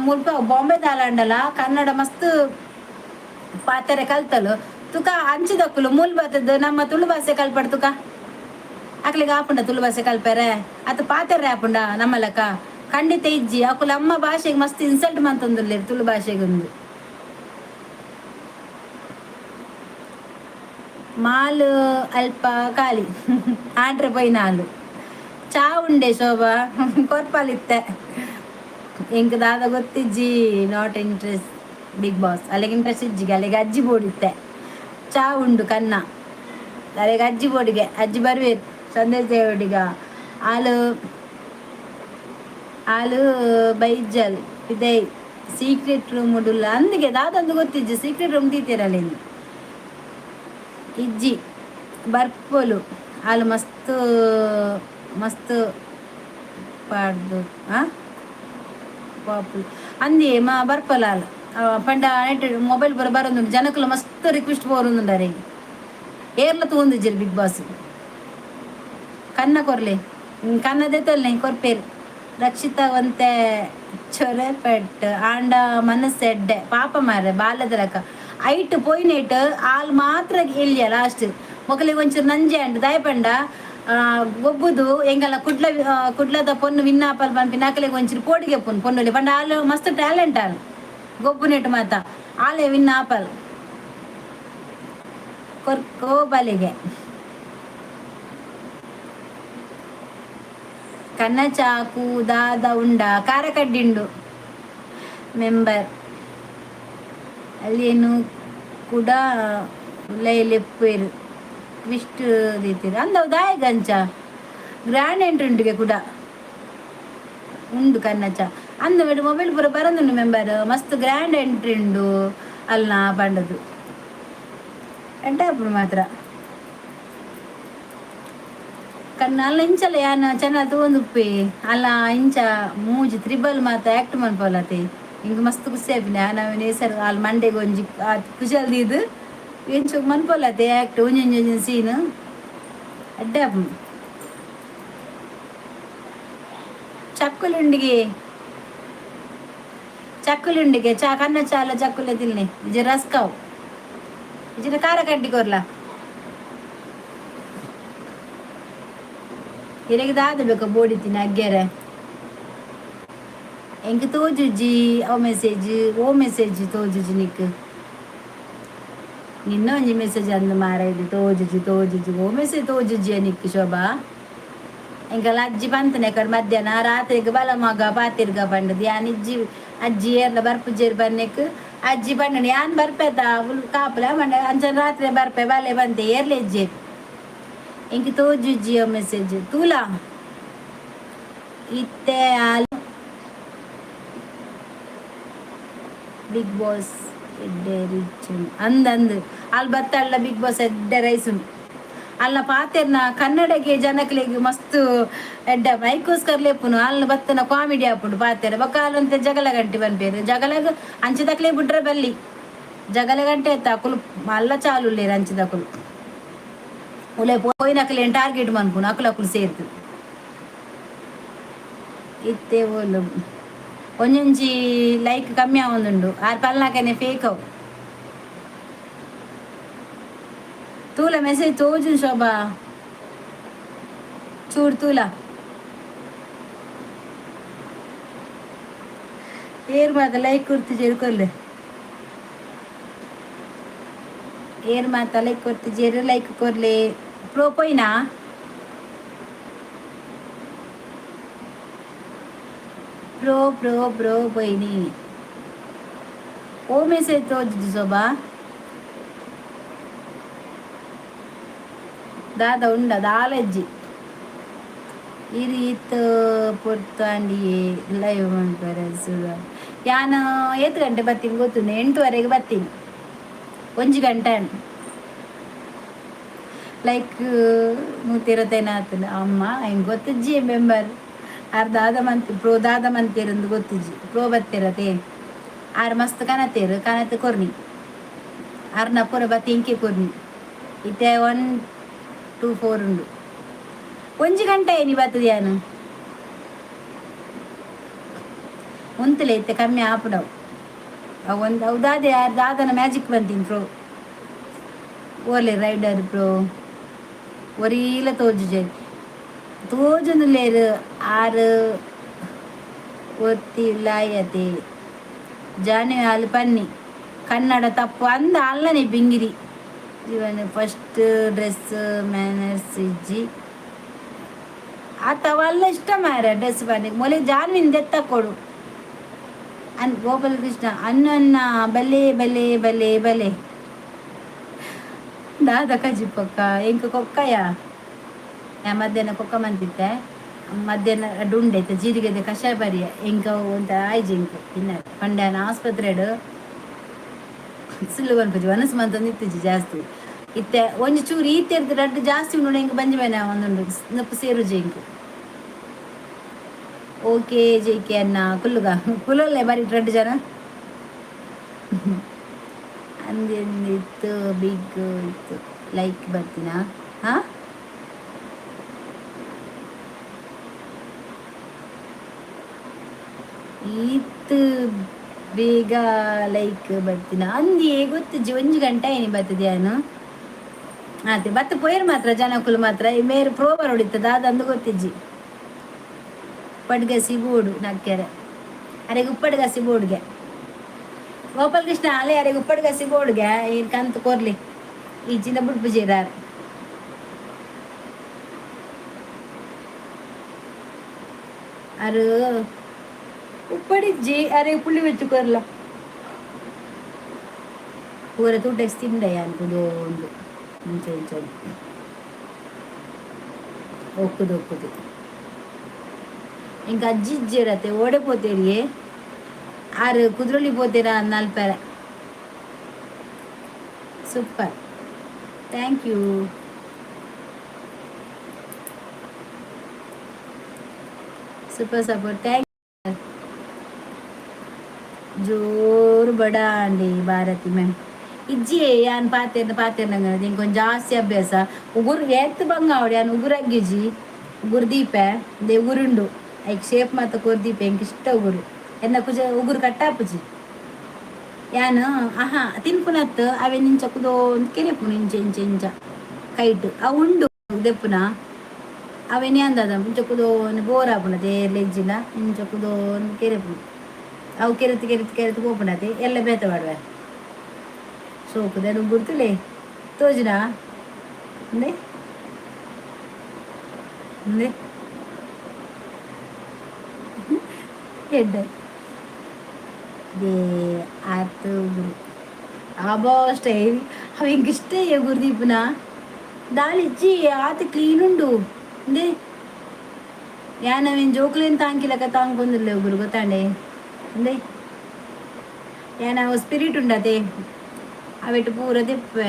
ಮುಲ್ಪ ಬಾಂಬೆ ದಾಲಾಂಡಲ ಕನ್ನಡ ಮಸ್ತ್ ಪಾತೆರೆ ಕಲ್ತಲು. ತುಕ ಅಂಚಿದಕ್ಕುಲು ಮೂಲ್ ಬತ್ತದ ನಮ್ಮ ತುಳು ಭಾಷೆ ಕಲ್ಪಡ್. ತುಕ ಅಕ್ಲಿಗೆ ಆಪುಂಡ ತುಳು ಭಾಷೆ ಕಲ್ಪೆರೆ? ಅತ್ ಪಾತೆರೆ ಆಪುಂಡ ನಮ್ಮಲಕ? ಖಂಡಿತ ಇಜ್ಜಿ. ಅಕುಲು ಅಮ್ಮ ಭಾಷೆಗೆ ಮಸ್ತ್ ಇನ್ಸಲ್ಟ್ ಮಂತೊಂದುಲ್ಲೆರ್, ತುಳು ಭಾಷೆಗೊಂದು. ಮಾಲ್ ಅಲ್ಪ ಖಾಲಿ ಆಂಟ್ರೆ ಪೋಯಿನಾಲು. ಚಾ ಉಂಡೆ ಶೋಭಾ ಕೊರ್ಪಾಲಿತ್ತೆ. ಎಂಕ್ ದಾದ ಗೊತ್ತಿಜ್ಜಿ, not interest big boss. ಅಲ್ಲಿಗೆ ಇಂಟ್ರೆಸ್ಟ್ ಇಜ್ಜಿಗೆ, ಅಲ್ಲಿಗೆ ಅಜ್ಜಿ ಬೋಡಿತ್ತೆ. ಚಾ ಉಂಡು ಕನ್ನ, ಅಲ್ಲಿಗೆ ಅಜ್ಜಿ ಬೋಡಿಗೆ ಅಜ್ಜಿ ಬರುವೇರು ಸಂದೇಶ ದೇವಡಿಗ. ಆಲು ಆಲು ಬೈಜಲ್ ಇದೇ ಸೀಕ್ರೆಟ್ ರೂಮ್ ಉಡುಲ್ಲ ಅಂದಿಗೆ. ದಾದಂದು ಗೊತ್ತಿಜ್ಜಿ, ಸೀಕ್ರೆಟ್ ರೂಮ್ ತೀತಿರಲ್ಲ ಇಜ್ಜಿ. ಬರ್ಪೋಲು ಆಲು ಮಸ್ತ್ ಮಸ್ತ್ ಪಾಡ್ದು. ಆ ಪಾಪು ಅಂದಿ ಮಾ ಬರ್ಪಲ ಆಲು ಪಂಡ ಮೊಬೈಲ್ ಬರ ಬರೊಂದುಂಡು. ಜನಕುಲು ಮಸ್ತ್ ರಿಕ್ವೆಸ್ಟ್ ಬೋರೊಂದುಂಡಾರೆ. ಏರ್ಲ ತೂಂದಿಜ್ಜೆರ್ ಬಿಗ್ ಬಾಸ್. ಕನ್ನ ಕೊರ್ಲೆ, ಕನ್ನದೇ ತೊಲ್ನೆ ಕೊರ್ಪೇರು. ರಕ್ಷಿತಾ ಒಂತೆ ಚೊರೆ ಪೆಟ್ ಆಂಡ ಮನಸ್ಸು ಎಡ್ಡೆ. ಪಾಪ ಮಾರ್ರೆ, ಬಾಲ್ಯದ ಲೆಕ್ಕ ಐಟ್ ಪೋಯಿನೇಟ್ ಆಲ್ ಮಾತ್ರ ಎಲ್ಯ ಲಾಸ್ಟ್. ಮೊಕಲಿಗೆ ಒಂಚೂರು ನಂಜೆ ಅಂಡ್ ದಾಯಪಂಡ ಗೊಬ್ಬುದು ಎಂಗಲ್ಲ ಕುಡ್ಲ ಕುಡ್ಲದ ಪೊನ್ನು ವಿನ್ನಾಪಲ್ ಪನ್ಪಿನ ಅಕಲೆಗ್ ಒಂಚೂರು ಪೋಡಿಗೆ ಪೊನ್ನು ಪೊನ್ನುಲಿ ಪಂಡ ಆಲ್ ಮಸ್ತ್ ಟ್ಯಾಲೆಂಟ್. ಆಲ್ ಗೊಬ್ಬುನೆಟ್ ಮಾತ ಆಲೆ ವಿನ್ನಾಪಲ್ ಕೊರ್ಕೋ ಬಲಿಗೆ. ಕನ್ನ ಚಾಕು ದಾದ ಉಂಡ ಖಾರ ಕಡ್ಡಿಂಡು ಮೆಂಬರ್. ಅಲ್ಲೇನು ಕೂಡ ಲೆಪ್ಪೇರು ಟ್ವಿಸ್ಟ್ ದೀತೀರ ಅಂದವು ದಾಯ ಗಂಚ ಗ್ರ್ಯಾಂಡ್ ಎಂಟ್ರಿ ಉಂಡುಗೆ ಕೂಡ ಉಂಡು ಕನ್ನಚ ಅಂದ ಮೇಡು ಮೊಬೈಲ್ ಪೂರ ಬರಂದುಂಡು. ಮೆಂಬರ್ ಮಸ್ತ್ ಗ್ರ್ಯಾಂಡ್ ಎಂಟ್ರಿ ಉಂಡು ಅಲ್ಲ ಪಂಡದು. ಎಡ್ಡೆ ಆಪುಂಡು ಮಾತ್ರ ಕಣ್ಣ. ಅಲ್ಲ ಇಂಚಲ ಯಾನ್ ಚೆನ್ನ ತೂವೊಂದುಪ್ಪೆ. ಅಲ್ಲ ಇಂಚ ಮೂಜಿ ತ್ರಿಬಲ್ ಮಾತ ಆಕ್ಟ್ ಮನ್ಪೊಲತೆ. ಇಂಕ್ ಮಸ್ತ್ ಖುಷಿ ಆಪಿನ. ಯಾನ್ ಅವೆನ್ ಸರ್ ಅಲ್ ಮಂಡೆಗ್ ಒಂಜಿ ಕುಶಲ್ ದೀದ್ ಎಂಚ ಮನ್ಪೊಲತೆ ಆಕ್ಟ್, ಒಂಜೊಂಜಿ ಒಂಜಿ ಸೀನ್ ಎಡ್ಡೆ ಆಪುಂಡು. ಚಕ್ಕುಲುಂಡಿಗೆ ಚಕ್ಕುಲುಂಡಿಗೆ ಚಾ ಕನ್ನ ಚಾಲ ಚಕ್ಕುಲೆ ತಿನ್ನೆ. ಇಜಿ ರಸ್ಕಾವ್ ಇಜಿನ ಖಾರ ಕಡ್ಡಿ ಕೊರ್ಲ. ಇರೆಗ್ ದಾದ ಬೇಕು? ಬೋಡಿತೀನಿ ಅಗ್ಗೆರೆ. ಎಂಕ್ ತೋಜುಜಿ ಅವು ಮೆಸೇಜ್. ಓ ಮೆಸೇಜ್ ತೋಜುಜಿ ನಿಕ್? ನಿನ್ನ ಒಂಜಿ ಮೆಸೇಜ್ ಅಂದ್ ಮಾರ. ತೋಜುಜಿ ತೋಜುಜಿ, ಓ ಮೆಸೇಜ್ ತೋಜುಜಿ ನಿಕ್ ಶೋಭಾ? ಎಂಕಲ ಅಜ್ಜಿ ಪಂತನೆ ಕಡೆ ಮಧ್ಯಾಹ್ನ ರಾತ್ರಿಗೆ ಬಲ ಮಗ ಪಾತಿರ್ಗ ಪಂಡದು. ಯಾನ್ ಇಜ್ಜಿ ಅಜ್ಜಿ ಏರ್ಲ ಬರ್ಪುಜೇರ್ ಬನ್ನೆಕ್. ಅಜ್ಜಿ ಪಂಡಣ ಯಾನ್ ಬರ್ಪೆತ ಕಾಪುಲ ಪಂಡ. ಅಂಚನ ರಾತ್ರಿ ಬರ್ಪೆ ಬಲೆ ಬಂತೆ. ಏರ್ಲ ಇಜ್ಜಿ. ಎಂಕ್ ತೋಜುಜಿ ಮೆಸೇಜ್ ತೂಲಾ ಇತ್ತೆ. ಆಲ್ ಬಿಗ್ ಬಾಸ್ ಎಡ್ಡೆ ರಿಚ್ ಅಂದ್ ಅಂದ್. ಅಲ್ ಬತ್ತಲ್ಲ ಬಿಗ್ ಬಾಸ್ ಎಡ್ಡೆ ರೈಸ್ ಉಂಡು. ಅಲ್ಲ ಪಾತೆರ್ನ ಕನ್ನಡಗೆ ಜನಕ್ಲೆಗ್ ಮಸ್ತ್ ಎಡ್ಡೆ ಮೈಕೋಸ್ಕರ ಲೆಪ್ಪುನು. ಅಲ್ಲ ಬತ್ತನ ಕಾಮಿಡಿ ಆಪುಂಡು ಪಾತೆರ. ಬೊಕ್ಕ ಅಲ್ಲಂತೆ ಜಗಳ ಗಂಟೆ ಪನ್ಪೇರು. ಜಗಳಗ್ ಅಂಚಿದಕ್ಲೆ ಬಿಟ್ರೆ ಬಲ್ಲಿ. ಜಗಳ ಗಂಟೆ ಆಯ್ತು. ಅಕುಲು ಮಲ್ಲ ಚಾಲು ಉಲ್ಲೇರು ಅಂಚಿದಕುಲು. ಉಲೆ ಪೋಯಿನಕ್ಲೆನ್ ಟಾರ್ಗೆಟ್ ಮನ್ಪುನು ಅಕುಲು ಅಕುಲು ಸೇರ್ತು. ಇತ್ತೆ ಓಲು ಒಂಜೊಂಜಿ ಲೈಕ್ ಕಮ್ಮಿ ಆವೊಂದುಂಡು. ಆರ್ ಪಲ್ನಾಕನೆ ಫೇಕ್ ಅವು. ತೂಲ ಮೆಸೇಜ್ ತೋಜು ಶೋಭಾ, ಚೂರು ತೂಲ. ಏರ್ ಮಾತ ಲೈಕ್ ಕೊರ್ತು ಕೊರ್ಲೆ. ಏರ್ ಮಾತ ಲೈಕ್ ಕೊರ್ತಿಜೆರ್, ಲೈಕ್ ಕೊರ್ಲೆ. ಪ್ರೋ ಪೋಯಿನಾ? ಪ್ರೋ ಪ್ರೋ ಪ್ರೋ ಪೋಯಿನಿ. ಓ ಮೆಸೇಜ್ ತೋಜುದು ಶೋಭಾ? ದಾದ ಉಂಡ ದಾಲಜ್ಜಿ. ಇರ್ ಈತ್ ಪೊರ್ತಾಂಡಿಯೇ ಲೈವ್ ಮನ್ಪರೆ ಸುರು? ಯಾನ್ ಏತ್ ಗಂಟೆ ಬರ್ತೀನಿ ಗೊತ್ತುಂಡು? 8:30ಗೆ ಬರ್ತೀನಿ. ಒಂಜಿ ಗಂಟೆ. ಲೈಕ್ 125 ಆತುಂಡು. ಅಮ್ಮ, ಎಂಕ್ ಗೊತ್ತಿಜ್ಜಿ ಮೆಂಬರ್ ಆರ್ ದಾದ ಮಂತ್ ಪ್ರೋ ದಾದ ಮಂತೇರಂದು ಗೊತ್ತಿಜ್ಜಿ. ಪ್ರೋ ಬತ್ತೇರತೆ, ಆರ್ ಮಸ್ತ್ ಕನತೇರು, ಕನತ್ ಕೊರ್ನಿ. ಆರ್ನ ಪೂರ ಬತ್ತಿ ಇಂಕೆ ಕೊರ್ನಿ. ಇತ್ತೆ 124 ಉಂಡು. ಒಂಜಿ ಗಂಟೆ ನೀ ಬತ್ತದ ಯಾನು ಉಂತಲೆ. ಇತ್ತೆ ಕಮ್ಮಿ ಆಪುಡವು ಅವು ಒಂದು. ಅವು ದಾದೆ ಯಾರು ದಾದನ ಮ್ಯಾಜಿಕ್ ಬಂತೀನಿ. ಪ್ರೋ ಓಲೆ ರೈಡರ್ ಪ್ರೋ ಒರೀಲ ತೋಜುಜೆರ್, ತೋಜೊಂದುಲ್ಲೆರ್. ಆರ್ ಒತ್ತಿ ಲಾಯತೆ ಜಾನು ಅಲ್ ಪನ್ನಿ ಕನ್ನಡ ತಪ್ಪು ಅಂದ ಅಲ್ಲನೆ ಬಿಂಗಿರಿ. ಇವನ್ ಫಸ್ಟ್ ಡ್ರೆಸ್ ಮ್ಯಾನರ್ಸ್ ಇಜ್ಜಿ ಆತ ಅಲ್ಲ. ಇಷ್ಟ ಮಾರ ಡ್ರೆಸ್ ಬನ್ನಿ ಮೊಲೆ ಜಾನ್ವಿನ್ ದೆತ್ತ ಕೊಡು ಅನ್. ಗೋಪಾಲಕೃಷ್ಣ ಅನ್ನ ಬಲೆ ಬಲೆ ಬಲೆ ಬಲೆ. ದಾದ ಕಜಿಪಕ್ಕ ಎಂಕ ಕೊಕ್ಕಯ? ಮಧ್ಯಾಹ್ನ ಕೊಕ್ಕ ಮಂತಿತ್ತೆ. ಮಧ್ಯಾಹ್ನ ಡುಂಡೆ ಐತೆ, ಜೀರಿಗೆ ಕಷಾಯ ಬರಿಯ. ಎಂಕ ಒಂತ ಆಯ್ಜಿ ಎಂಕ್ ತಿನ್ನರೆ. ಪಂಡ್ಯಾನ ಆಸ್ಪತ್ರೆಡ್ ಸುಳ್ಳು ಪನ್ಪುಜಿ, ಮನಸ್ಸು ಮಂತೊಂದು ಇತ್ತಿಜಿ ಜಾಸ್ತಿ. ಇತ್ತೆ ಒಂಜಿ ಚೂರು ಈತೆರ್ದು ರಡ್ಡ್ ಜಾಸ್ತಿ ಉಂಡು. ಎಂಕ್ ಬಂಜಿ ಬೇನೆ ಒಂದುಂಡು, ನಪ್ಪು ಸೇರುಜಿ ಎಂಕ್. ಓಕೆ ಜೆ ಕೆ ಅನ್ನ, ಕುಲ್ಲುಗ ಕುಲ್ಲಲ್ಲೇ ಬರೀ ರಡ್ಡ್ ಜನ. ಅಂದೆಂದಿತ್ತು ಬಿಗ್ ಇತ್ತು ಲೈಕ್ ಬರ್ತೀನಾ? ಹಾ, ಈತ್ ಬೇಗ ಲೈಕ್ ಬರ್ತೀನ ಅಂದಿಯೇ ಗೊತ್ತಿಜ್ಜಿ. ಒಂಜಿ ಗಂಟೆ ಏನಿ ಬರ್ತದೆ ಯಾನು. ಆತೆ ಬತ್ತ ಪೋಯರ್ ಮಾತ್ರ ಜನಕುಲು ಮಾತ್ರ ಮೇರು ಪ್ರೋವರ್ ಹೊಡಿತದ ಅದಂದು ಗೊತ್ತಿಜ್ಜಿ. ಪಡ್ಗಸಿ ಬೋಡು ನಕ್ಕೆರೆ ಅರೆಗೆ ಉಪ್ಪಡ್ಗಸಿ ಬೋಡ್ಗೆ. ಗೋಪಾಲಕೃಷ್ಣ ಅಲೆ ಅರೆಗೆ ಉಪ್ಪಡ್ಗಸಿ ಬೋಡ್ಗೆ. ಏನ್ ಕಂತು ಕೊರ್ಲಿ ಈ ಚಿನ್ನ ಬುಡ್ಪುಜೇರಾರ್. ಅರು ಉಪ್ಪಡಿಜ್ಜಿ, ಅರೆ ಪುಳ್ಳಿ ಬೆಚ್ಚು ಕೊರ್ಲ. ಪೂರ ತೂಟೆಕ್ಸ್ ತಿಂಡಯ್ಯ ಅನ್ಕುದು ಒಂದು ಇಂಚ ಇಂಚ ಒಕ್ಕುದು ಒಕ್ಕುದು. ಇಂಕ ಅಜ್ಜಿ ಇಜ್ಜೆರತೆ, ಓಡೆ ಪೋತೇರಿಯೇ ಆರು? ಕುದ್ರೊಳಿ ಪೋತೇರಾ ನಲ್ಪೆರೆ. Super, thank you. Super support, thank. ಜೋರು ಬಡ ಅಂಡಿ ಭಾರತಿ ಮ್ಯಾಮ್. ಇಜ್ಜಿ, ಯಾನ್ ಪಾತೆರ್ನ ಪಾತೆರ್ನಂಗ ಇಂಕೊಂಚ ಜಾಸ್ತಿ ಅಭ್ಯಾಸ. ಉಗುರು ಏತ್ ಬಂಗ ಅವಡು. ಯಾನ್ ಉಗುರು ಅಗ್ಗಿಜಿ, ಉಗುರು ದೀಪೆ they ಉಗುರುಂಡು. ಐಕ್ ಶೇಪ್ ಮಾತ ಕೊರ್ ದೀಪೆ. ಎಂಕ್ ಇಷ್ಟ ಉಗುರು. ಎನ್ನ ಕುಜ ಉಗುರು ಕಟ್ಟಾಪುಜಿ ಯಾನ್. ಆಹಾ, ತಿನ್ಪುನತ್ ಅವೆ ನಿಂಚ ಕುದೋ ಕೆರೆಪುನು ಇಂಚ ಇಂಚ ಇಂಚ ಕೈಟ್. ಅವು ಉಂಡು ದೆಪ್ಪುನ ಅವೇನೇ ಅಂದದ. ಇಂಚ ಕುದೋ ಬೋರ್ ಆಪುನ ಲೆಜ್ಜಿಲ ಇಂಚ ಕುದೋ ಕೆರೆಪುನು. ಅವು ಕೆರೆತು ಕೆರೆತು ಕೆರೆತು ಪೋಪುನತೆ ಎಲ್ಲ ಬೇತ ಪಾಡುವೆ. ಸೋಕುದ ಗುರ್ತುಲೆ ತೋಜುನಾ? እንದೆ እንದೆ ಎಡ್ಡೆ they ಆತು ಉಗುರು. ಅಬೋ ಸ್ಟೈಲ್ ಅವ. ಇಂಕ ಇಷ್ಟ ಉಗುರು ದೀಪುನ ದಾಳಿಜ್ಜಿ, ಆತ ಕ್ಲೀನ್ ಉಂಡು. ಇಂದೆ ಯಾನ್ ಅವೇನ್ ಜೋಕುಲೇನ್ ತಾಂಕಿಲಕ ತಾಂಕೊಂದುಲ್ಲೆ ಉಗುರು ಗೊತ್ತಾಂಡೆ. ಇಂದೆ ಯಾನ್ ಅವು ಸ್ಪಿರಿಟ್ ಉಂಡತೆ, ಅವೆಟ್ ಪೂರ ದೆಪ್ಪೆ.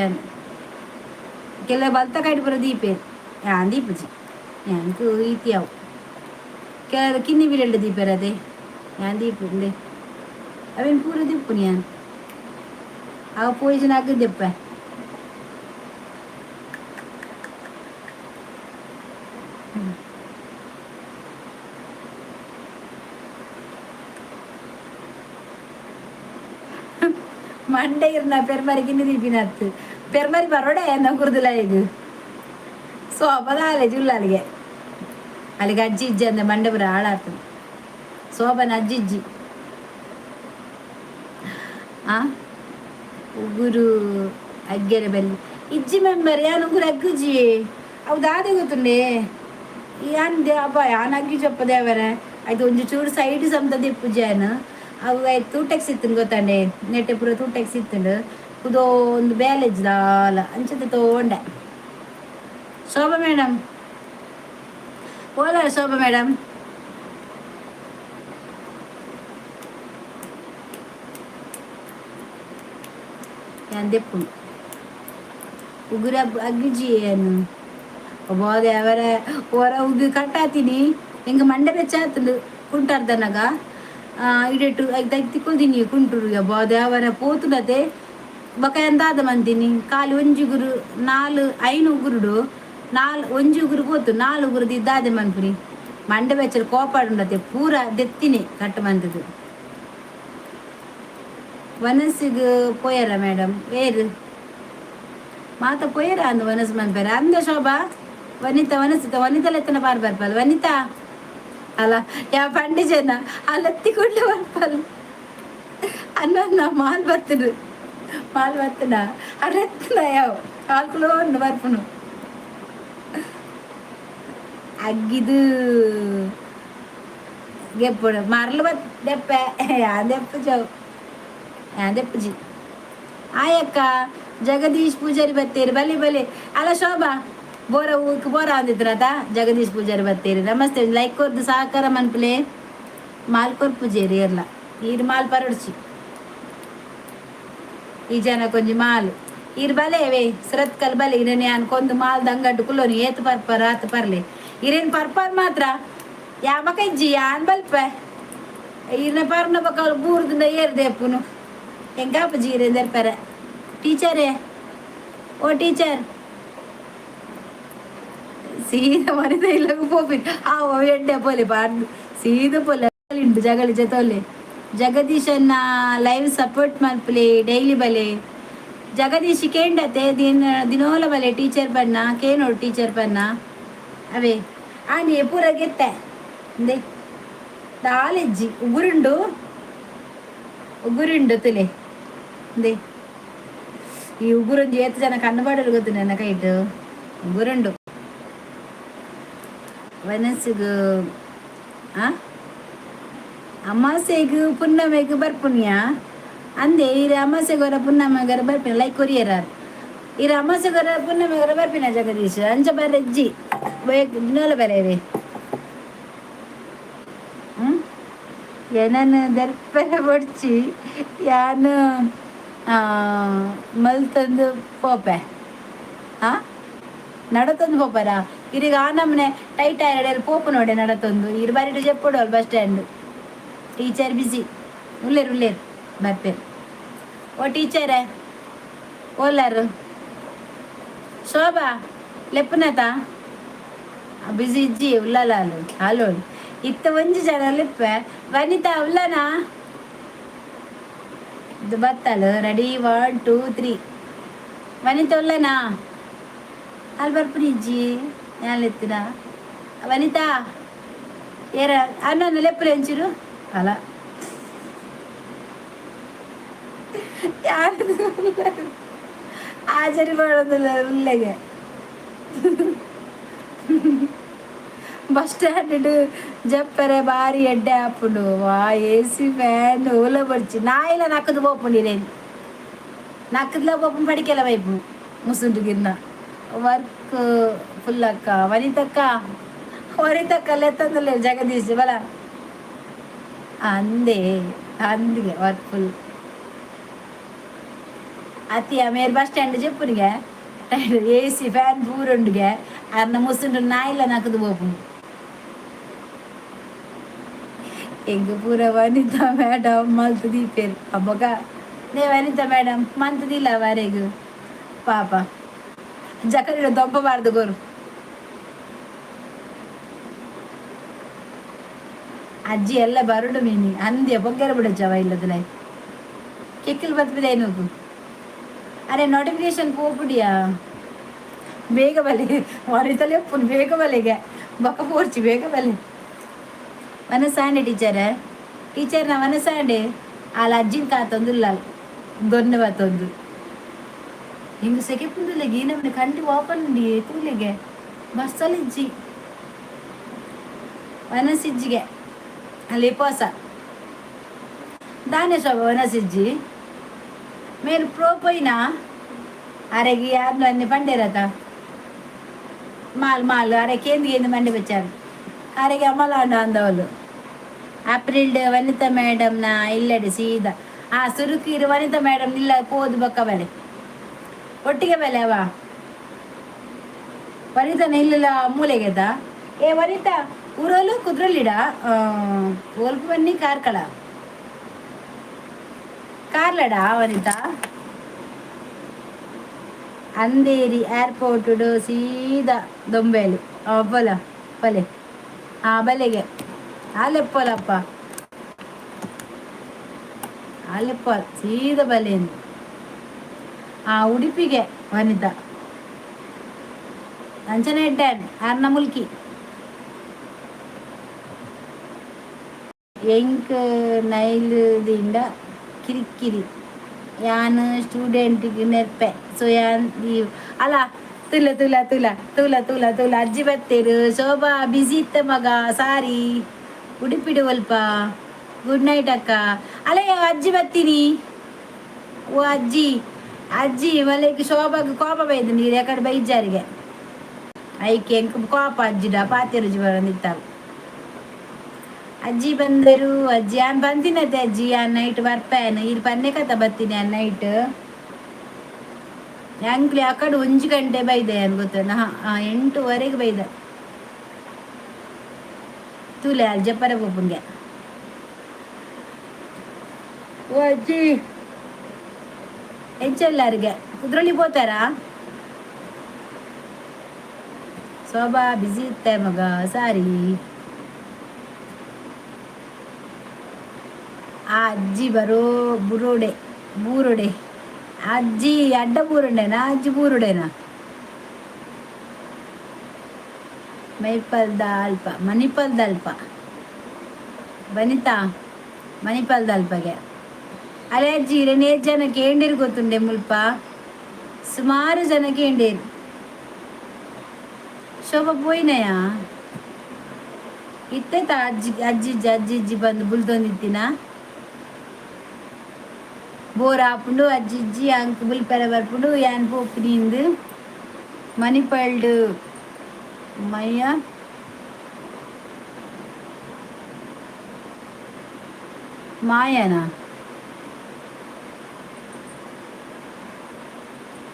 ಕೆಲವು ಬಲ್ತ ಕೈಟ್ ಪೂರ ದೀಪೆ. ಯಾನ್ ದೀಪುಜಿ, ಯಾನ್ಕ್ ಈತಿ ಅವು. ಕೆಲವು ಕಿನ್ನಿ ಬಿರೆಲ್ಡ್ ದೀಪೆರತೆ, ಯಾನ್ ದೀಪು. ಇಂದೆ ಅವೇನ್ ಪೂರ ದೆಪ್ಪುನಿ ಯಾನ್. ಅವು ಪೋಯಿಸನ್ ಆಗ್ ದೆಪ್ಪೆ. ಮಂಡೆ ಇರ್ನ ಪೆರ್ಮರಿ ಗಿನ್ನಿ ದೀಪಿನತ್ತು ಪೆರ್ಮರಿ ಬರೋಡೆ ಎನ್ನ ಕುರ್ದಿಲ್ಲ ಈಗ. ಸೋಪದ ಅಲೆ ಜುಲ್ಲಲ್ಲಿಗೆ ಅಲ್ಲಿಗೆ ಅಜ್ಜಿ ಇಜ್ಜಿ ಅಂದ ಮಂಡೆ ಬರ ಹಾಳಾಗ್ತದೆ. ಶೋಭನ ಅಜ್ಜಿ ಇಜ್ಜಿ. ಆ ಉಗುರು ಅಗ್ಗೆರೆ ಬಲ್ಲಿ ಇಜ್ಜಿ ಮೆಂಬರ್ ಯಾನ್ ಉಗುರು ಅಗ್ಗುಜಿ. ಅವು ದಾದೆ ಗೊತ್ತುಂಡೆ? ಯಾನ್ they ಅಬ್ಬ ಯಾನ್ ಅಗ್ಗಿ ಚೊಪ್ಪ ದೇವರೆ. ಆಯ್ತು, ಒಂಜಿ ಚೂರು ಸೈಡ್ ಸಂತ ದಿಪ್ಪುಜಾನ್. ಅವು ಆಯ್ತು, ತೂಟೆಕ್ಸ್ ಇತ್ತುಂಡು ಗೊತ್ತಂಡೆ. ನೆಟ್ಟೆ ಪೂರ ತೂಟೆಕ್ಸ್ ಇತ್ತುಂಡು. ಕುದೋ ಒಂದು ಬ್ಯಾಲೇಜ್ ದಾಲ ಅಂಚತೆ ತೋಂಡೆ. ಶೋಭಾ ಮೇಡಮ್ ಓಲ? ಶೋಭಾ ಮೇಡಮ್ ಯಾನ್ ದೆಪ್ಪುನು ಉಗುರ ಅಗ್ಗಿಜಿ. ಏನು ಬೋದೆ ಅವರ ಹೊರ ಉಗ್ಗಿ ಕಟ್ಟಾತೀನಿ. ಹಿಂಗೆ ಮಂಡೆ ಬೆಚ್ಚಾತಂಡು ಕುಂಟಾರ್ದನಗ ಇಡೆಟು ಐದು ತಿಕ್ಕೊಲ್ದಿನಿ ಕುಂಟುರು. ಬೋದೆ ಅವರ ಪೋತುನತೆ ಬೊಕ ಎಂದಾದ ಮಂತೀನಿ. ಖಾಲಿ ಒಂಜಿ ಉಗುರು ನಾಲ್ ಐನು ಉಗುರುಡು ನಾಲ್ ಒಂಜಿ ಉಗುರು ಪೋತು ನಾಲ್ ಉಗುರು ದಿದ್ದಾದೆ ಮನ್ಪುನಿ. ಮಂಡೆ ಬೆಚ್ಚಲು ಕೋಪಾಡುಂಡತೆ ಪೂರ ದೆತ್ತಿನಿ ಕಟ್ಟು ಮಂತದು. ವನಸ್ಸಿಗೆ ಪೋಯರ ಮೇಡಮ್? ವೇರು ಮಾತ ಪೋಯರ ಅಂದ್ ವನಸ್ ಮನ್ಪೇರ ಅಂದ ಶೋಭಾ. ವನಿತಾ ವನಸ್ ವನಿತಲ ಎತ್ತನ ಪಾರ್ ಬರ್ಪಲ್ ವನಿತಾ ಅಲ್ಲ ಯಾ ಪಂಡಿ ಜನ ಅಲ್ಲತ್ತಿ ಕೂಡಲೇ ಬರ್ಪಲ್ ಅನ್ನ ಮಾಲ್ ಬರ್ತದು ಮಾಲ್ ಬರ್ತನ ಅರೆತ್ತನ ಯಾವ ಕಾಲ್ಕುಲೋ ಉಂಡು ಬರ್ಪುನು. ಅಗ್ಗಿದು ಗೆಪ್ಪುಡು ಮರಳು ಬತ್ ದೆಪ್ಪೆ ದೆಪ್ಪು ಜವು ದೆಪ್ಪುಜಿ. ಆಯಕ್ಕ ಜಗದೀಶ್ ಪೂಜಾರಿ ಬತ್ತೀರಿ. ಬಲಿ ಬಲಿ. ಅಲ್ಲ ಶೋಭಾ, ಬೋರ ಊಕ್ ಬೋರ ಅಂದಿದ್ರತ. ಜಗದೀಶ್ ಪೂಜಾರಿ ಬತ್ತೀರಿ, ನಮಸ್ತೆ. ಲೈಕ್ ಕೊರ್ದು ಸಹಕಾರ ಮನ್ಪುಲೆ. ಮಾಲ್ಕೊರ್ ಪೂಜಾರಿ ಇರ್ಲ ಈರ್ ಮಾಲ್ ಪರಡ್ಚಿ. ಈ ಜನ ಕೊಂಜಿ ಮಾಲ್ ಈರ್ ಬಲೆ ವೇ ಸುರತ್ಕಲ್ ಬಲೆ. ಇರನೆ ಅನ್ಕೊಂದು ಮಾಲ್ ದಂಗಡ್ಡು ಕುಲ್ಲೋನಿ. ಏತ್ ಪರ್ಪರ್ ಆತ್ ಪರ್ಲೆ. ಇರೇನ್ ಪರ್ಪರ್ ಮಾತ್ರ ಯಾಮಕ ಇಜ್ಜಿ. ಯಾನ್ ಬಲ್ಪೆ ಈರ್ನ ಪರ್ನ ಬೊಕ ಬೂರ್ದಿಂದ ಏರ್ದೇಪುನು. ಎಂಕಾಪುಜಿ ಇರೇನ್ ದೆರ್ಪೆರೆ. ಟೀಚರೇ, ಓ ಟೀಚರ್, ಸೀದಾ ಮನಿತ ಇಲ್ಲಗ್ ಪೋಪಿನ್. ಆ ಎಡ್ಡೆ ಪೋಲೆ ಪಾಡ್ದು ಸೀದಾ ಪೋಲೆ ಉಂಡು ಜಗಲಿ ಜೊತೆಲೆ. ಜಗದೀಶನ್ನ ಲೈವ್ ಸಪೋರ್ಟ್ ಮಲ್ಪುಲೆ. ಡೈಲಿ ಬಲೆ ಜಗದೀಶ್ ಕೇಂಡತೆ. ದಿನ ದಿನೋಲ ಬಲೆ. ಟೀಚರ್ ಬಣ್ಣ ಕೇನೋಡು ಟೀಚರ್ ಬಣ್ಣ ಅವೇ ಆನಿ ಪೂರ ಗೆತ್ತೆ ಇಂದೆ ದಾಲೆಜ್ಜಿ. ಉಗುರುಂಡು ಉಗುರುಂಡು ತುಲೆ ಇಂದೆ. ಈ ಉಗುರೊಂಜಿ ಏತ್ ಜನ ಕಣ್ಣು ಬಾಡಲು ಗೊತ್ತು ನನ್ನ ಕೈಟು. ಉಗುರುಂಡು ವನಸ್ಸಿಗು ಆ ಅಮಾಸೆಗ್ ಪುನ್ನಮೆಗ್ ಬರ್ಪುನಿಯಾ ಅಂದೆ. ಈರ್ ಅಮಾಸೆಗೊರ ಪುನ್ನಮೆಗರ ಬರ್ಪಿನ. Like courier. ಈರ್ ಅಮಾಸೆಗೊರ ಪುನ್ನಮೆಗರ ಬರ್ಪಿನ ಜಗದೀಶ್? ಅಂಚ ಬರ್ರೆಜ್ಜಿ ದಿನೋಲ ಬರೇವೆ. ಹ್ಮ್ ಏನನ್ ದರ್ಪೆರೆ ಬೊಡ್ಚಿ. ಯಾನ್ ಮಲ್ತಂದು ಪೋಪೆ. ಆ ನಡತೊಂದು ಪೋಪರಾ? ಇರಿಗ ಆ ನಮನೆ ಟೈಟ್ ಆಯರ್ ಪೋಪು ನೋಡೆ ನಡತೊಂದು. ಇರು ಬಾರಿಡು ಜೆಪ್ಪುಡು bus stand. Teacher busy ಉಲ್ಲೇರು ಉಲ್ಲೇರು ಬರ್ಪೇರು. ಓ ಟೀಚರೇ, ಓಲಾರು? ಶೋಭಾ ಲೆಪ್ಪುನತ ಬಿಸಿ ಇಜ್ಜಿ ಉಲ್ಲಲಾಲು ಹಾಲೋಳು ಇತ್ತ ಒಂಜಿ ಜನ ಲೆಪ್ಪೆ. ವನಿತಾ ಉಲ್ಲನಾ? ಇದು ಬತ್ತಲು. ರೆಡಿ, 1 2 3. ವನಿತಾ ಉಲ್ಲನಾ? ಅಲ್ಲಿ ಬರ್ಪುನಿ ಇಜ್ಜಿ. ಯಾನ್ ಲೆತ್ತಿನ ವನಿತಾ ಏರ ಅನ್ನ ಲೆಪ್ಪುಲೆ ಒಂಚೂರು. ಅಲ್ಲ ಯಾರು ಆಚರಿ ಮಾಡೋದಿಲ್ಲ ಉಲ್ಲೆಗೆ. ಬಸ್ ಸ್ಟ್ಯಾಂಡ್ ಜಪ್ಪರೆ ಬಾರಿ ಎಡ್ಡೆ ಆಪುಂಡು. ವಾ ಎ ಸಿ ಫ್ಯಾನ್ ಓಲ ಬಡ್ಚಿ. ನಾಯಿಲ ನಕ್ಕದು ಪೋಪುಂಡು. ಇರೇನು ನಕ್ಕದ್ಲ ಪೋಪುಂಡು. ಪಡಿಕೆಲ್ಲ ವೈಪು ಮುಸುಂಡು ಗಿರ್ನ. ವರ್ಕ್ ಫುಲ್ ಅಕ್ಕ. ವನಿತಕ್ಕ, ವನಿತಕ್ಕ ಲೆತ್ತಂದಲೇ ಜಗದೀಶ್ ಬಲ ಅಂದೆ ಅಂದಿಗೆ ವರ್ಕ್ ಫುಲ್ ಅತಿಯ ಮೇರ್ ಬಸ್ ಸ್ಟ್ಯಾಂಡ್ ಜೆಪ್ಪುನಿಗೆ ಎ ಸಿ ಫ್ಯಾನ್ ಪೂರುಂಡುಗೆ. ಅರ್ನ ಮುಸುಂಡು ನಾಯಿಲ ನಕ್ಕದು ಪೋಪುಂಡು. ಎಂಕ್ ಪೂರ ವನಿತಾ ಮೇಡಮ್ ಮಲ್ತ್ ದೀಪೇರ್ ಅಬ್ಬಗ. ನೇ ವನಿತಾ ಮೇಡಮ್ ಮಂತದಿಲ್ಲ ವರೆಗ್ ಪಾಪ. ಜಕರಿಡ ದೊಂಪಬಾರ್ದು ಗೋರು. ಅಜ್ಜಿ ಎಲ್ಲ ಬರುಡು ಮೀನಿ ಅಂದ್ಯ ಪೊಗ್ಗೆರ ಬಿಡಚ್ಚವ ಇಲ್ಲದಲೈ. ಕೆಕ್ಕಿಲ್ ಬತ್ಬಿದೆ ನೋಗು. ಅರೆ ನೋಟಿಫಿಕೇಶನ್ ಪೋಪುಡಿಯಾ? ಬೇಗ ಬಲೆ ವನಿತಲೆ ಒಪ್ಪುನು. ಬೇಗ ಬಲೆಗೆ ಬೊಕ್ಕ ಪೋರ್ಚಿ, ಬೇಗ ಬಲೆ. ವನಸಾಂಡೆ ಟೀಚರ್, ಟೀಚರ್ ನಾ ವನಸಾಂಡೆ. ಆಲ ಅಜ್ಜಿನ ಕಾತೊಂದು ದೊನ್ನೆ ಬತ್ತೊಂದು ಹಿಂಗ ಸೆಕೆ ಪುಂದುಲೆಗೆ. ಈ ನಮ್ಮನೆ ಕಂಡಿ ಓಪನ್ ಉಂಡಿ ತೂಲೆಗೆ. ಬಸ್ಸಲ್ಲಿಜ್ಜಿ, ವನಸಿಜ್ಜಿಗೆ ಅಲ್ಲಿ ಪೋಸ ದಾನೆ ಶೋಭ. ವನಸಿಜ್ಜಿ ಮೇನ್ ಪ್ರೋ ಪೋಯಿನಾ? ಅರೆಗೆ ಯಾರು ಅన్ని పండేరತ ಮಾಲ್ ಮಾಲ್ ಅರೆ ಕೇಂದು ಕೇಂದು ಮಂಡೆ ಬಚ್ಚಾರು. ಅರೆಗೆ ಅಮಲಾಂಡ ಅಂದವಳು. ಏಪ್ರಿಲ್ ವನಿತಾ ಮೇಡಮ್ನ ಇಲ್ಲಡೆ ಸೀದಾ ಆ ಸುರುಕೀರು. ವನಿತಾ ಮೇಡಮ್ ಇಲ್ಲ ಪೋದು ಬೊಕ್ಕ ಬಲೆ, ಒಟ್ಟಿಗೆ ಬಲೆ. ಅವ ವನಿತಾನ ಇಲ್ಲ ಮೂಲೆಗೆದ. ಏ ವನಿತಾ, ಊರಲ್ಲೂ ಕುದ್ರಲ್ಲಿಡ ಒಲ್ಪ ಬನ್ನಿ. ಕಾರ್ಕಳ ಕಾರ್ಲಡ ವನಿತಾ. ಅಂದೇರಿ ಏರ್ಪೋರ್ಟ್ ಸೀದಾ ದೊಂಬೇಲು ಬಲ ಬಲೆ. ಆ ಬಲೆಗೆ ಆಲೆಪ್ಪಲಪ್ಪ, ಆಲೆಪ್ಪ ಸೀದಾ ಬಲೆ. ಆ ಉಡುಪಿಗೆ ವನಿತಾ ಅಂಚನೆ ಇಡ್ಡಾನ್ ಅರ್ನ ಮುಲ್ಕಿ. ಎಂಕ್ ನೈಲ್ ದಿಂಡ ಕಿರಿಕಿರಿ. ಯಾನ್ ಸ್ಟೂಡೆಂಟ್ಗೆ ನೆರ್ಪೆ, ಸೊ ಯಾನ್ ಲೀವ್ ಅಲ್ಲ. ತುಲ ತುಲ ತುಲ ತುಲ ತುಲ ತುಲ. ಅಜ್ಜಿ ಬತ್ತೇರು. ಶೋಭಾ ಬಿಸಿ ಇತ್ತ ಮಗ, ಸಾರಿ. ಉಡುಪಿಡು ಒಲ್ಪ. ಗುಡ್ ನೈಟ್ ಅಕ್ಕ. ಅಲ್ಲ ಅಜ್ಜಿ ಬತ್ತೀನಿ. ಓ ಅಜ್ಜಿ, ಅಜ್ಜಿ ಮಲೆಗ್ ಶೋಭಾಗ್ ಕೋಪ ಬೈದು ನೀರು ಯಾಕಡೆ ಬೈಜಾರಿಗೆ ಐಕೆ. ಎಂಕ್ ಕೋಪ ಅಜ್ಜಿಡ ಪಾತೆರುಜಿ ಬರಂದಿತ್ತಾಳು. ಅಜ್ಜಿ ಬಂದರು. ಅಜ್ಜಿ ಯಾನ್ ಬಂದಿನತೆ ಅಜ್ಜಿ, ಯಾನ್ ನೈಟ್ ಬರ್ಪೇನು. ಇರ್ ಪನ್ನೆ ಕಥ ಬತ್ತೀನಿ ಯಾನ್ ನೈಟ್. ಅಂಕ್ಲಿ ಆ ಕಡೆ 1 ಗಂಟೆ ಬೈದೆ ಅನ್ ಗೊತ್ತ? 8ವರೆಗೆ ಬೈದೆ. ತೂಲೆ ಅಲ್ಲಿ ಜಪ್ಪರೆ ಪೋಪುನ್ಗೆ. ಓ ಅಜ್ಜಿ, ಎಂಚೆಲ್ಲರಿಗೆ ಕುದ್ರೊಳ್ಳಿ ಪೋತಾರಾ? ಶೋಭಾ ಬಿಸಿ ಇತ್ತೆ ಮಗ, ಸಾರಿ. ಆ ಅಜ್ಜಿ ಬರೋ ಬುರೋಡೆ ಬೂರುಡೆ. ಅಜ್ಜಿ ಅಡ್ಡ ಬೂರುಂಡೆನಾ? ಅಜ್ಜಿ ಬೂರುಡೆನಾ? ಮೈಪಲ್ದ ಅಲ್ಪ, ಮಣಿಪಾಲ್ದ ಅಲ್ಪ ವನಿತಾ, ಮಣಿಪಾಲ್ದ ಅಲ್ಪಗೆ. ಅಲೆ ಅಜ್ಜಿ, ಇರನೇ ಜನ ಕೇಂಡಿರು ಗೊತ್ತುಂಡೆ ಮುಲ್ಪ? ಸುಮಾರು ಜನ ಕೇಂಡೇರು. ಶೋಭಾ ಪೋಯಿನಯ ಇತ್ತೈತ? ಅಜ್ಜಿ ಅಜ್ಜಿ ಅಜ್ಜಿ ಅಜ್ಜಿ ಬಂದು ಬುಲ್ತೊಂದಿತ್ತಿನ ಬೋರ್ ಆಪುಂಡು. ಅಜ್ಜಿ ಇಜ್ಜಿ ಅಂಕ್ ಬುಲ್ಪೆರ ಬರ್ಪುಂಡು. ಯಾನ್ ಪೋಪಿನಿಂದು ಮಣಿಪಾಲ್ಡ್ ಮಯ್ಯ ಮಾಯನಾ?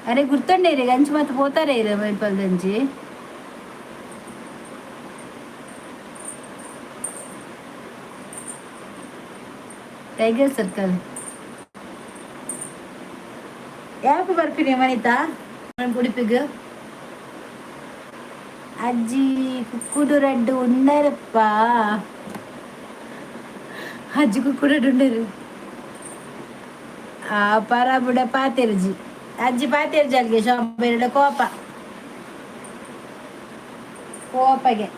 ಅರೆ ಗುರ್ತಂಡೇರಿ ಗಂಚು ಮತ್ತೆ ಪೋತಾರೆ ಇರ ಮಣಿಪಾಲ್ದಂಚಿ. ಟೈಗರ್ ಸರ್ಕಲ್ ಯಾಕೆ ಬರ್ತೀನಿ ವನಿತಾ ಉಡುಪಿಗೆ? ಅಜ್ಜಿ ಕುಕ್ಕುಡು ರಡ್ಡು ಉಂಡರಪ್ಪ. ಅಜ್ಜಿ ಕುಕ್ಕುಡು ಉಂಡರು. ಆ ಪರಬುಡ ಪಾತೆರ್ಜಿ ಅಜ್ಜಿ, ಪಾತೆರ್ಜಿ ಅಲ್ಲಿಗೆ. ಶೋಭೆರಡ ಕೋಪ ಕೋಪಗೆ.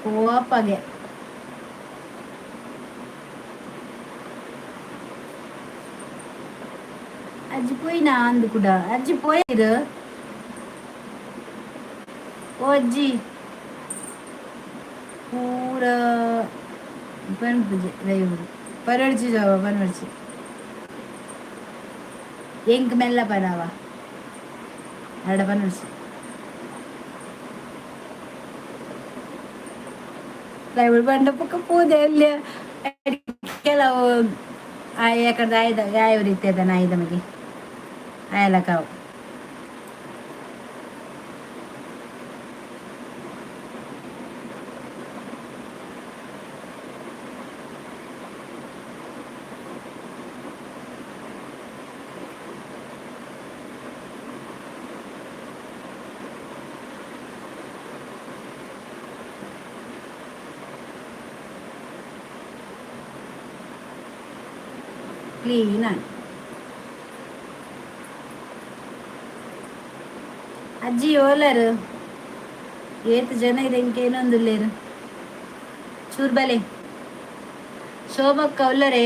ಕೋಪಗೆ ಅಜ್ಜಿ ಪೋಯಿನಾ ಅಂದು ಕೂಡ. ಅಜ್ಜಿ ಪೋಯಿರು. ಓ ಅಜ್ಜಿ ಪೂರ ಪನ್ಪುಜೆ ಲೈವ್ ಪರಡ್ಚಿ ಜಾವ ಪನ್ಪರ್ಚಿ. ಎಂಕ್ ಮೆಲ್ಲ ಪನವ ಅಡ ಪನ್ಪರ್ಚಿ. ಲೈವ್ ಪಂಡ ಪೊಕ್ಕ ಪೂದೆ ಅಲ್ಲಿ ಕೆಲವು ಯಾಕಂದ್ರೆ ಆಯ್ದ ಯಾವ ರೀತಿ ಅದ ನಾಯಿದ ಮಗೆ ಆಯಲಕಾವು. ಕ್ಲೀನ್ ಆಂಡ್. ಅಜ್ಜಿ ಓಲರು ಏತ್ ಜನ ಇರೆಂಕೇನೊಂದುಲ್ಲೇರು ಚೂರು ಬಲೆ. ಶೋಭಕ್ಕ ಉಲ್ಲರೆ?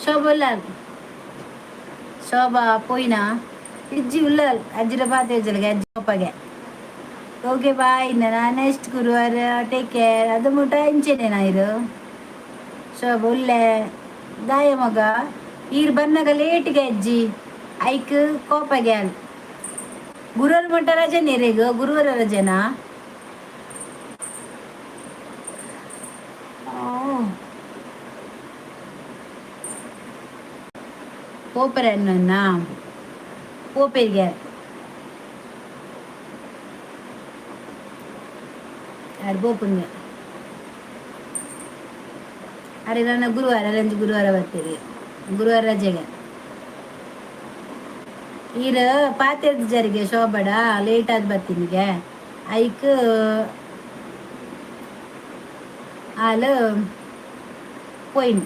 ಶೋಭ ಉಲ್ಲಾಲ್? ಶೋಭಾ ಪೋಯಿನಾ? ಇಜ್ಜಿ, ಉಲ್ಲಾಲ್. ಅಜ್ಜಿರ ಪಾತೆ ಅಜ್ಜಿ ಪಪ್ಪಗೆ. Okay, bye. ನಾ ನೆಕ್ಸ್ಟ್ ಗುರುವಾರ. Take care. ಅದು ಮುಟ ಇಂಚೆನೆ ಇರು. ಶೋಭ ಉಲ್ಲೆ ದಾಯ ಮಗ? ಈರ್ ಬನ್ನಗ ಲೇಟ್ಗೆ ಅಜ್ಜಿ, ಐಕ್ ಕೋಪ ಗ್ಯಾಲ್. ಗುರುವಾರ ಮಟ್ಟ ರಜೆ ಇರೆಗ್? ಗುರುವಾರ ರಜೆನಾ? ಪೋಪರೆ ಅನ್ನ ಪೋಪೆರಿಗೆ ಯಾರು ಪೋಪುಂಗೆ? ಅರೆ, ನನ್ನ ಗುರುವಾರ ಅಲ್ಲಂಜಿ ಗುರುವಾರ ಬರ್ತೀರಿ. ಗುರುವಾರ ರಜೆಗೆ ಈರ್ ಪಾತೆರ್ದ ಜರಿಗೆ ಶೋಭಡ ಲೇಟ್ ಆದ್ ಬರ್ತೀನಿಗೆ. ಐಕ್ ಆಲ್ ಪೋಯಿನ್.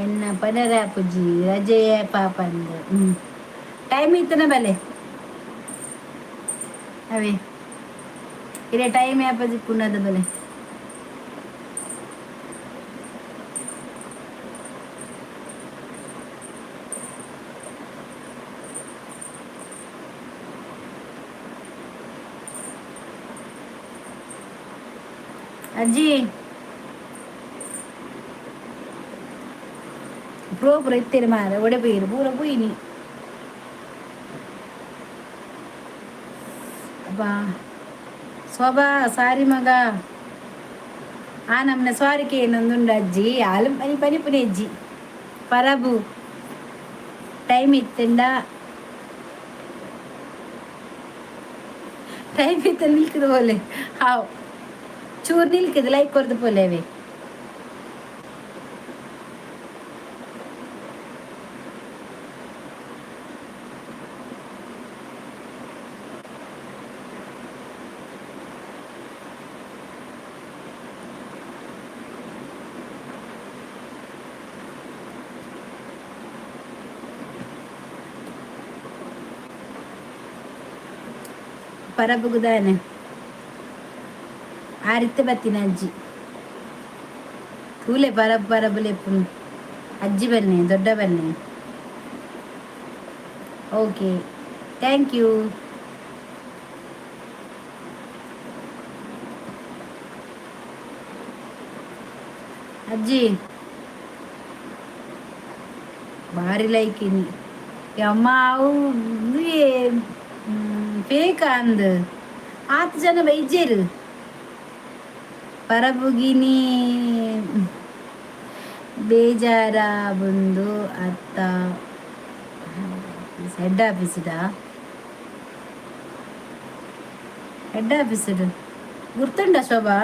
ಎನ್ನ ಪನರ ಪುಜಿ ರಜೆ ಪಾಪಂದು. ಟೈಮ್ ಇತ್ತನ ಬಲೆ ಅವೇ ಇರೆ. ಟೈಮ್ ಯಾಪಜಿ ಪುನದ ಬಲೆ. ಅಜ್ಜಿ ಪ್ರೋಪುರ ಇತ್ತೇನೆ ಮಾರ ಒಡೆ ಪೋಯಿರು ಪೂರ ಪೋಯಿನಿ. ಅಬ್ಬಾ ಶೋಭಾ, ಸಾರಿ ಮಗ. ಆ ನಮ್ನ ಸಾರಿ ಕೇನೊಂದುಂಡು ಅಜ್ಜಿ. ಆಲು ಪನಿ ಪನಿ ಪುನಿ ಅಜ್ಜಿ. ಪರಬು ಟೈಮ್ ಇತ್ತಂಡ, ಟೈಮ್ ಇತ್ತ ನಿಲ್ಕದ ಬೋಲೆ. ಹಾವ್ ಚೂರು ನಿಲ್ಕದ ಲೈಕ್ ಕೊರ್ದು ಪೋಲೇವೆ. ಪರಬುಗುದಾನೆ ಆರಿತ್ತೆ ಬತ್ತಿನ ಅಜ್ಜಿ ತೂಲೆ. ಪರಬ್ ಪರಬು ಲೆಪ್ಪುನು ಅಜ್ಜಿ. ಬನ್ನಿ ದೊಡ್ಡ ಬನ್ನಿ. ಓಕೆ, thank you ಅಜ್ಜಿ. ಭಾರಿ ಲೈಕ್ ಇನಿ. ಅಮ್ಮ, ಅವು ಫೇಕ್ ಅಂದ್ ಆತ್ ಜನ ಬೈಜೇರು. ಪರಬುಗಿನಿ ಬೇಜಾರ ಬಂದು ಅತ್ತ ಹೆಡ್ ಆಫೀಸ್ಡಾ? ಹೆಡ್ ಆಫೀಸ್ಡ್ ಗುರ್ತುಂಡ ಶೋಭಾ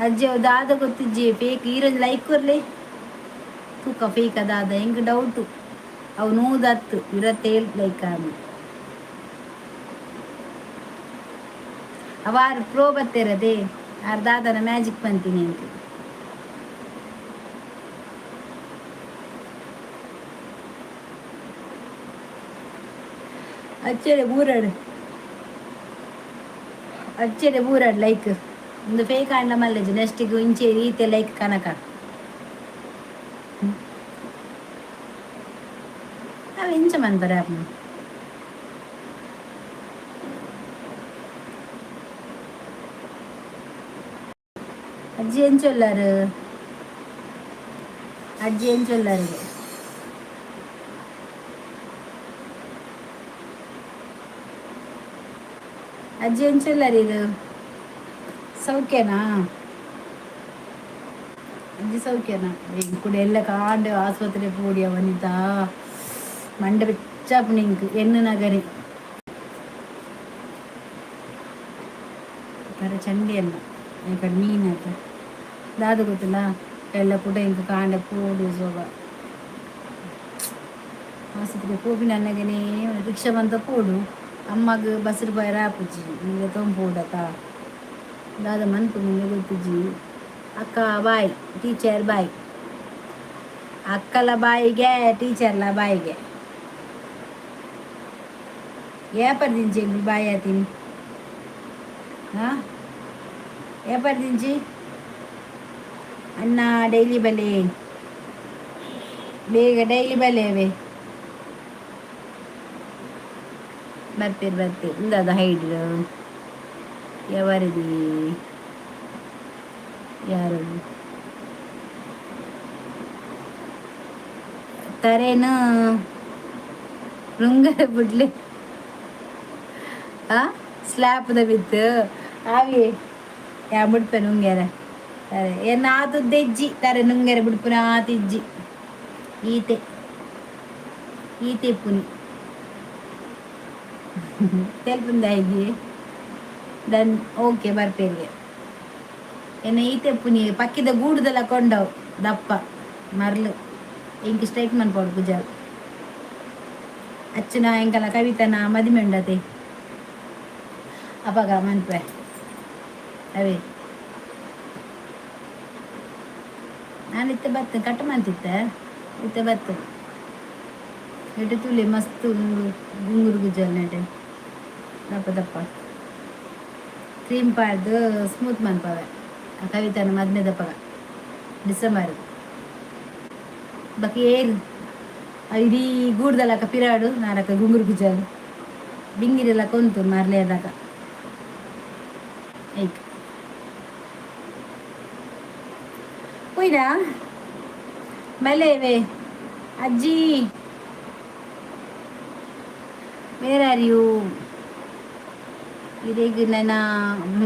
ಅಜ್ಜಿ? ಅವು ದಾದ ಗೊತ್ತಿಜ್ಜಿ ಫೇಕ್. ಈರೊಂಜಿ ಲೈಕ್ ಕೊರ್ಲೆ ತೂಕ, ಫೇಕ್ ಅದಾದ ಎಂಕ್ ಡೌಟು. ಅವು ನೂದತ್ತು ಇರತ್ತೇಳ್ ಲೈಕ್ ಆನು. ಅವ ಆರ್ ಪ್ರೋ ಬತ್ತೇರದೆ. ಆರ್ ದಾದನ ಮ್ಯಾಜಿಕ್ ಪಂತೀನಿ ಎಂಕ್. ಅಚ್ಚರೆ ಬೂರಡ್, ಅಚ್ಚರೆ ಬೂರಡ್ ಲೈಕ್. ಒಂದು ಫೇಕ್ ಆಂಡ ಮಲ್ಲೆಜ್. ನೆಕ್ಸ್ಟಿಗೆ ಇಂಚೆ ರೀತಿ ಲೈಕ್ ಕನಕ ಅವು ಇಂಚ ಮನ್ಪರೆ ಅಪ್ಪ. ಅಜ್ಜಿ ಎಂಚೊಲ್ಲಾರು? ಅಜ್ಜಿ ಎಂಚೊಲ್ಲಾರು? ಅಜ್ಜಿ ಎಂಚೊಲ್ಲಾರು ಇದು? ಸೌಖ್ಯನಾ ಅಜ್ಜಿ? ಸೌಖ್ಯನಾ? ಕೂಡ ಎಲ್ಲ ಕಾಂಡೆ ಆಸ್ಪತ್ರೆ ಪೋಡಿಯ ವನಿತಾ. ಮಂಡೆ ಬೆಚ್ಚಾಪುಂಡು ಇಂಕ್ ಎನ್ನು ನಗರಿ ಪರ ಚಂಡಿ ಅಲ್ಲ ಈ ಕಡೆ ಮೀನ್ ಆತ ದಾದ ಗೊತ್ತಿಲ್ಲ. ಎಲ್ಲ ಕೂಡ ಇಂಕ್ ಕಾಂಡೆ ಪೋಡಿ ಸೋಬ. ಆಸ್ಪತ್ರೆ ಪೋಪಿನ ಅನ್ನಗನೇ ರಿಕ್ಷಾ ಬಂತ ಪೋಡು. ಅಮ್ಮಗ್ ಬಸ್ರು ಪೋಯರ ಆಪುಜಿ, ಈಗ ತೊಂಪೋಡತ ದಾದ ಮನ್ಪು ಮುಂದೆ ಗೊತ್ತಿಜ್ಜಿ. ಅಕ್ಕ ಬಾಯ್, ಟೀಚರ್ ಬಾಯ್. ಅಕ್ಕಲ ಬಾಯಿಗೆ, ಟೀಚರ್ಲ ಬಾಯಿಗೆ. ಏಪರ್ದಿಂಚಿ ಬಾಯ್ ಆತೀನಿ? ಹಾಂ, ಏಪರ್ದಿಂಚಿ ಅಣ್ಣ? ಡೈಲಿ ಬಲೆ, ಬೇಗ ಡೈಲಿ ಬಲೇವೆ. ಬರ್ತೀರಿ ಬರ್ತೀರಿ. ಇಂದಾದ ಹೈಡ್ ఎవరిది? ಯಾರು ತರೇನು ರುಂಗ ಬಿಡ್ಲಿ. ಆ ಸ್ಲ್ಯಾಪ್ದ ಬಿತ್ತು ಆವಿ ಯಾ ಬಿಡ್ಪೆ ನುಂಗ್ಯಾರ ತರೆ ಏನ ಆತದ್ದೆಜ್ಜಿ. ತರೆ ನುಂಗ್ಯಾರ ಬಿಡ್ಪುನ ಆತಿಜ್ಜಿ. ಈತೆ ಈತೆ ಪುನಿ ತೆಲ್ಪುಂದಾಗಿ ಡನ್. ಓಕೆ, ಬರ್ಪೇರಿಗೆ. ಎನ್ನ ಈತೆ ಪುನಿ ಪಕ್ಕಿದ ಗೂಡುದೆಲ್ಲ ಕೊಂಡವು ದಪ್ಪ ಮರ್ಲು. ಇಂಕ್ ಸ್ಟ್ರೈಟ್ ಮನ್ಪೋಡು ಪೂಜಾರು ಅಚ್ಚುನ ಎಂಕಲ ಕವಿತನ ಮದಿಮೆ ಉಂಡತೆ, ಅಪಗ ಮನ್ಪೆ ಅವೇ. ನಾನು ಇತ್ತೆ ಬತ್ತು ಕಟ್ ಮಂತಿತ್ತೆ, ಇತ್ತೆ ಬತ್ತು. ಎಟು ತುಲಿ ಮಸ್ತ್ ಗುಂಗುರು ಗುಜ್ಜಲ್ ನೆಟೆ ದಪ್ಪ ದಪ್ಪ ಕ್ರೀಮ್ ಪಾಡ್ದು ಸ್ಮೂತ್ ಮನ್ಪವೆ. ಆ ಕವಿತನ ಮದ್ಮೆ ದಪ್ಪಗ ಡಿಸೆಂಬರ್ ಬಾಕಿ ಏರು ಇಡೀ ಗೂಡ್ದಲಕ ಪಿರಾಡು ನಾರಕ ಗುಂಗುರು ಗುಜ್ಜಲ್ ಬಿಂಗಿರೆಲ್ಲ ಕೊಂತು ಮಾರ್ಲೇದಾಗ ಐಕ್ ಹೋಯ್ದಾ ಬಲೇವೆ. ಅಜ್ಜಿ, ವೇರ್ are you? ಇರೆಗ್ ನನ್ನ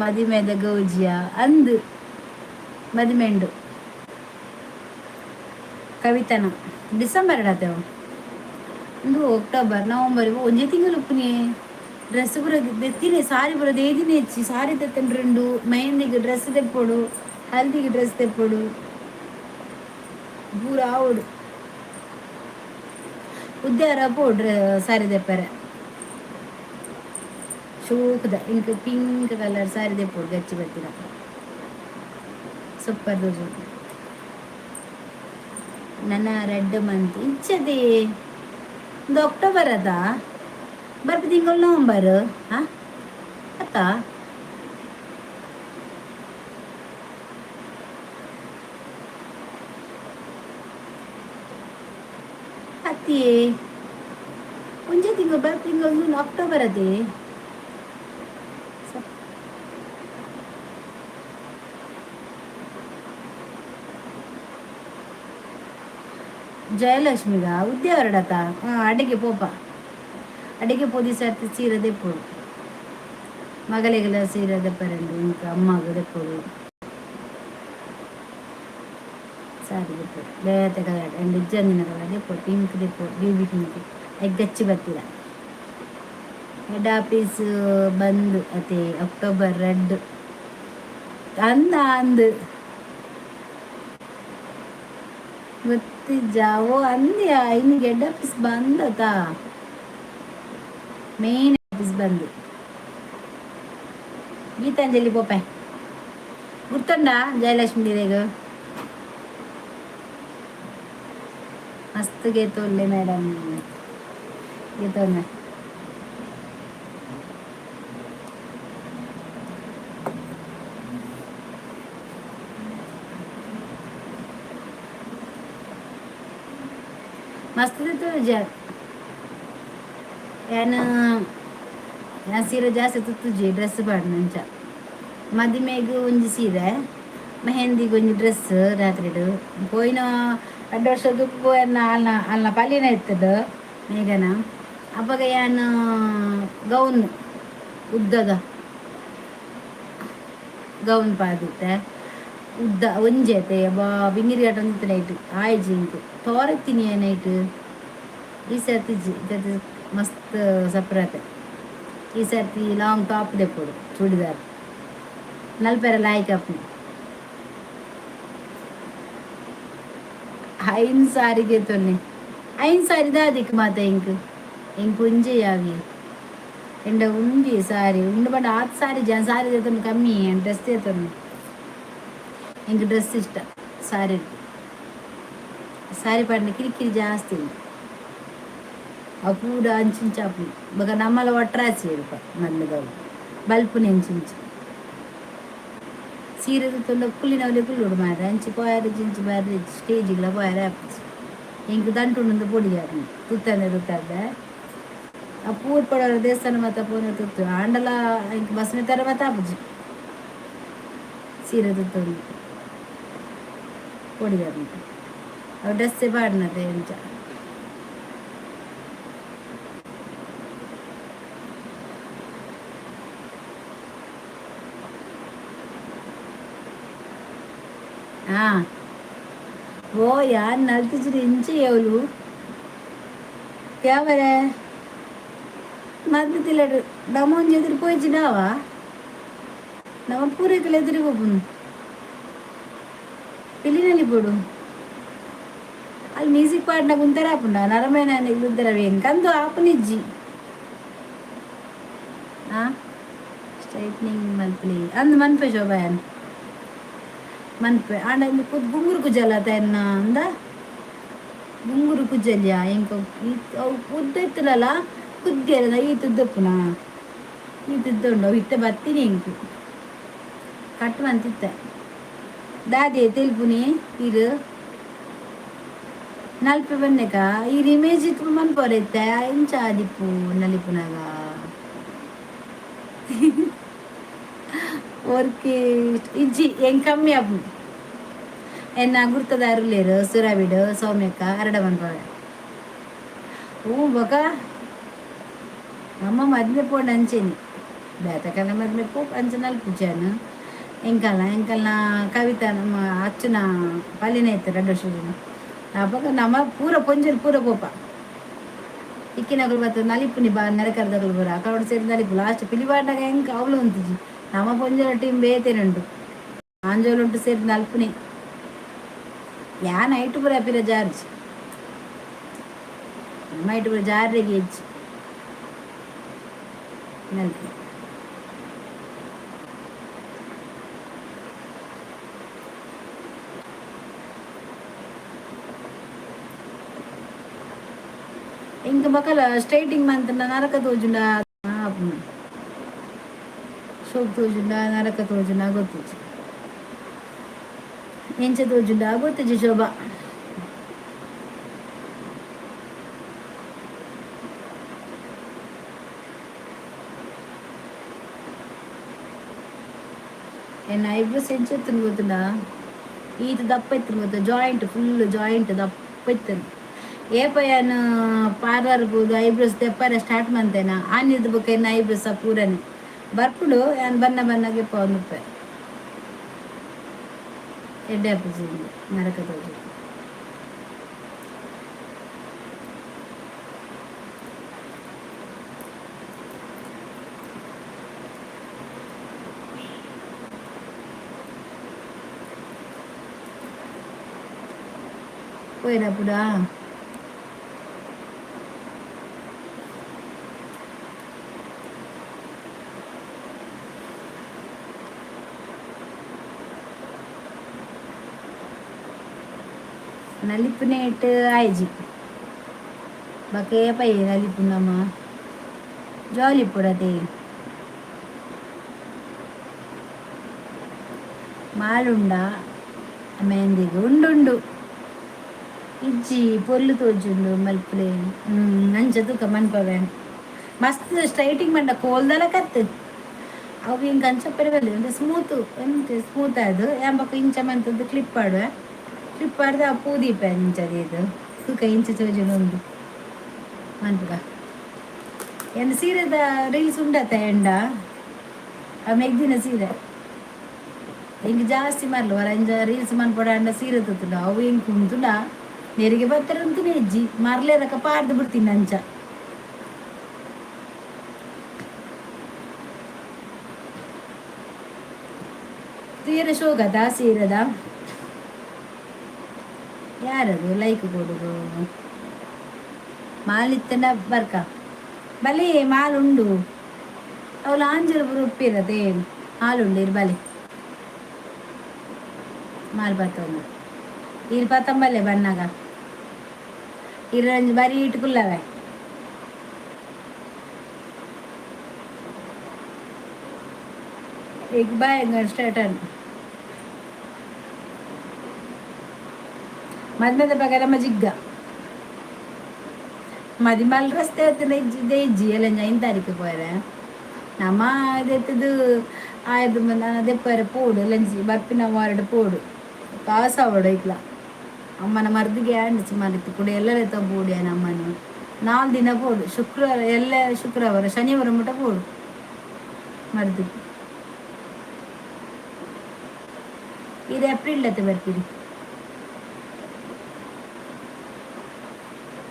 ಮದಿಮೆದ ಗೌಜಿಯ ಅಂದು ಮದಿಮೆಂಡು ಕವಿತನ ಡಿಸೆಂಬರ್ ಡಾತೆವು. ಒಂದು ಅಕ್ಟೋಬರ್, ನವಂಬರ್, ಒಂಜೇ ತಿಂಗಳು ಉಪ್ಪುನಿ. ಡ್ರೆಸ್ ಪೂರ ದೆತ್ತಿನೆ, ಸಾರಿ ಪೂರ ದೇದಿನ ಹೆಚ್ಚಿ ಸಾರಿ ತೆತ್ತಂಡ್ರುಂಡು. ಮೆಹಂದಿಗೆ ಡ್ರೆಸ್ ತೆಪ್ಪೊಡು, ಹಲ್ದಿಗೆ ಡ್ರೆಸ್ ತೆಪ್ಪೊಡು, ಪೂರ ಆವೊಡು. ಉದ್ಯಾರ ಪೋಡ್ರೆ ಸಾರಿ ದೆಪ್ಪರೆ ಶೋಕದ. ಇಂಕ್ ಪಿಂಕ್ ಕಲರ್ ಸಾರಿ ದೆಪ್ಪೊಡು, ಗಚ್ಚಿ ಬತ್ತಿನ ಸೂಪರ್ ದೋಜು. ನನ್ನ ರೆಡ್ ಮಂತ್ ಇಚ್ಚದೆ. ಒಂದು ಅಕ್ಟೋಬರ್ ಅದ, ಬರ್ಪಿ ತಿಂಗಳು ನವಂಬರ್. ಹಾ, ಅತ್ತ ಅತ್ತಿಯೇ ಒಂಜೆ ತಿಂಗಳು ಬರ್ಪಿ ತಿಂಗಳು ಅಕ್ಟೋಬರ್ ಅದೇ. ಜಯಲಕ್ಷ್ಮಿಗ ಉದ್ಯಾವರಡತ. ಹಾಂ, ಅಡಿಗೆ ಪೋಪ, ಅಡಿಗೆ ಪೋದಿ ಸರ್ತಿ ಸೀರೆ ದೆಪ್ಪೊಡು. ಮಗಳಿಗೆಲ್ಲ ಸೀರೆ ದೆಪ್ಪರಂಡು, ಇಂಕ ಅಮ್ಮಗ ದೆಪ್ಪೊಡು, ಸಾರಿ ದೆಪ್ಪೊಡು. ಬೇತೆ ಕಲರ್ ಅಂಡ್ ಇಜ್ಜಂದಿನ ಕಲರ್ ದೆಪ್ಪೊಡು. ಪಿಂಕ್ ದೆಪ್ಪೊಡು, ಬೇಬಿ ಪಿಂಕ್ ಗಚ್ಚಿ ಬತ್ತಿರ. ಹೆಡ್ ಆಫೀಸ್ ಬಂದು ಅತೆ ಅಕ್ಟೋಬರ್ ರೆಡ್ ಅಂದ ಅಂದು ಗೊತ್ತಿಜ್ಜಾವೋ ಅಂದ್ಯಾ. ಇನ್ನು ಹೆಡ್ ಆಫೀಸ್ ಬಂದತಾ, ಮೇನ್ ಆಫೀಸ್ ಬಂದು. ಗೀತಾಂಜಲಿ ಪೋಪೆ ಗುರ್ತಂಡ ಜಯಲಕ್ಷ್ಮಿ ರೇಗ ಮಸ್ತ್ ಗೇತೋಲ್ಲೆ ಮೇಡಮ್ ಗೇತೋಲ್ಲೆ. ಮಸ್ತ್ ತುಜ. ಯಾನ್ ಯಾನ್ ಸೀರೆ ಜಾಸ್ತಿ ತುತ್ತುಜಿ, ಡ್ರೆಸ್ ಪಾಡ್ನ ಅಂಚ. ಮದಿಮೆಗ್ ಒಂಜಿ ಸೀರೆ, ಮೆಹಂದಿಗೆ ಒಂಜಿ ಡ್ರೆಸ್. ರಾತ್ರಿಡ್ ಪೋಯಿನ ರಡ್ಡ್ ವರ್ಷ ದುಂಬು ಎನ್ನ ಅಲ್ನ ಅಲ್ನ ಪಲ್ಲಿನ ಇತ್ತದ ಮೇಘನ. ಅಪಗ ಯಾನ್ ಗೌನ್, ಉದ್ದದ ಗೌನ್ ಪಾದಿತ್ತೆ. ಉದ್ದ ಒಂಜಿ ಐತೆ ಬಾ ಬಿಂಗಿರಿ ಆಟ ನೈಟ್ ಆಯ್ಜಿ. ಇಂಕ್ ತೋರತ್ತೀನಿ ನೈಟ್. ಈ ಸರ್ತಿ ಈ ಸರ್ತಿ ಮಸ್ತ್ ಸಪ್ರಾತೆ. ಈ ಸರ್ತಿ ಲಾಂಗ್ ಟಾಪ್ ದೆಪ್ಪೊಡು, ಚೂಡಿದಾರ್ ನಲ್ಪೆರ ಲಾಯ್ಕ್ ಅಪ್ನಿ. ಐನ್ ಸಾರಿಗೆ ತೊನ್ನೆ. ಐನ್ ಸಾರಿ ದಾದಿಕ್ ಮಾತ ಎಂಕ್ ಎಂಕ್ ಒಂಜೆ ಯಾವಿ ಎಂಡ ಉಂಜಿ ಸಾರಿ ಉಂಡು ಪಂಡ ಆತ್ ಸಾರಿ ಜನ ಸಾರಿ ದೇತನು ಕಮ್ಮಿ ಡ್ರೆಸ್ ದೇತನು. ಎಂಕ್ ಡ್ರೆಸ್ ಇಷ್ಟ ಸಾರಿ. ಸಾರಿ ಪಾಡಿನ ಕಿರಿಕಿರಿ ಜಾಸ್ತಿ ಉಂಟು. ಅವು ಪೂರ ಅಂಚಿಂಚ ಆಪುಂಡು. ಬೊಕ ನಮ್ಮಲ ಒಟ್ರಾಸಿ ಇಲ್ಪ ಮಲ್ಲದವು ಬಲ್ಪುನಿ ಅಂಚಿಂಚ. ಸೀರೆ ತುತ್ತುಂಡ ಕುಲ್ಲಿನವಲೆ ಕುಲ್ಲುಡು ಮಾರ್ರೆ. ಅಂಚಿ ಪೋಯರೆ ಜಿಂಚಿ ಬಾರಿ ಸ್ಟೇಜಿಗ್ಲ ಪೋಯರೆ ಆಪುಜಿ ಎಂಕ್ ದಂಟುಂಡು ಪೊಡಿ ಆಪುಂಡು ತುತ್ತಂದೆ ತುತ್ತಂದೆ. ಆ ಪೂರ್ ಪಡವರ ದೇವಸ್ಥಾನ ಮಾತ ಪೋನೆ ತುತ್ತು ಆಂಡಲ ಎಂಕ್ ಬಸ್ನೆ ತರ ಮಾತ ಆಪುಜಿ. ಸೀರೆ ತುತ್ತೊಂದು ಪೊಡಿ ಆಪುಂಡು. ಅವು ಡ್ರೆಸ್ಸೇ ಪಾಡ್ನತೆ ಎಂಚ. ಆ ಓ ಯಾನ್ ನಲ್ತಿಜಿಡ ಇಂಚ ಎವ್ಲು ಕ್ಯಾಮರೆ ಮದ್ದು ತಿಲ್ಲಡು ನಮ್ಮ ಒಂಜಿ ಎದುರು ಪೋಯಿಜಿಡಾವ ನಮ್ಮ ಪೂರೈಕಲ ಎದುರು ಹೋಗುನು ಪಿಲಿನಲ್ಲಿ ಪೋಡು. ಅಲ್ಲಿ ಮ್ಯೂಸಿಕ್ ಪಾಡ್ನ ಗುಂತರ ಆಪುಂಡ ನರಮೇನ ಗುಂತರ ಎಂಕಂದು ಆಪುನಿಜ್ಜಿ. ಆ ಸ್ಟ್ರೈಟ್ನಿಂಗ್ ಮಲ್ಪಲಿ ಅಂದ್ ಮನ್ಪೆ ಶೋಭಾಯನ್ ಮನ್ಪೆ. ಆಂಡ ಇಂದು ಗುಂಗುರು ಕುಜಲ ಎನ್ನ ಅಂದ ಗುಂಗುರು ಕುಜಲ್ಯ ಎಂಕ ಅವು ಉದ್ದ ಇತ್ತಲಲ್ಲ ಕುದ್ದಿಯಲ್ಲ ಈ ತುದ್ದಪ್ಪುನ ಈ ತುದ್ದ ಉಂಡು. ಅವು ಇತ್ತೆ ಬತ್ತೀನಿ ಎಂಕು ಕಟ್ ಮಂತಿತ್ತೆ ದಾದೆ ತೆಲ್ಪುನಿ ಇರು ನಲ್ಪೆ ಬನ್ನೆಕ ಈ ಇಮೇಜ್ ಇತ್ತು ಮನ್ಪೋರೆ ಇತ್ತೆ ಎಂಚ ಆದಿಪ್ಪು ನಲಿಪುನಾಗ ವರ್ಕೆ ಇಜ್ಜಿ ಎಂಕ್ ಕಮ್ಮಿ ಆಪುಂಡು. ಎನ್ನ ಗುರ್ತದಾರುಲ್ಲೇರು ಸುರವಿಡು ಸೌಮ್ಯಕ್ಕ ಅರಡ ಮನ್ಪವೆ. ಹ್ಞೂ ಬೊಕ ಅಮ್ಮ ಮದ್ಮೆ ಪೋಂಡು ಅಂಚೆನೆ ಬೇತಕಲ್ಲ ಮದ್ಮೆ ಪೋ ಅಂಚ ನಲ್ಪುಜಾನು ಎಂಕಲ್ನ ಎಂಕಲ್ನ ಕವಿತಾ ನಮ್ಮ ಅಚ್ಚುನ ಪಲ್ಲಿನ ಇತ್ತು ರಡ್ಡು ವರ್ಷ. ಅಪಗ ನಮ್ಮ ಪೂರ ಪೊಂಜಲ್ ಪೂರ ಪೋಪ ಇಕ್ಕಿನಕುಲು ಬತ್ತ ನಲಿಪುನಿ ಬಾ ನೆರೆಕರ್ದಕುಲು ಪೂರ ಅಕಡೆ ಸೇರಿ ನಲಿಪು ಲಾಸ್ಟ್ ಪಿಲಿಪಾಂಡಗ ಎಂಕ್ ಅವಳು ಉಂತಿಜಿ. ನಮ್ಮ ಪೊಂಜಲ ಟೀಮ್ ಬೇತೆನುಂಟು ಆಂಜೋಲು ಉಂಟು ಸೇರಿ ನಲ್ಪುನಿ. ಯಾ ನೈಟ್ ಪೂರ ಪಿರ ಜಾರ್ಜ್ ನಮ್ಮ ಐಟ್ ಪೂರ ಜಾರ್ರಿಗೆ ಹೆಚ್ಚು ನಲ್ಪು. ಇಂಕ ಬಕಲ ಸ್ಟ್ರೈಟಿಂಗ್ ಮಂತಂಡ ನರಕ ತೋಜುಂಡ ಆಪುಂಡು. ಶೋಕ್ ತೋಜುಂಡ ನರಕ ತೋಜುಂಡ ಗೊತ್ತುಜಿ ಎಂಚ ತೋಜುಂಡ ಗೊತ್ತುಜಿ ಶೋಭಾ. ಎನ್ನ ಐಬ್ರೋಸ್ ಎಂಚ ಎತ್ತುಂಡು ಗೊತ್ತುಂಡ? ಈತ ದಪ್ಪ ಇತ್ತು ಗೊತ್ತಾ? ಜಾಯಿಂಟ್ ಫುಲ್ ಜಾಯಿಂಟ್ ದಪ್ಪ ಇತ್ತು. ಏಪಯಾನ ಪಾರ್ಲರ್ ಪೋದು ಐಬ್ರೋಸ್ ದೆಪ್ಪರೆ ಸ್ಟಾರ್ಟ್ ಮಂತೇನ ಆನಿದ ಬೊಕ ಎನ್ನ ಐಬ್ರೋಸ್ ಪೂರನೆ ಬರ್ಪುಡು. ಯಾನ್ ಬನ್ನ ಬನ್ನಗೆ ಪೋನುಪ್ಪೆ ಎಡ್ಡೆ ಆಪುಜಿ ನರಕ ತೋಜು. ಪೋಯಿನಪುಡಾ ನಲಿಪುನೇಟ್ ಆಯ್ಜಿ ಬೊಕ ಏಪಯ್ಯೆ ನಲಿಪುನಮ್ಮ ಜಾಲಿ ಇಪ್ಪುಡತೆ ಮಾಲುಂಡ ಮೆಹಂದಿಗ್ ಉಂಡುಂಡು ಇಜ್ಜಿ ಪೊರ್ಲು ತೋಜುಂಡು ಮಲ್ಪುಲೆ. ಅಂಚ ತೂಕ ಮನ್ಪವೆ ಮಸ್ತ್ ಸ್ಟ್ರೈಟಿಂಗ್ ಮಂಡ ಕೋಲ್ದಲ ಕತ್ತು ಅವು ಇಂಕ್ ಅಂಚ ಪೆರವಲ್ಲಿ ಅಂದ್ರೆ ಸ್ಮೂತ್ ಎಂತ ಸ್ಮೂತ್ ಅದು ಯಾನ್ ಬೊಕ ಇಂಚ ಮಂತದ್ದು ಕ್ಲಿಪ್ ಪಾಡುವೆ. ಕ್ಲಿಪ್ ಪಾಡ್ದು ಆ ಪೂ ದೀಪೆ ಇಂಚ ಇದು ತೂಕ ಇಂಚ ತೋಜುಂಡು ಉಂಡು ಮನ್ಪುಗ. ಎನ್ನ ಸೀರೆದ ರೀಲ್ಸ್ ಉಂಡತ ಎಂಡ ಆ ಮೆಗ್ದಿನ ಸೀರೆ ಇಂಕ್ ಜಾಸ್ತಿ ಮರ್ಲು ವರ ಇಂಚ ರೀಲ್ಸ್ ಮನ್ಪೊಡ ಅಂಡ ಸೀರೆ ತೂತುಂಡ ಅವು ಇಂಕ್ ಉಂತುಂಡ ನೆರಿಗೆ ಬತ್ತರ ಉಂತುನೆ ಇಜ್ಜಿ ಮರ್ಲೇರಕ ಪಾಡ್ದು ಬಿಡ್ತೀನಿ ಅಂಚ. ತೀರ ಶೋಕದ ಸೀರೆದ ಯಾರದು ಲೈಕ್ ಕೊಡುದು? ಮಾಲ್ ಇತ್ತಂಡ ಬರ್ಕ ಬಲಿ ಮಾಲ್ ಉಂಡು. ಅವಳು ಆಂಜಲ್ ಪೂರ ಉಪ್ಪಿರತೆ ಹಾಲುಂಡು ಇರ್ ಬಲಿ ಮಾಲ್ ಪತ್ತೊಂದು ಇರ್ ಪತ್ತಂಬಲ್ಲೆ ಬನ್ನಾಗ ಇರಂಜಿ ಬರಿ ಇಟ್ಕುಲ್ಲವೆ. ಈಗ ಬಾಯ್ ಸ್ಟಾರ್ಟ್ ಮದ್ಮೆದ ಪ್ರಕಾರ ಜಿಗ್ಗ ಮದಿಮಲ್ ರಸ್ತೆ ಇಜ್ಜಿ ಇಜ್ಜಿ ಎಲ್ಲ ಐನ್ ತಾರೀಕು ಪೋಯರೆ ನಮ್ಮ ಇದೆತ್ತದು ಆಯ್ದು ದೆಪ್ಪರೆ ಪೋಡು ಲಂಚಿ ಬರ್ಪಿನ ವಾರಡು ಪೋಡು ಕಾಸು ಅವಡು ಇಕ್ಲ ಅಮ್ಮನ ಮರ್ದಿಗೆ ಆಂಡ್ ಸುಮಾರು ಕೂಡ ಎಲ್ಲರ ಪೋಡು ಅಮ್ಮನ 4 ದಿನ ಪೋಡು, ಶುಕ್ರವಾರ ಎಲ್ಲ ಶುಕ್ರವಾರ ಶನಿವಾರ ಮುಟ ಪೋಡು ಮರ್ದು. ಇದು ಏಪ್ರಿಲ್ ಅತ್ತೆ ಬರ್ತೀರಿ.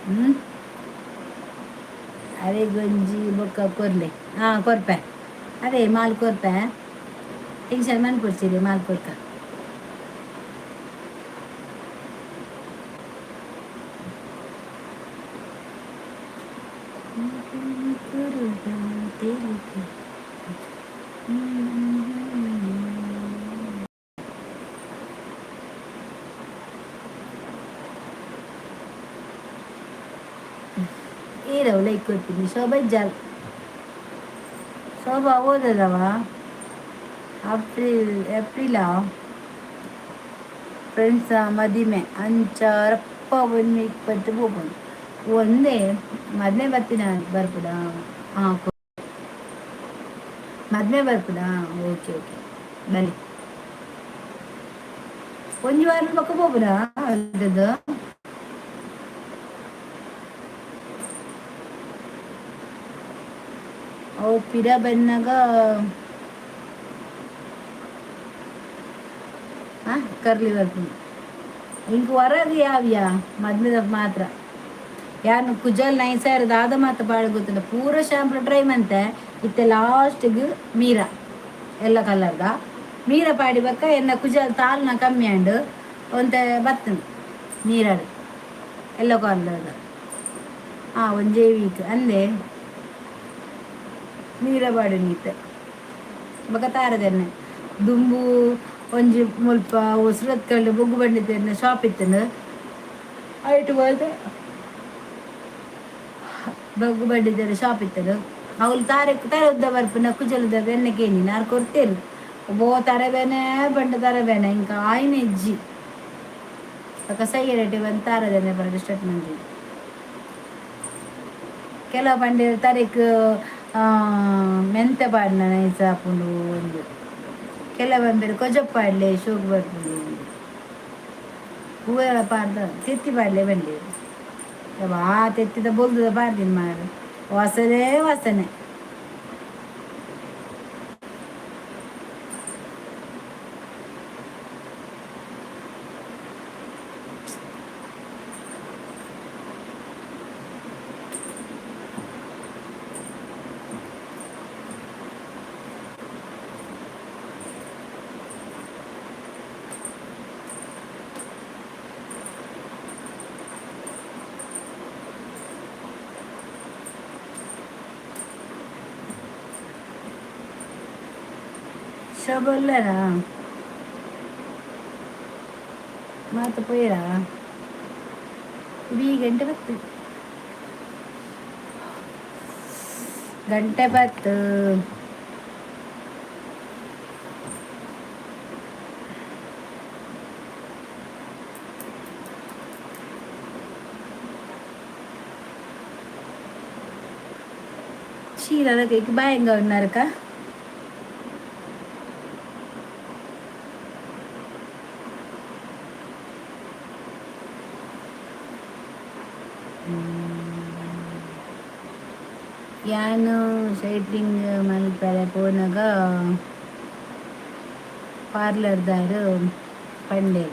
ಹ್ಞೂ, ಅರೆ ಗಂಜಿ ಬೊಕ್ಕ ಕೊರ್ಲೆ. ಹಾಂ, ಕೊರ್ಪೆ. ಅದೇ ಮಾಲ್ ಕೊರ್ಪೆ, ಟೆನ್ಷನ್ ಮನ್ಪೊಡ್ಚಿರಿ, ಮಾಲ್ ಕೊರ್ಕ. ಏರವು ಲೈಕ್ ಕೊಡ್ತೀನಿ. ಶೋಭಾ ಜಾಲ್ ಶೋಭಾ ಓದದವ. ಏಪ್ರಿಲ್ ಏಪ್ರಿಲಾ ಫ್ರೆಂಡ್ಸ್ ಮದಿಮೆ ಅಂಚಾರಪ್ಪ ಒನ್ ವೀಕ್ ಪತ್ತು ಹೋಗ್ಬೋದು. ಒಂದೇ ಮದ್ಮೆ ಬರ್ತೀನ ಬರ್ಪುಡಾ? ಹಾಂ, ಮದ್ಮೆ ಬರ್ಪುಡಾ? ಓಕೆ ಓಕೆ, ಬಲಿ. ಒಂಜಿ ವಾರ ಬೊಕ್ಕ ಪೋಪುನಾ ಅಲ್ದದ್ದು? ಅವು ಪಿರ ಬನ್ನಾಗ ಕರ್ಲಿ ಬರ್ಪುಂಡು. ಇಂಕ್ ಹೊರಗೆ ಯಾವ್ಯಾ ಮದ್ಮೆದ ಮಾತ್ರ ಯಾನು ಕುಜಲ್ ನೈನ್ ದಾದ ಮಾತ ಪಾಡ್ ಗೊತ್ತಿಲ್ಲ. ಪೂರ ಶಾಂಪು ಟ್ರೈ ಮಂತೆ ಇತ್ತೆ ಲಾಸ್ಟಿಗೆ ಮೀರಾ ಎಲ್ಲ ಕಲರ್ದ ಮೀರಾ ಪಾಡಿ ಬಕ್ಕ ಎನ್ನ ಕುಜಲ್ ತಾಲ್ನ ಕಮ್ಮಿ ಆಂಡ್ ಒಂತೆ ಬತ್ತುಂಡು ಮೀರಾಡು ಎಲ್ಲ ಕಲರ್ದ. ಹಾಂ, ಒಂಜೇ ವೀಕ್ ಅಂದೆ ಮೀರಾ ಪಾಡು ನೀತೆ ಬೊಕ ತಾರದೆನ್ನೆ ದುಂಬು ಒಂಜಿ ಮುಲ್ಪ ಸುರತ್ಕಲ್ಲು ಬೊಗ್ಗು ಬಂಡಿತೆರ್ನ ಶಾಪ್ ಇತ್ತುಂಡು. ಐಟ್ ಹೋದ ಬೊಗ್ಗು ಬಂಡಿದೆರ್ ಶಾಪ್ ಇತ್ತುಂಡು. ಅವ್ಲು ತಾರೆ ತಾರೆ ಉದ್ದ ಬರ್ಪುನ ಕುಜಲದ ಬೆನ್ನೆ ಕೇನಿ ನಾರ್ ಕೊರ್ತೇರು. ಓ ತರಬೇನೆ ಬಂಡ ತರಬೇನೆ ಇಂಕ ಆಯ್ನ ಇಜ್ಜಿ. ಬೊಕ ಸೈಯರೆಟ್ಟಿ ಬಂದು ತಾರದೆನ್ನೆ ಪಂಡ ಸ್ಟಾರ್ಟ್ ಮಂಜಿ. ಕೆಲವು ಪಂಡೆರ್ ತರೆಕ್ ಮೆಂತೆ ಪಾಡ್ನ ನೈಸ್ ಆಪುಂಡು ಒಂದು. ಕೆಲವು ಪಂಪೆರ್ ಕೊಜಪು ಪಾಡ್ಲೆ ಶೋಕು ಬರ್ಪುಂಡು. ಹೂವೆಲ್ಲ ಪಾಡ್ದ ತೆತ್ತಿ ಪಾಡ್ಲೆ ಬಂಡೇರು. ಆ ತೆತ್ತಿದ ಬೊಲ್ದುದ ಪಾಡ್ದಿನಿ ಮಾರ್ರೆ, ವಾಸನೆ ವಾಸನೆ. ಶೋಭಾ ಮಾತ ಪೋಯರಾ? ಇಡೀ ಗಂಟೆ ಬತ್ತು ಗಂಟೆ ಬತ್ತು. చీరలకి భయంగా ఉన్నారక. ಯಾನ್ ಶೈಟ್ರಿಂಗ್ ಮಲ್ಪೆರೆ ಪೋನಗ ಪಾರ್ಲರ್ದಾರ್ ಪಂಡೆರ್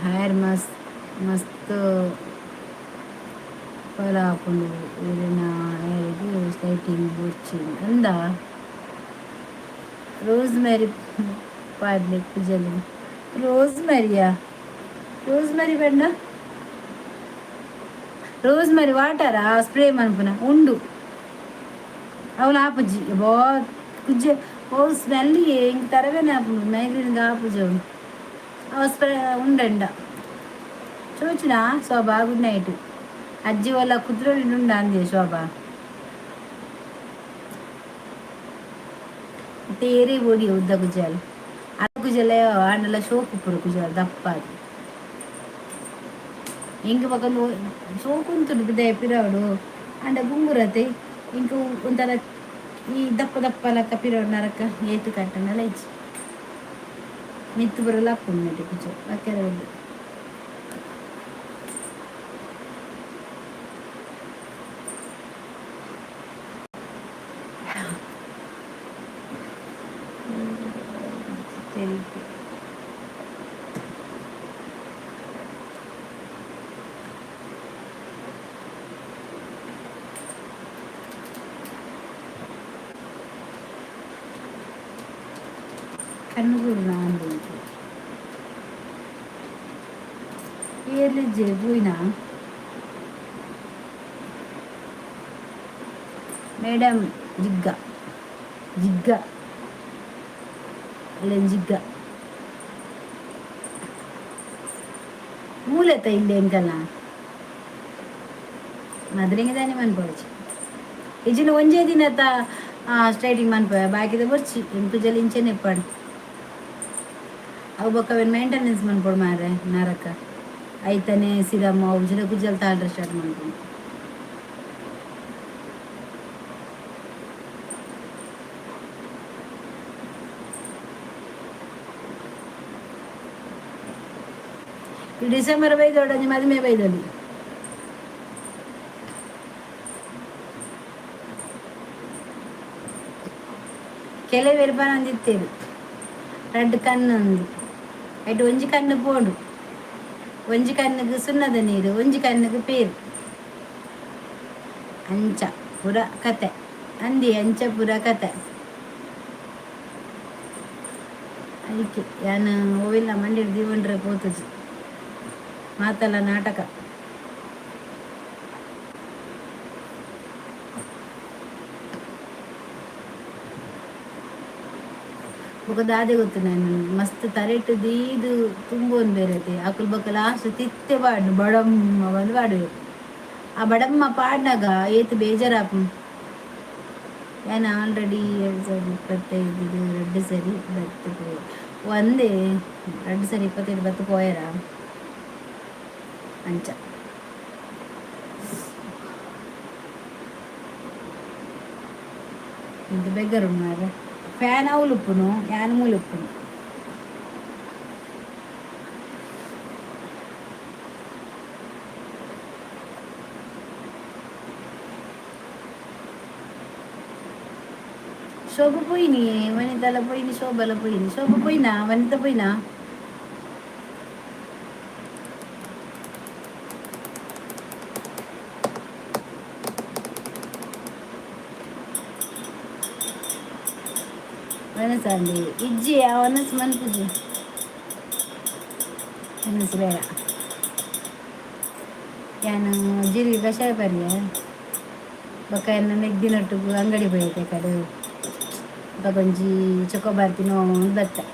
ಹೇರ್ ಮಸ್ತ್ ಮಸ್ತ್ ಫಾಲ್ ಆಪುಂಡು ಇರೆನ ಹೇರ್ಗ್ ಸ್ಟ್ರೈಟಿಂಗ್ ಬೊಡ್ಚಿ ಅಂದ. ರೋಸ್ ಮ್ಯಾರಿ ಪಾಡ್ಲೆ ಕುಜಲ್. ರೋಸ್ ಮ್ಯಾರಿಯಾ? ರೋಸ್ ಮ್ಯಾರಿ ಪಂಡ ರೋಸ್ಮರಿ ವಾಟರಾ ಸ್ಪ್ರೇ ಮನ್ಪುನ ಉಂಡು. ಅವಳು ಆಪುಜಿ ಬೋ ಕುಜ್ಜೆ ಓ ಸ್ಮೆಲ್ ಇಂಕ್ ತರವೇನೆ ಆಪುಂಡು ಮೈಗ್ರೇನ್ ಆಪುಜಿ ಅವು. ಅವು ಸ್ಪ್ರೇ ಉಂಡಂಡ ಚೋಚುನಾ ಶೋಭಾ, ಗುಡ್ ನೈಟ್. ಅಜ್ಜಿ ಒಲ್ಲ ಕುದ್ರೋಳಿ ಉಂಡ ಅಂದೆ ಶೋಭಾ. ತೇರಿ ಓಡಿ ಉದ್ದ ಕುಜಲ್ ಆ ಕುಜಲ ಆಂಡಲ ಶೋಕು ಪುರು ಕುಜಲ್ ದಪ್ಪಾದು. ಇಂಕ ಬೊಕ ಸೋಕು ಉಂತುಂಡು ಪಿದಯಿ ಪಿರವುಡು. ಆಂಡ ಗುಂಗುರತೆ ಇಂಕ ಒಂಥರ ಈ ದಪ್ಪ ದಪ್ಪ ಲಕ್ಕ ಪಿರವುಡು ನರಕ ಏತ್ ಕಟ್ಟಂಡಲ ಇಜ್ಜಿ. ಮಿತ್ತ್ ಪೂರ ಲಕ್ಕುಂಡು ನೆಟೆ ಕುಜಲ್ ಲಕ್ಕೆರೆ ಬಲ್ಲಿ. ತೆಲಿಪೆ. ಕಣ್ಣುಗೂರು ನಾಂದು ಏರ್ಲಿಜ್ಜೆ ಪೂಯ್ನ ಮೇಡಮ್. ಜಿಗ್ಗ ಜಿಗ್ಗ ಅಲ್ಲೇನು ಜಿಗ್ಗ ಮೂಲೆತ ಇಲ್ಲಿ ಎಂಕಲ್ನ ಮದ್ರಿಂಗ ದಾನಿ ಮನ್ಪೊಡ್ಚಿ. ಇಜ್ಜಿನ ಒಂಜೇ ದಿನತ ಸ್ಟ್ರೈಟಿಂಗ್ ಮನ್ಪ ಬಾಕಿದ ಬೊರ್ಚಿ. ಎಂಕು ಜಲ ಇಂಚೆನೆ ಇಪ್ಪಡು. ಅವು ಬೊಕ್ಕ ಅವೆನ್ ಮೇಂಟೆನೆನ್ಸ್ ಮನ್ಪೊಡು ಮಾರ್ರೆ. ನರಕ ಐತನೆ ಸಿರಮ್ ಅವು ಜಿಡ ಕುಜಲ್ ತಾಳ್ರೆ ಸ್ಟಾರ್ಟ್ ಮನ್ಪುಂಡು. ಈ ಡಿಸೆಂಬರ್ ಬೈದೋಡು ಒಂಜಿ ಮದಿಮೆ ಬೈದೊಲಿ. ಕೆಲವೆರ್ ಪನೊಂದಿತ್ತೆರ್ ರಡ್ಡ್ ಕಣ್ಣು ಉಂದು ಐಟ್ ಒಂಜಿ ಕಣ್ಣು ಪೋಂಡು. ಒಂಜಿ ಕಣ್ಣುಗು ಸುಣ್ಣದ ನೀರು, ಒಂಜಿ ಕಣ್ಣುಗು ಪೇರು. ಅಂಚ ಪುರ ಕತೆ ಅಂದಿ, ಅಂಚ ಪುರ ಕತೆ. ಅದಕ್ಕೆ ಯಾನ್ ಒವಿಲ್ಲ ಮಂಡಿಡ್ ದೀವೊಂಡ್ರೆ ಪೋತುಜಿ. ಮಾತಲ್ಲ ನಾಟಕ. ಬೊಕ ದಾದೆ ಗೊತ್ತು, ನಾನು ಮಸ್ತ್ ತರೆಟ್ ದೀದ್ ತುಂಬೊಂದು ಬೇರೆತೆ ಅಕುಲು. ಬೊಕ ಲಾಸ್ಟ್ ತಿತ್ತೆ ಪಾಡ್ನು ಬಡಮ್ಮ ಬಂದು ಪಾಡುವೆರ್. ಆ ಬಡಮ್ಮ ಪಾಡ್ನಗ ಏತ್ ಬೇಜಾರಾಪುಂಡು. ಯಾನ್ ಆಲ್ರೆಡಿ 2025 ರಡ್ಡ್ ಸರಿ ಬತ್ತ್ ಪೋಯೆ. ಒಂದೇ ರಡ್ಡ್ ಸರಿ 25 ಬತ್ತ್ ಪೋಯೆರಾ ಅಂಚ. ಇಂತ ಬೆಗ್ಗರು ಮಾರ್ರೆ. ಫ್ಯಾನ್ ಅವ್ಲು ಉಪ್ಪುನು, ಯಾನ್ ಮೂಲು ಉಪ್ಪುನು. ಶೋಭ ಪೋಯಿನಿ, ವನಿತಾಲ ಪೋಯಿನಿ, ಶೋಭಲ ಪೋಯಿನಿ. ಶೋಭ ಪೋಯಿನಾ? ವನಿತಾ ಪೋಯಿನಾ? ವನಸಂಡಿ ಇಜ್ಜಿ. ಆ ವನಸ್ ಮನ್ಪುಜಿ, ವನಸ್ ಬೇಡ. ಯಾನ್ ಜೀರಿಗೆ ಕಷಾಯ ಪರ್ಯೆ. ಬೊಕ ಎನ್ನ ಮೆಗ್ದಿನೊಟ್ಟುಗು ಅಂಗಡಿ ಪೋಯೆತೆ ಕಡೆ. ಬೊಕ ಒಂಜಿ ಚೊಕೊಬಾರ್ ತಿನ್ನೋಂದು ಬತ್ತೆ.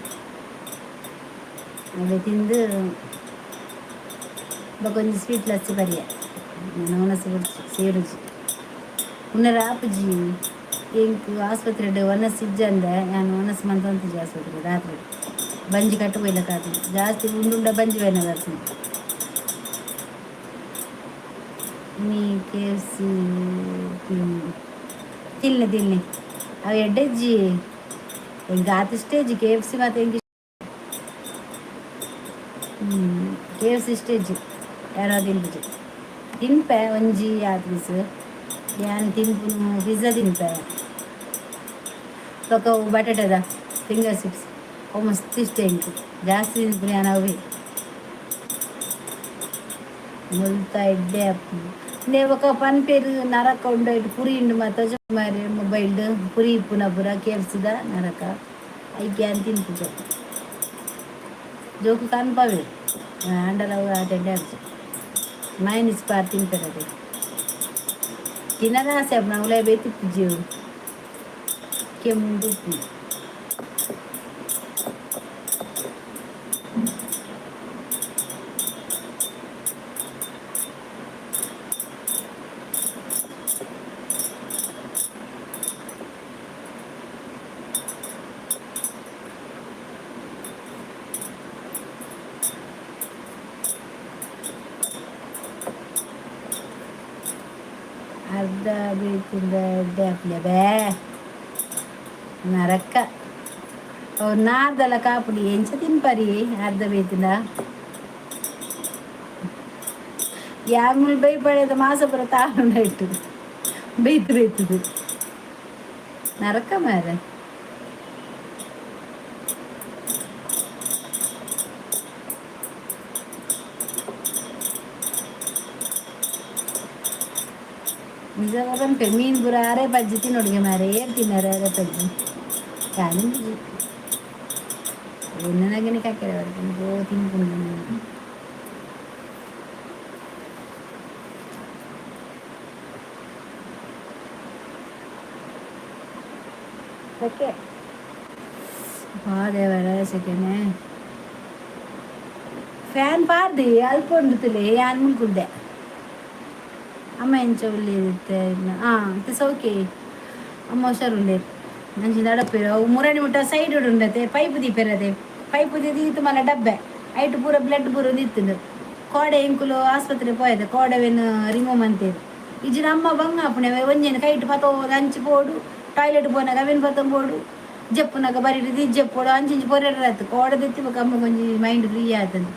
ಅವೆ ತಿಂದು ಬೊಕ ಒಂಜಿ ಸ್ವೀಟ್ ಲಸ್ಸಿ ಪರ್ಯೆ. ನನ ವನಸ್ ಬೊಡ್ಚಿ, ಸೇರುಜಿ, ಉನ್ನರ ಆಪುಜಿ ಎಂಕ್. ಆಸ್ಪತ್ರೆಡ್ ವನಸ್ ಇಜ್ಜಂದೆ ಯಾನ್ ವನಸ್ ಮಂತೊಂತಿಜಿ. ಆಸ್ಪತ್ರೆ ರಾತ್ರಿ ಬಂಜಿ ಕಟ್ಟು ಪೋಯ್ಲಕ್ಕ ಜಾಸ್ತಿ ಉಂಡುಂಡ ಬಂಜಿ ಬೇನೆ ಬರ್ಪುಂಡು. ನೀ ಕೆಎಫ್ಸಿ ತಿನ್ಲೆ ತಿನ್ಲೆ. ಅವು ಎಡ್ಡೆಜ್ಜಿ, ಎಂಕ್ ಆತ್ ಇಷ್ಟ ಇಜ್ಜಿ ಕೆಎಫ್ಸಿ ಮಾತ. ಎಂಕ್ ಕೆಎಫ್ಸಿ ಇಷ್ಟ ಇಜ್ಜಿ. ಯಾರೋ ತಿನ್ಪುಜಿ. ತಿನ್ಪೆ ಒಂಜಿ ಆತ್ ಪೀಸ್. ಯಾನ್ ತಿನ್ಪುನು ಪಿಜ್ಜಾ ತಿನ್ಪೆ. ಬೊಕ ಅವು ಬಟಾಟದ ಫಿಂಗರ್ ಚಿಪ್ಸ್, ಅವು ಮಸ್ತ್ ಇಷ್ಟ ಎಂಕ್. ಜಾಸ್ತಿ ತಿನ್ಪುನಿ ಯಾನ್ ಅವೆ. ಮುಲ್ತ ಎಡ್ಡೆ ಆಪುಂಡು. ನೇ ಬೊಕ ಪನ್ಪೆರ್ ನರಕ ಉಂಡು, ಐಟ್ ಪುರಿ ಉಂಡು ಮಾತ ಮಾರ್ರೆ. ಮೊಬೈಲ್ಡ್ ಪುರಿ ಇಪ್ಪುನ ಪೂರ ಕೆಎಫ್ಸಿದ ನರಕ. ಐಕ್ ಯಾನ್ ತಿನ್ಪುಜಿ. ಜೋಕು ಕನ್ಪವೆ ಆಂಡಲ ಅವು ಆತ್ ಎಡ್ಡೆ ಆಪುಜಿ. ಮೈನಸ್ ಪಾರ್ ತಿನ್ಪೆರದೆ ತಿನ್ನರ ಆಸೆ ಆಪುಂಡು ಅವುಲ ಬೇತೆ ಇಪ್ಪುಜಿ ಅವು ಕೆಂಪು ಉಪ್ಪು. ಅರ್ಧ ಬೀಳ್ತಿಂದ ಎಡ್ಡೆ ಆಪುಂಡೆ ಬೇ ನರಕ. ಅವು ನಾರ್ದಲ ಕಾಪುಡಿ ಎಂಚ ತಿನ್ಪರಿ ಅರ್ಧ ಬೇತಿಂದ? ಯಾಮುಲ್ ಬೈ ಪಡೆದ ಮಾಸ ಪೂರ ತಾಳುಂಡ ಇಟ್ಟು ಬೈತು ಬೈತದು ನರಕ ಮಾರೆ. ನಿಜ ಪನ್ಪೆ ಮೀನು ಪೂರ ಅರೆ ಪಜ್ಜಿ ತಿನ್ನೊಡುಗೆ ಮಾರೆ. ಏರ್ ತಿನ್ನರೆ ಅರೆ ಪಜ್ಜಿ? ಯಾನಿಂಜಿ ಎನ್ನನಗನೆ ಕಾಕೆರೆ ಬರ್ಪುಂಡು ಪೋ ತಿನ್ಪುಂಡು. ಓಕೆ ದೇವರ ಸೆಕೆನೆ ಫ್ಯಾನ್ ಪಾರ್ದಿ ಅಲ್ಪ ಉಂಡುತ್ತಲೇ ಯಾನ್ ಮುಲ್ಕುಲ್ದೆ. ಅಮ್ಮ ಎಂಚ ಉಲ್ಲೇರ್? ಹಾಂ, ಇತ್ತೆ ಸೌಕೆ ಅಮ್ಮ ಹುಷಾರುಲ್ಲೇರ್. ಅಂಚಿ ನಡಪೆರ್. ಅವು ಮುರಣಿ ಮುಟ್ಟ ಸೈಡ್ ಉಂಡತೆ ಪೈಪ್ ದೀಪೆರತೆ. ಪೈಪ್ ದೀದ್ ಮಲ್ಲ ಡಬ್ಬೆ ಐಟ್ ಪೂರ ಬ್ಲಡ್ ಪೂರ ಇತ್ತುಂಡು. ಕೋಡೆ ಎಂಕುಲು ಆಸ್ಪತ್ರೆ ಪೋಯೆದೆ, ಕೋಡೆವೆನ್ ರಿಮೂವ್ ಮಂತೇರು. ಇಜ್ಜಿಡ ಅಮ್ಮ ಬಂಗ ಆಪುಣೆ. ಒಂಜೆನ್ ಕೈಟ್ ಪತೋದು ಅಂಚಿ ಪೋಡು, ಟಾಯ್ಲೆಟ್ ಪೋನಾಗ ಅವೆನ್ ಪತ್ತೊಂದು ಜಪ್ಪುನಾಗ ಬರಿ ಜಪ್ಪೋಡು, ಅಂಚಿಂಚಿ ಪೊರೆಡ್ರಾತು. ಕೋಡೆ ದೆತ್ತಿ ಬೊಕ ಅಮ್ಮಗ್ ಒಂಜಿ ಮೈಂಡ್ ಫ್ರೀ ಆತಂದು.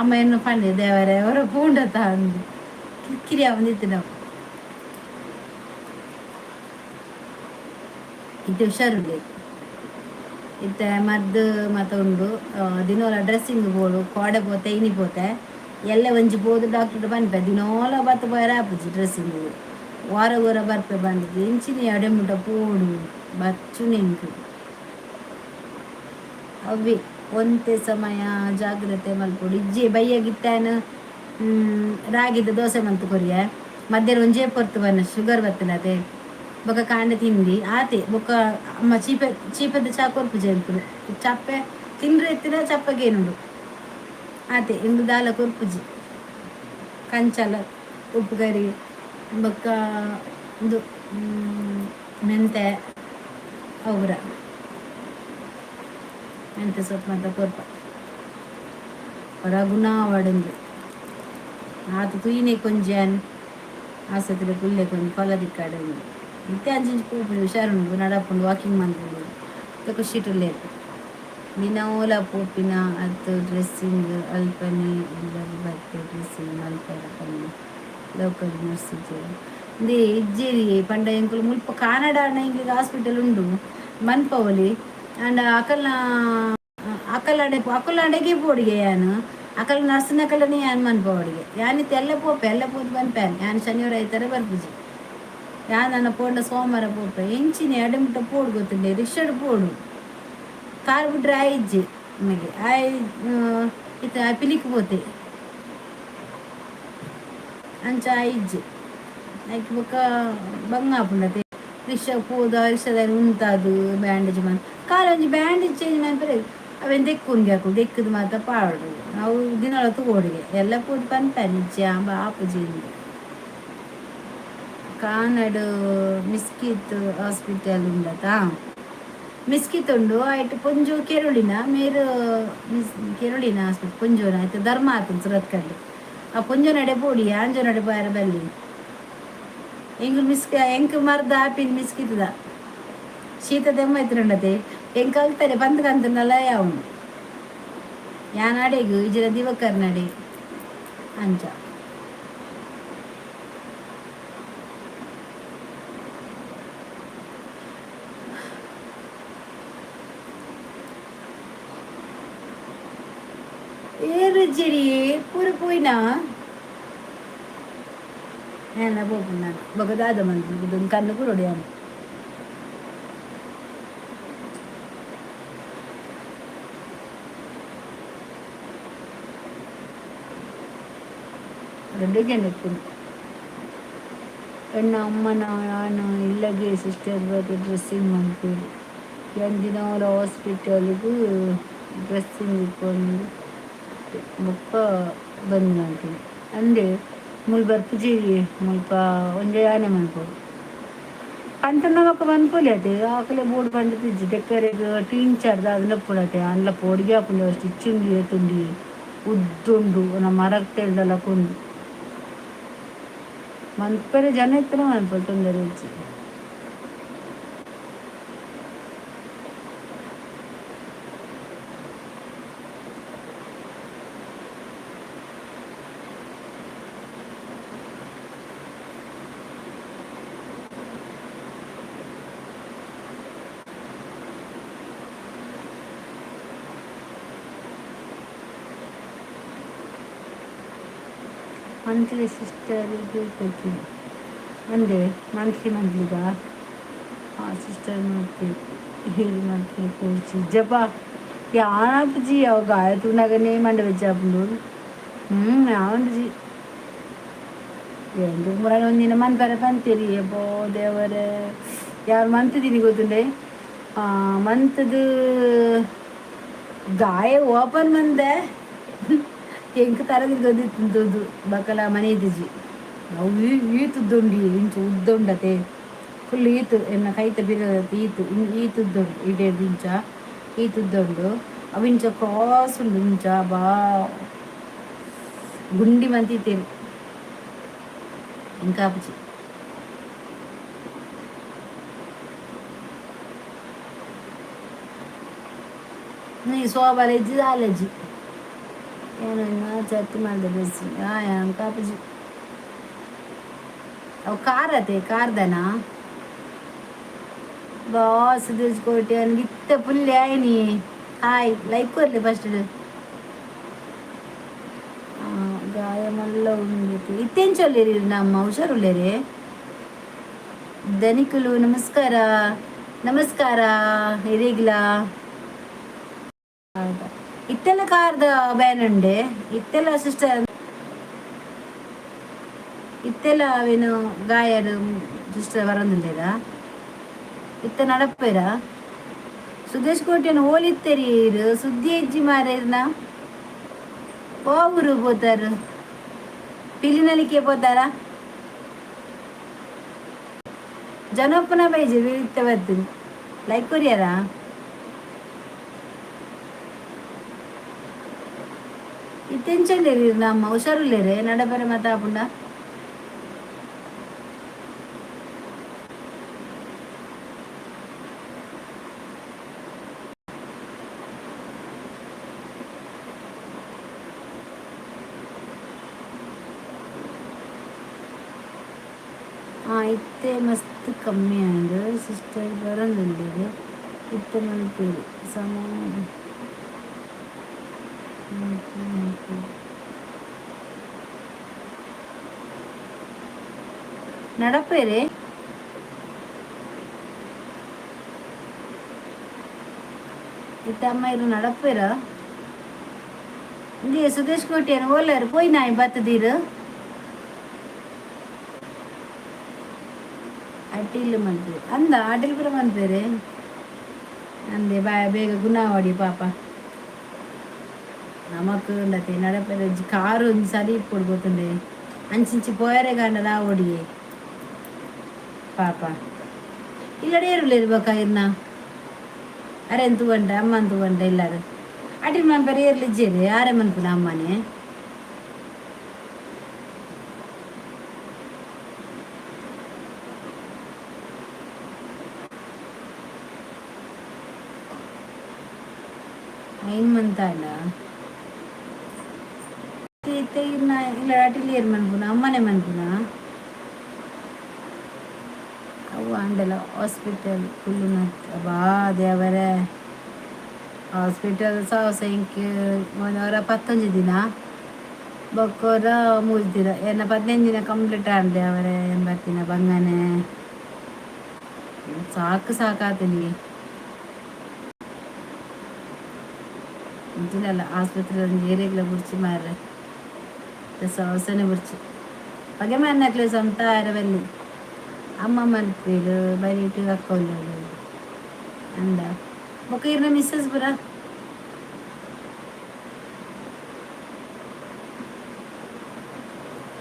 ಅಮ್ಮ ಎನ್ನು ಪಂಡೆ, ದೇವರೇ ಅವರ ಪೂಂಡತ ಅಂದು ಕಿರಿಕಿರಿ ಆವೊಂದಿತ್ತಿನವು. ಇತ್ತೆ ಹುಷಾರುಲ್ಲೆರ್. ಇತ್ತೆ ಮದ್ದು ಮಾತ ಉಂಡು. ದಿನೋಲ ಡ್ರೆಸ್ಸಿಂಗ್ ಬೋಡು. ಕೋಡೆ ಪೋತೆ, ಇನಿ ಪೋತೆ, ಎಲ್ಲೆ ಒಂಜಿ ಪೋದು ಡಾಕ್ಟರ್ ಪನ್ಪೆ. ದಿನೋಲ ಬತ್ತ ಪೋಯೆರೆ ಆಪುಜಿ ಡ್ರೆಸ್ಸಿಂಗ್, ವಾರ ವಾರ ಬರ್ಪೆ ಬಂದಿದ್ದು. ಇಂಚಿನ ಎಡೆ ಮುಟ್ಟ ಪೋಡು ಬಚ್ಚುನೆ ಎಂಕ್. ಅವ್ವೆ ಒಂತೆ ಸಮಯ ಜಾಗ್ರತೆ ಮಲ್ಪೊಡು. ಇಜ್ಜಿ ಬಯ್ಯಗಿತ್ತಾನ ರಾಗಿದ ದೋಸೆ ಮಂತ್ ಕೊರಿಯೆ. ಮಧ್ಯಾಹ್ನ ಒಂಜೇ ಪೊರ್ತು ಬನ್ನ ಶುಗರ್ ಬತ್ತನತೆ. ಬೊಕ ಕಾಂಡೆ ತಿಂದಿ ಆತೆ. ಬೊಕ ಅಮ್ಮ ಚೀಪೆ ಚೀಪೆದ ಚಾ ಕೊರ್ಪುಜೆ ಎಂಕುಲು. ಚಪ್ಪೆ ತಿಂಡ್ರೆ ಇತ್ತಿನ ಚಪ್ಪಗೇನುಂಡು ಆತೆ. ಇಂದು ದಾಲ ಕೊರ್ಪುಜಿ. ಕಂಚಲ ಉಪ್ಪು ಕರಿ ಬೊಕ್ಕ ಉಂದು ಮೆಂತೆ ಅವು ಮೆಂತೆ ಸೊಪ್ಪು ಮಾತ ಕೊರ್ಪ. ರಘುನಾ ಆವಡುಂದು ಆತು ತೂಯಿನೆ ಕೊಂಜಾನ್ ಆಸ್ಪತ್ರೆ ಕುಲ್ಲೆ ಕೊಂಜಿ ಫಲ ತಿಕ್ಕಾಡು. ಇತ್ತೆ ಅಂಚಿಂಚಿ ಪೋಪುಂಡು, ಹುಷಾರುಂಡು, ನಡಪುಂಡು, ವಾಕಿಂಗ್ ಮನ್ಪುಂಡು. ಇತ್ತೆ ಖುಷಿಟುಲ್ಲೆರ್. ದಿನೋಲ ಪೋಪಿನ ಅತ್ತು ಡ್ರೆಸ್ಸಿಂಗ್ ಅಲ್ಪನೆ ಎಲ್ಲರೂ ಬತ್ತೆ ಡ್ರೆಸ್ಸಿಂಗ್ ಮಲ್ಪೆರ ಪನ್ನಿ ಲೋಕಲ್ ನರ್ಸ್. ಇಂದೇ ಇಜ್ಜೇರಿ ಪಂಡ ಎಂಕುಲು ಮುಲ್ಪ ಕಾನಡ ಎಂಕ್ಲೆಗ್ ಹಾಸ್ಪಿಟಲ್ ಉಂಡು ಮನ್ಪವೊಲಿ. ಆಂಡ ಅಕಲ್ನ ಅಕಲಡೆ ಅಕುಲಡೆಗೆ ಪೋಡಿಗೆ ಯಾನ್. ಅಕಲ್ ನರ್ಸ್ನಕಲನೆ ಯಾನ್ ಮನ್ಪವೊಡಿಗೆ. ಯಾನ್ ಇತ್ತೆ ಎಲ್ಲೆ ಪೋಪೆ, ಎಲ್ಲೆ ಪೋದು ಪನ್ಪೆ. ಯಾನ್ ಶನಿವಾರ ಐತಾರೆ ಬರ್ಪುಜಿ. ಯಾನ್ ನನ ಪೋಂಡ ಸೋಮವಾರ ಪೋಪೆ. ಎಂಚಿನ ಎಡೆ ಮುಟ್ಟ ಪೋಡು ಗೊತ್ತುಂಡೆ? ರಿಕ್ಷಾಡ್ ಪೋಡು, ಕಾರ್ ಬಿಟ್ರೆ ಆಯಿಜ್ಜಿ ನಿಮಗೆ. ಆಯ್ ಇತ್ತೆ ಪಿಲಿಕ್ ಪೋತೆ, ಅಂಚ ಆಯಿಜ್ಜಿ. ಐಕ್ ಬೊಕ್ಕ ಬಂಗ ಆಪುಂಡತೆ. ರಿಕ್ಷಾ ಪೋದು ರಿಕ್ಷಾದ ಉಂತಾದು ಬ್ಯಾಂಡೇಜ್ ಮನ್ ಕಾಲ್ ಒಂಜಿ ಬ್ಯಾಂಡೇಜ್ ಚೇಂಜ್ ಮನ್ಪೆರೆ ಅವೆನ್ ದೆಕ್ಕುನ್ಗೆ ಹಾಕು ದೆಕ್ಕದು ಮಾತ ಪಾಡು. ಅವು ದಿನಲ ತೂವೊಡಿಗೆ. ಎಲ್ಲ ಪೋದು ಪನ್ಪೆ ನಿಜ್ಜೆ ಆಪುಜಿ. ಕಾನಡ್ ಮಿಸ್ಕಿತ್ ಹಾಸ್ಪಿಟಲ್ ಉಂಡತಾ? ಮಿಸ್ಕಿತ್ ಉಂಡು. ಐಟ್ ಪೊಂಜು ಕೆರುಳಿನ ಮೇರು ಮಿಸ್ ಕೆರುಳಿನ ಹಾಸ್ಪಿಟಲ್ ಪೊಂಜೋನ ಆಯ್ತು. ಧರ್ಮ ಆತುಂಡು ಸುರತ್ಕಲ್ಲು. ಆ ಪೊಂಜೋ ನಡೆ ಪೋಡಿ, ಆಂಜೋ ನಡೆ ಪೋಯರ ಬಲ್ಲಿ. ಎಂಕ್ ಮಿಸ್ಕ ಎಂಕ್ ಮರ್ದ ಆಪಿನ್ ಮಿಸ್ಕಿತದ. ಶೀತ ದೆಮ್ಮ ಇತ್ತಿರಂಡತೆ. ಎಂಕ್ ಕಲ್ತಾರೆ ಪಂದ್ ಕಂತುಂಡಲ ಯಾವುಂಡು. ಯಾನ್ ಅಡೆಗ್ ಇಜಿರ ದಿವಕರ್ ನಡೆ ಅಂಚ. ಏರುಜ್ಜೆರಿ ಪೂರ ಪೋಯಿನಾ? ಯಾನ್ಲ ಪೋಪುಂಡು ನನ. ಬೊಕ ದಾದ ಮನ್ಪುಂಡು ಕಣ್ಣು ಪೂರೊಡು ಯಾನ್. ಡಿಸೈನ್ ಇಪ್ಪುಂಡು. ಎನ್ನ ಅಮ್ಮನ ನಾನು ಇಲ್ಲಗೆ ಸಿಸ್ಟರ್ ಬಗ್ಗೆ ಡ್ರೆಸ್ಸಿಂಗ್ ಮನ್ಪುವೆರ್. ಯಾನ್ ದಿನಾಲ ಹಾಸ್ಪಿಟಲ್ಗ್ ಡ್ರೆಸ್ಸಿಂಗ್ ಇಪ್ಪೊಂದು ಬೊಕ್ಕ ಬಂದ್. ಅಂದೆ ಮುಲ್ ಬರ್ಪುಜಿ, ಮುಲ್ಪ ಒಂಜಿ ಯಾನೆ ಮನ್ಪೊಡು. ಪಂತುಂಡ ಬೊಕ್ಕ ಮನ್ಪೊಲಿ ಅತೆ. ಆಕಲೆ ಬೋಡು ಪಂಡುದಿಜ್ಜಿ. ತೆಕ್ಕರೆಗ್ ಟೀಂಚರ್ ದಾದ ಉಪ್ಪುಡತೆ. ಆಂಡಲ ಪೋಡಿಗೆ ಆಪುಂಡು. ಸ್ಟಿಚ್ ಉಂಡು, ಏತುಂಡು, ಉದ್ದುಂಡು, ಮರಕ್ತೆಲ್ದಲಕ ಉಂಡು. ಮನ್ಪೆರೆ ಜನ ಇತ್ತುಂಡ ಮನ್ಪೊಲಿ, ತೊಂದರೆ ಇಜ್ಜಿ. ಮಂತ್ಲಿ ಸಿಸ್ಟರಿಗೆ ಕೊಡ್ತೀನಿ ಅಂದೆ. ಮಂತ್ಲಿ ಮಂತ್ಲಿಗಾ? ಹಾಂ ಸಿಸ್ಟರ್, ಮಾಡ್ತೀವಿ ಹೇಳಿ. ಮಂತ್ಲಿ ಕೊಡ್ಸಿ ಜಪ ಯಾನಪುಜಿ. ಅವು ಗಾಯ ತೂನಗನೇ ಮಂಡೆ ಬೆಚ್ಚ ಆಪುಂಡು. ಯಾವಂಡುಜಿ. ಎಂಕ್ ಪೂರ ಒಂದಿನ ಮನ್ಪರೆ ಪಂತೀರಿ. ಅಬ್ಬೋ ದೇವರೇ, ಯಾರು ಮಂತಿದ್ದೀನಿ ಗೊತ್ತುಂಡೆ? ಮಂತದು ಗಾಯ ಓಪನ್ ಮಂದೆ ಎಂಕ್ ತರದಿದ್ದು ಗೊತ್ತಿತ್ತು. ಬಕಲ ಮನೆ ಇದ್ದಿಜಿ. ಅವು ಈತುದ್ದುಂಡು, ಇಂಚ ಉದ್ದ ಉಂಡತೆ, ಫುಲ್ ಈತು. ಎನ್ನ ಕೈತ ಬಿರ ಈತು ಈತ್ ಉದ್ದ ಉಂಡು. ಇಡೇದು ಇಂಚ ಈತ್ ಉದ್ದ ಉಂಡು. ಅವು ಇಂಚ ಕ್ರಾಸ್ ಉಂಡು, ಇಂಚ ಬಾ ಗುಂಡಿ ಮಂತಿತ್ತೇನೆ. ಎಂಕಾಪುಜಿ. ನೀ ಸೋಬಾಲ ಇಜ್ಜಿ, ದಾಲಜ್ಜಿ ಏನು ಚತ್ತಿ ಮಾಡಿದೆ ಡ್ರೆಸ್. ಎಂಕಾಪುಜಿ. ಅವು ಕಾರ್ ಅತೆ, ಕಾರ್ದನಾ ಬಾಸ್ ಕೋಟೆ ಇತ್ತೆ ಪುಲ್ಲೆ ಆಯ್ನಿ. ಹಾಯ್, ಲೈಕ್ ಕೊರ್ಲಿ ಫಸ್ಟ್. ಗಾಯ ಮಲ್ಲ ಉಂಡು. ಇತ್ತೆಂಚೊಲ್ಲೇರಿ ನಮ್ಮ? ಹುಷಾರುಲ್ಲೇರಿ ಧನಿಕುಲು? ನಮಸ್ಕಾರ, ನಮಸ್ಕಾರ ಇರೇಗ್ಲ. ಇತ್ತೆಲ್ಲ ಕಾರ್ದ ಬ್ಯಾನ್ ಉಂಡೆ. ಇತ್ತೆಲ್ಲ ಸಿಸ್ಟರ್, ಇತ್ತೆಲ್ಲ ಅವೇನು ಗಾಯಡು ಸಿಸ್ಟರ್ ಬರೋದಿಲ್ಲೇರಾ? ಇತ್ತ ನಡಪೇರ? ಸುದೇಶ್ ಕೋಟೆನ ಓಲಿತ್ತೇರಿ? ಸುದ್ದಿ ಹೆಜ್ಜಿ ಮಾರೇರ್ನ ಊರು ಪೋತಾರು? ಪಿಲಿನಲಿಕೆ ಪೋತಾರ? ಜನಪ್ಪನ ಬೈಜಿ ಇತ್ತ ಬರ್ತೀನಿ. ಲೈಕ್ ಕೊರಿಯಾರ? ಇತ್ತೆಂಚಲ್ಲೇರಿ ನಮ್ಮ? ಹುಷಾರುಲ್ಲೇರೆ? ನಡಪರೆ ಮಾತಾಪುಂಡ? ಇತ್ತೆ ಮಸ್ತ್ ಕಮ್ಮಿ ಆಂಡ್ ಸಿಸ್ಟರ್. ಬರೋದುಂಡು. ಇತ್ತೆ ಮನ್ಪೇರು ಸಮ ನಡಪೇರೆ. ಇತ್ತೆ ಅಮ್ಮ ಇರು ನಡಪೇರ? ಇಂದೇ ಸುದೇಶ್ ಕೋಟೆಯನ್ನು ಓಲಾರು ಪೋಯ್ ನಾಯಿ ಬತ್ತದೀರು. ಅಟಿಲ್ ಮನ್ಪೇರು ಅಂದ. ಅಟಿಲ್ ಪೂರ ಮನ್ಪೇರೆ ಅಂದೆ. ಬಾ, ಬೇಗ ಗುಣವಾಡಿ ಪಾಪ. ನಮಕ್ ಉಂಡತೆ ನಡಪೆರೆ. ಕಾರು ಒಂಜಿ ಸರಿ ಇಪ್ಪೊಡು ಗೊತ್ತುಂಡೆ. ಅಂಚಿಂಚಿ ಪೋಯರೆ ಗಂಡದ ಓಡಿಯೆ ಪಾಪ. ಇಲ್ಲಡೆ ಏರುಲೇರು ಬೊಕ ಇರ್ನ ಅರೆನ್ ತೂವಂಡ, ಅಮ್ಮನ್ ತೂವಂಡ. ಇಲ್ಲಾರ ಅಟಿಲ್ ಮನ್ಪೆರೆ ಏರ್ಲಿಜ್ಜೇರು. ಆರೆ ಮನ್ಪುನ ಅಮ್ಮನೆ. ಐನ್ ಮಂತಾಂಡ ಇತ್ತೆ ಇರ್ನ ಇಲ್ಲ. ಅಟಿಲ್ ಏರ್ ಮನ್ಪುನ? ಅಮ್ಮನೆ ಮನ್ಪುನ? ಅವು ಆಂಡಲ ಹಾಸ್ಪಿಟಲ್ ಕುಲ್ಲುನ. ಬಾ ದೇವರೇ, ಹಾಸ್ಪಿಟಲ್ ಸಾವಸ. ಇಂಕ್ ಒಂದವರ 19 ದಿನ, ಬೊಕ್ಕೊರ 3 ದಿನ, ಏನ 15 ದಿನ ಕಂಪ್ಲೀಟ್ ಆಂಡ್. ದೇವರೇ, ಏನ್ ಬರ್ತಿನ ಬಂಗನೆ. ಸಾಕು ಸಾಕಾತನಿ. ಅಂಚಿನಲ್ಲ ಆಸ್ಪತ್ರೆ ಒಂಜಿ ಏರೆಗ್ಲ ಬುಡ್ಚಿ ಮಾರ್ರೆ, ಸಾವಸನೆ ಬುಡ್ಚಿ. ಪಗೆ ಮನ್ನಕ್ಲೆ ಸ್ವಂತ ಆರವಲ್ಲಿ ಅಮ್ಮ ಮಲ್ಪೇರು ಬರೀಟು ಅಕ್ಕೋಲ್ಲರು ಅಂದ ಬೊಕ್ಕ ಇರ್ನ ಮಿಸ್ಸಸ್ ಪುರ.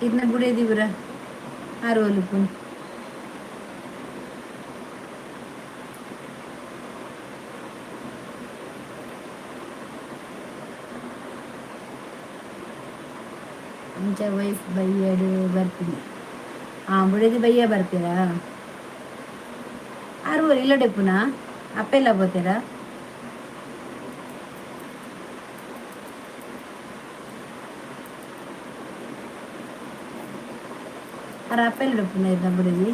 ಇರ್ನ ಬುಡೇದಿ ಪುರ ಆರು ಒಲುಪುನ್. ಅಂಚ ವೈಫ್ ಬೈಯಡು ಬರ್ತೀನಿ. ಹಾಂ, ಬುಡದಿ ಬಯ್ಯ ಬರ್ತೀರಾ? ಆರು ಇಲ್ಲಡೆಪ್ಪುನಾ? ಅಪ್ಪೆಲ್ಲ ಬೋತೀರಾ? ಅರ ಅಪ್ಪೆಲ್ಲ ಡೆಪ್ಪುನ ಇದ್ದ ಬುಡದಿ?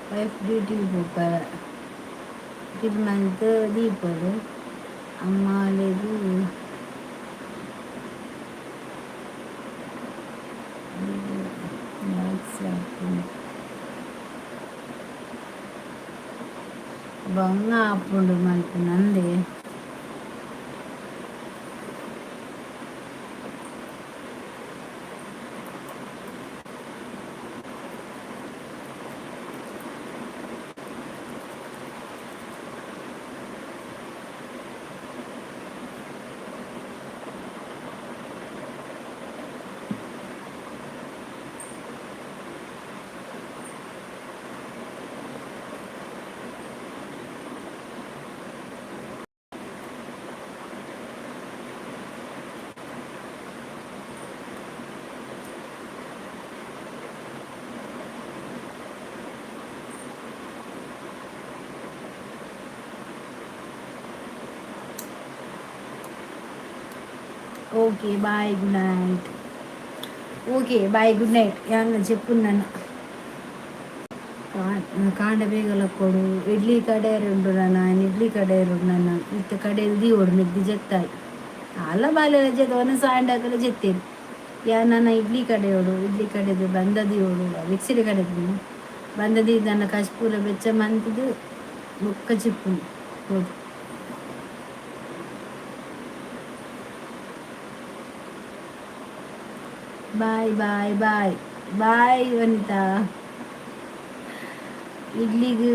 ವೈಫ್ ಡ್ಯೂಟಿಗೆ ಪೋಪಾರ, ಡ್ಯೂಟಿ ಮಂತ್ ದೀಪಡು ಅಮ್ಮಾಲೆಗ್. ಆಪುಂಡು, ಬಂಗ ಆಪುಂಡು ಮಲ್ಪುನ ಅಂದೆ. Okay, bye, good night. Okay, bye, good night. ಯಾನ್ ಚೆಪ್ಪುನ್ನನ ಕಾಂಡ ಬೇಗಲ ಕೊಡು. ಇಡ್ಲಿ ಕಡೆ ಉಂಡು ನಾನು, ಇಡ್ಲಿ ಕಡೆ ನನ್ನ ಇತ್ತ ಕಡೆ ದೀವೊಡು ಮೆಗ್ದಿ ಜತ್ತಾಯಿ ಅಲ್ಲ ಬಾಲೆ ಜೆತ್ತ ಒಂದೊಂದು ಸಾಂಡಾಕಲ ಜೆತ್ತೇರು. ಯಾ ನನ್ನ ಇಡ್ಲಿ ಕಡೆಯೋಡು, ಇಡ್ಲಿ ಕಡೆದು ಬಂದ ದೀವೊಡು, ಮಿಕ್ಸಿಡ್ ಕಡೆದು ಬಂದದಿ ನನ್ನ ಕಶ್ಪೂರ ಬೆಚ್ಚ ಮಂತದು ಬೊಕ್ಕ ಚಿಪ್ಪುನು ಹೋದು. ಬಾಯ್ ಬಾಯ್ ಬಾಯ್ ಬಾಯ್ ವನಿತಾ. ಇಡ್ಲಿಗ್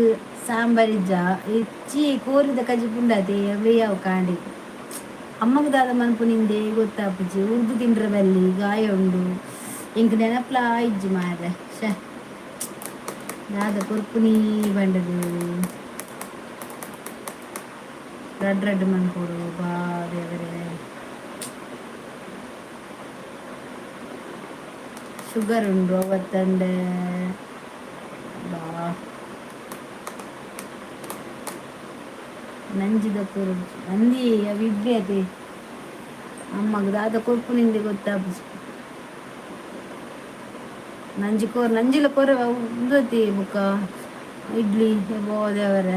ಸಾಂಬಾರ್ ಇಜ್ಜ? ಇಚ್ಚಿ, ಕೋರಿದ ಕಜಿಪುಂಡತೆ ಬೇಯಾವು ಕಾಂಡೆ. ಅಮ್ಮಗ ದಾದ ಮನ್ಪುನಿಂದೆ ಗೊತ್ತಾಪುಜಿ. ಉರ್ದು ತಿಂಡ್ರ ಬಲ್ಲಿ, ಗಾಯ ಉಂಡು. ಇಂಕ್ ನೆನಪ್ಲಾ ಇಜ್ಜಿ ಮಾರ್ರೆ. ಶ, ದಾದ ಕೊರ್ಪುನಿ ಬಂಡದು? ರಡ್ ರಡ್ಡ್ ಮನ್ಪೊಡು. ಬಾ ದೇವರೇ, ಶುಗರ್ ಉಂಡು ಅವತ್ತಂಡೆ. ಬಾ, ನಂಜಿದ ಕೂರು ನಂದಿ ಅವು ಇಡ್ಲಿ ಅದೇ. ಅಮ್ಮಗ್ ದಾದ ಕೊರ್ಪುನಿಂದೆ ಗೊತ್ತಾಪುಜಿ. ನಂಜಿ ಕೋರ್ ನಂಜಿಲ ಕೊರ ಉಂದತಿ ಬೊಕ್ಕ ಇಡ್ಲಿ. ಬೋ ದೇವರೇ,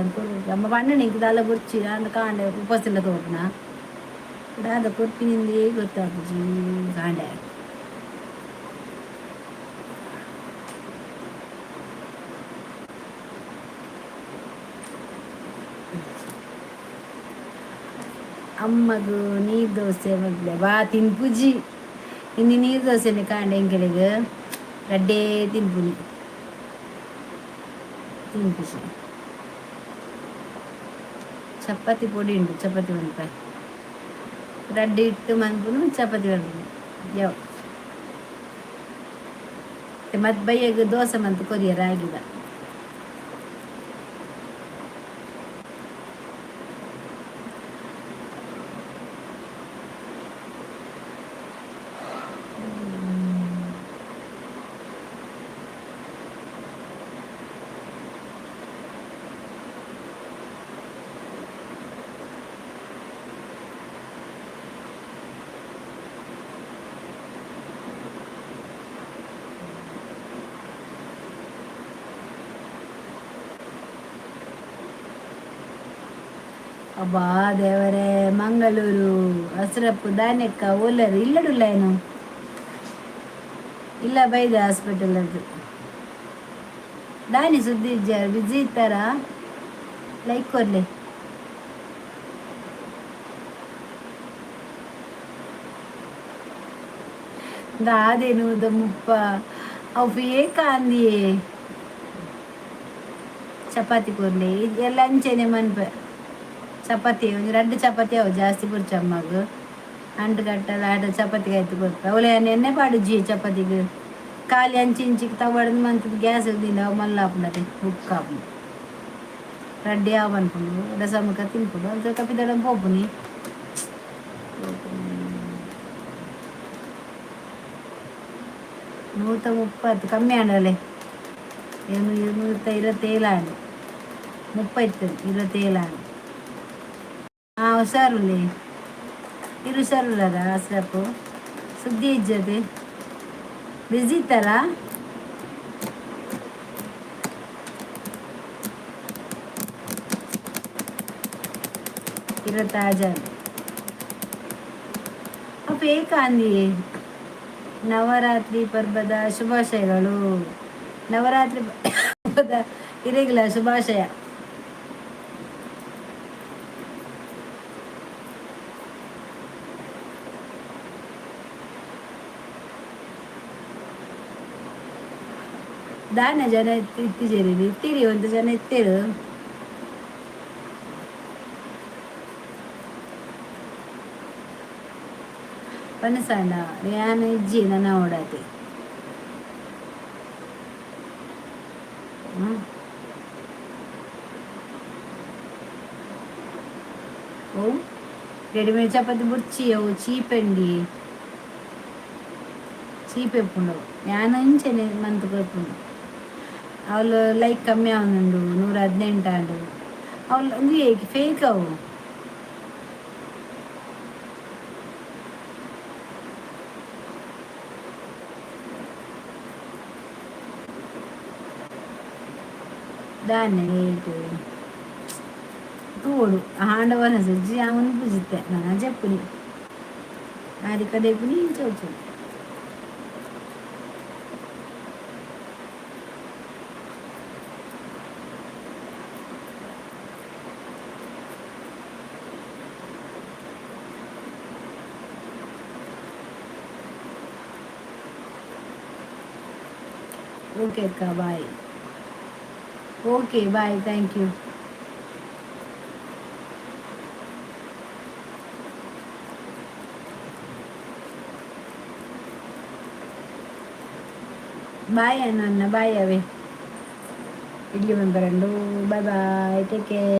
ಅಮ್ಮ ಪಂಡಣೆ ಇಂಕ್ ದಾಲ ಬೊರ್ಚಿ ಆಂಡ ಕಾಂಡೆ ಉಪವಾಸ ತೋಪುನ. ದಾದ ಕೊರ್ಪಿನಿಂದೆ ಗೊತ್ತಾಪುಜಿ ಕಾಂಡೆ. ಅಮ್ಮಗು ನೀರು ದೋಸೆ ಮಗ್ಲೆ ಬಾ ತಿನ್ಪುಜಿ. ಇನ್ನು ನೀರು ದೋಸೆನೆ ಕಾಂಡೆ ಎಂಕಲೆಗ್ ರಡ್ಡೇ ತಿನ್ಪುನಿ, ತಿನ್ಪುಜಿ. ಚಪಾತಿ ಪೊಡಿ ಉಂಟು, ಚಪಾತಿ ಮನ್ಪ. ರಡ್ಡ್ ಇಟ್ಟು ಮನ್ಪುನು, ಚಪಾತಿ ಮನ್ಪುನು ಯಾವ ಮತ್ತೆ ಬಯ್ಯಗ್ ದೋಸೆ ಮಂತ್ ಕೊರಿಯ ರಾಗಿದ. ಅಬ್ಬಾ ದೇವರೇ. ಮಂಗಳೂರು ಹಸ್ರಪ್ಪು ದಾನೆಕ್ಕ ಓಲರು ಇಲ್ಲಡುಲ್ಲ ಏನು ಇಲ್ಲ ಬೈದ ಹಾಸ್ಪಿಟಲ್ ಅದು. ದಾನಿ ಸುದ್ದಿ ಇಜ್ಜಾರ? ಬಿಜಿ ಇತ್ತಾರ? ಲೈಕ್ ಕೊರ್ಲೆ. ದಾದೇನು ಮುಪ್ಪ ಅವು ಫೇಕ್ ಅಂದಿಯೇ. ಚಪಾತಿ ಕೊರ್ಲೆ. ಎಲ್ಲ ಅಂಚೆನೆ ಮನ್ಪೆ. ಚಪಾತಿ ಒಂಜಿ ರಡ್ಡ್ ಚಪಾತಿ ಅವು ಜಾಸ್ತಿ ಬೊರ್ಚಮ್ಮಗ್. ಅಂಟು ಕಟ್ಟದ ಆಟ ಚಪಾತಿ ಆಯ್ತು ಕೊರ್ಪೆ. ಅವಳೆ ಎಣ್ಣೆ ಪಾಡುಜಿ ಚಪಾತಿಗೆ. ಖಾಲಿ ಅಂಚಿ ಇಂಚಿಗೆ ತಗೊಳ್ದು ಮಂತದ ಗ್ಯಾಸ್ ದಿಂಡ ಅವು ಮಲ್ಲ ಆಪುಂಡತೆ. ಬುಕ್ ಆಪುಂಡು. ರಡ್ಡಿ ಆವು ಅನ್ಪುಂಡು. ರಸಮುಖ ತಿನ್ಪುಂಡು ಅಂಚ ಕಪಿದಡ ಪೋಪುನಿ. 130 ಕಮ್ಮಿ ಆಂಡಲೆ ಏನು? 127 ಆಂಡ್. 30 ಇತ್ತು, 27 ಆಂಡ್. ಹಾಂ, ಹುಷಾರುಲ್ಲೆ ಇರು. ಹುಷಾರುಲ್ಲದ ಅಸ್ರಪ್ಪು? ಸುದ್ದಿ ಇಜ್ಜದೆ. ಬಿಜಿ ಇತ್ತಲ್ಲ. 26. ಅಪ್ಪ ಏಕಾಂದಿ. ನವರಾತ್ರಿ ಪರ್ವದ ಶುಭಾಶಯಗಳು. ನವರಾತ್ರಿ ಹಬ್ಬದ ಇರೆಗ್ಲ ಶುಭಾಶಯ. ದಾನ ಜನ ಇತ್ತೀಚೆರಿ ಇತ್ತೀರಿ ಒಂದು ಜನ ಇತ್ತೀರು. ಪನಸಂಡ ಯಾನ್ ಇಜ್ಜಿ ನನ್ನ ಓಡಾತಿ. ಹ್ಮ್ ಓ ರೆಡಿಮೇಡ್ ಚಪಾತಿ ಬುರ್ಚಿ. ಅವು ಚೀಪ್ ಅಂಡಿ, ಚೀಪ್ ಎಪ್ಪುಂಡು. ಯಾನ್ ಅಂಚೆನೆ ಮಂತ್ ಕೊರ್ಪುಂಡು. ಅವಳು ಲೈಕ್ ಕಮ್ಮಿ ಆವೊಂದುಂಡು. 118 ಆಂಡು. ಅವಳು ಒಂದು ಫೇಕ್ ಅವು. ದಾನೆ ಏಟು ತೂಡು ಆಂಡವನ ಸಜ್ಜಿ ಅವನು ಪೂಜಿತ್ತೆ. ನಾನು ಜಪ್ಪುನಿ ಆರಿ ಕಡೆಪುನಿ ಇಂಚ. ಓಕೆ ಅಕ್ಕ, bye. Okay, bye, thank you. Bye ಅಣ್ಣ, ಬಾಯ್. ಅವೇ ಇಡ್ಲಿ ಬಂಬರಂಡು. Bye bye, take care.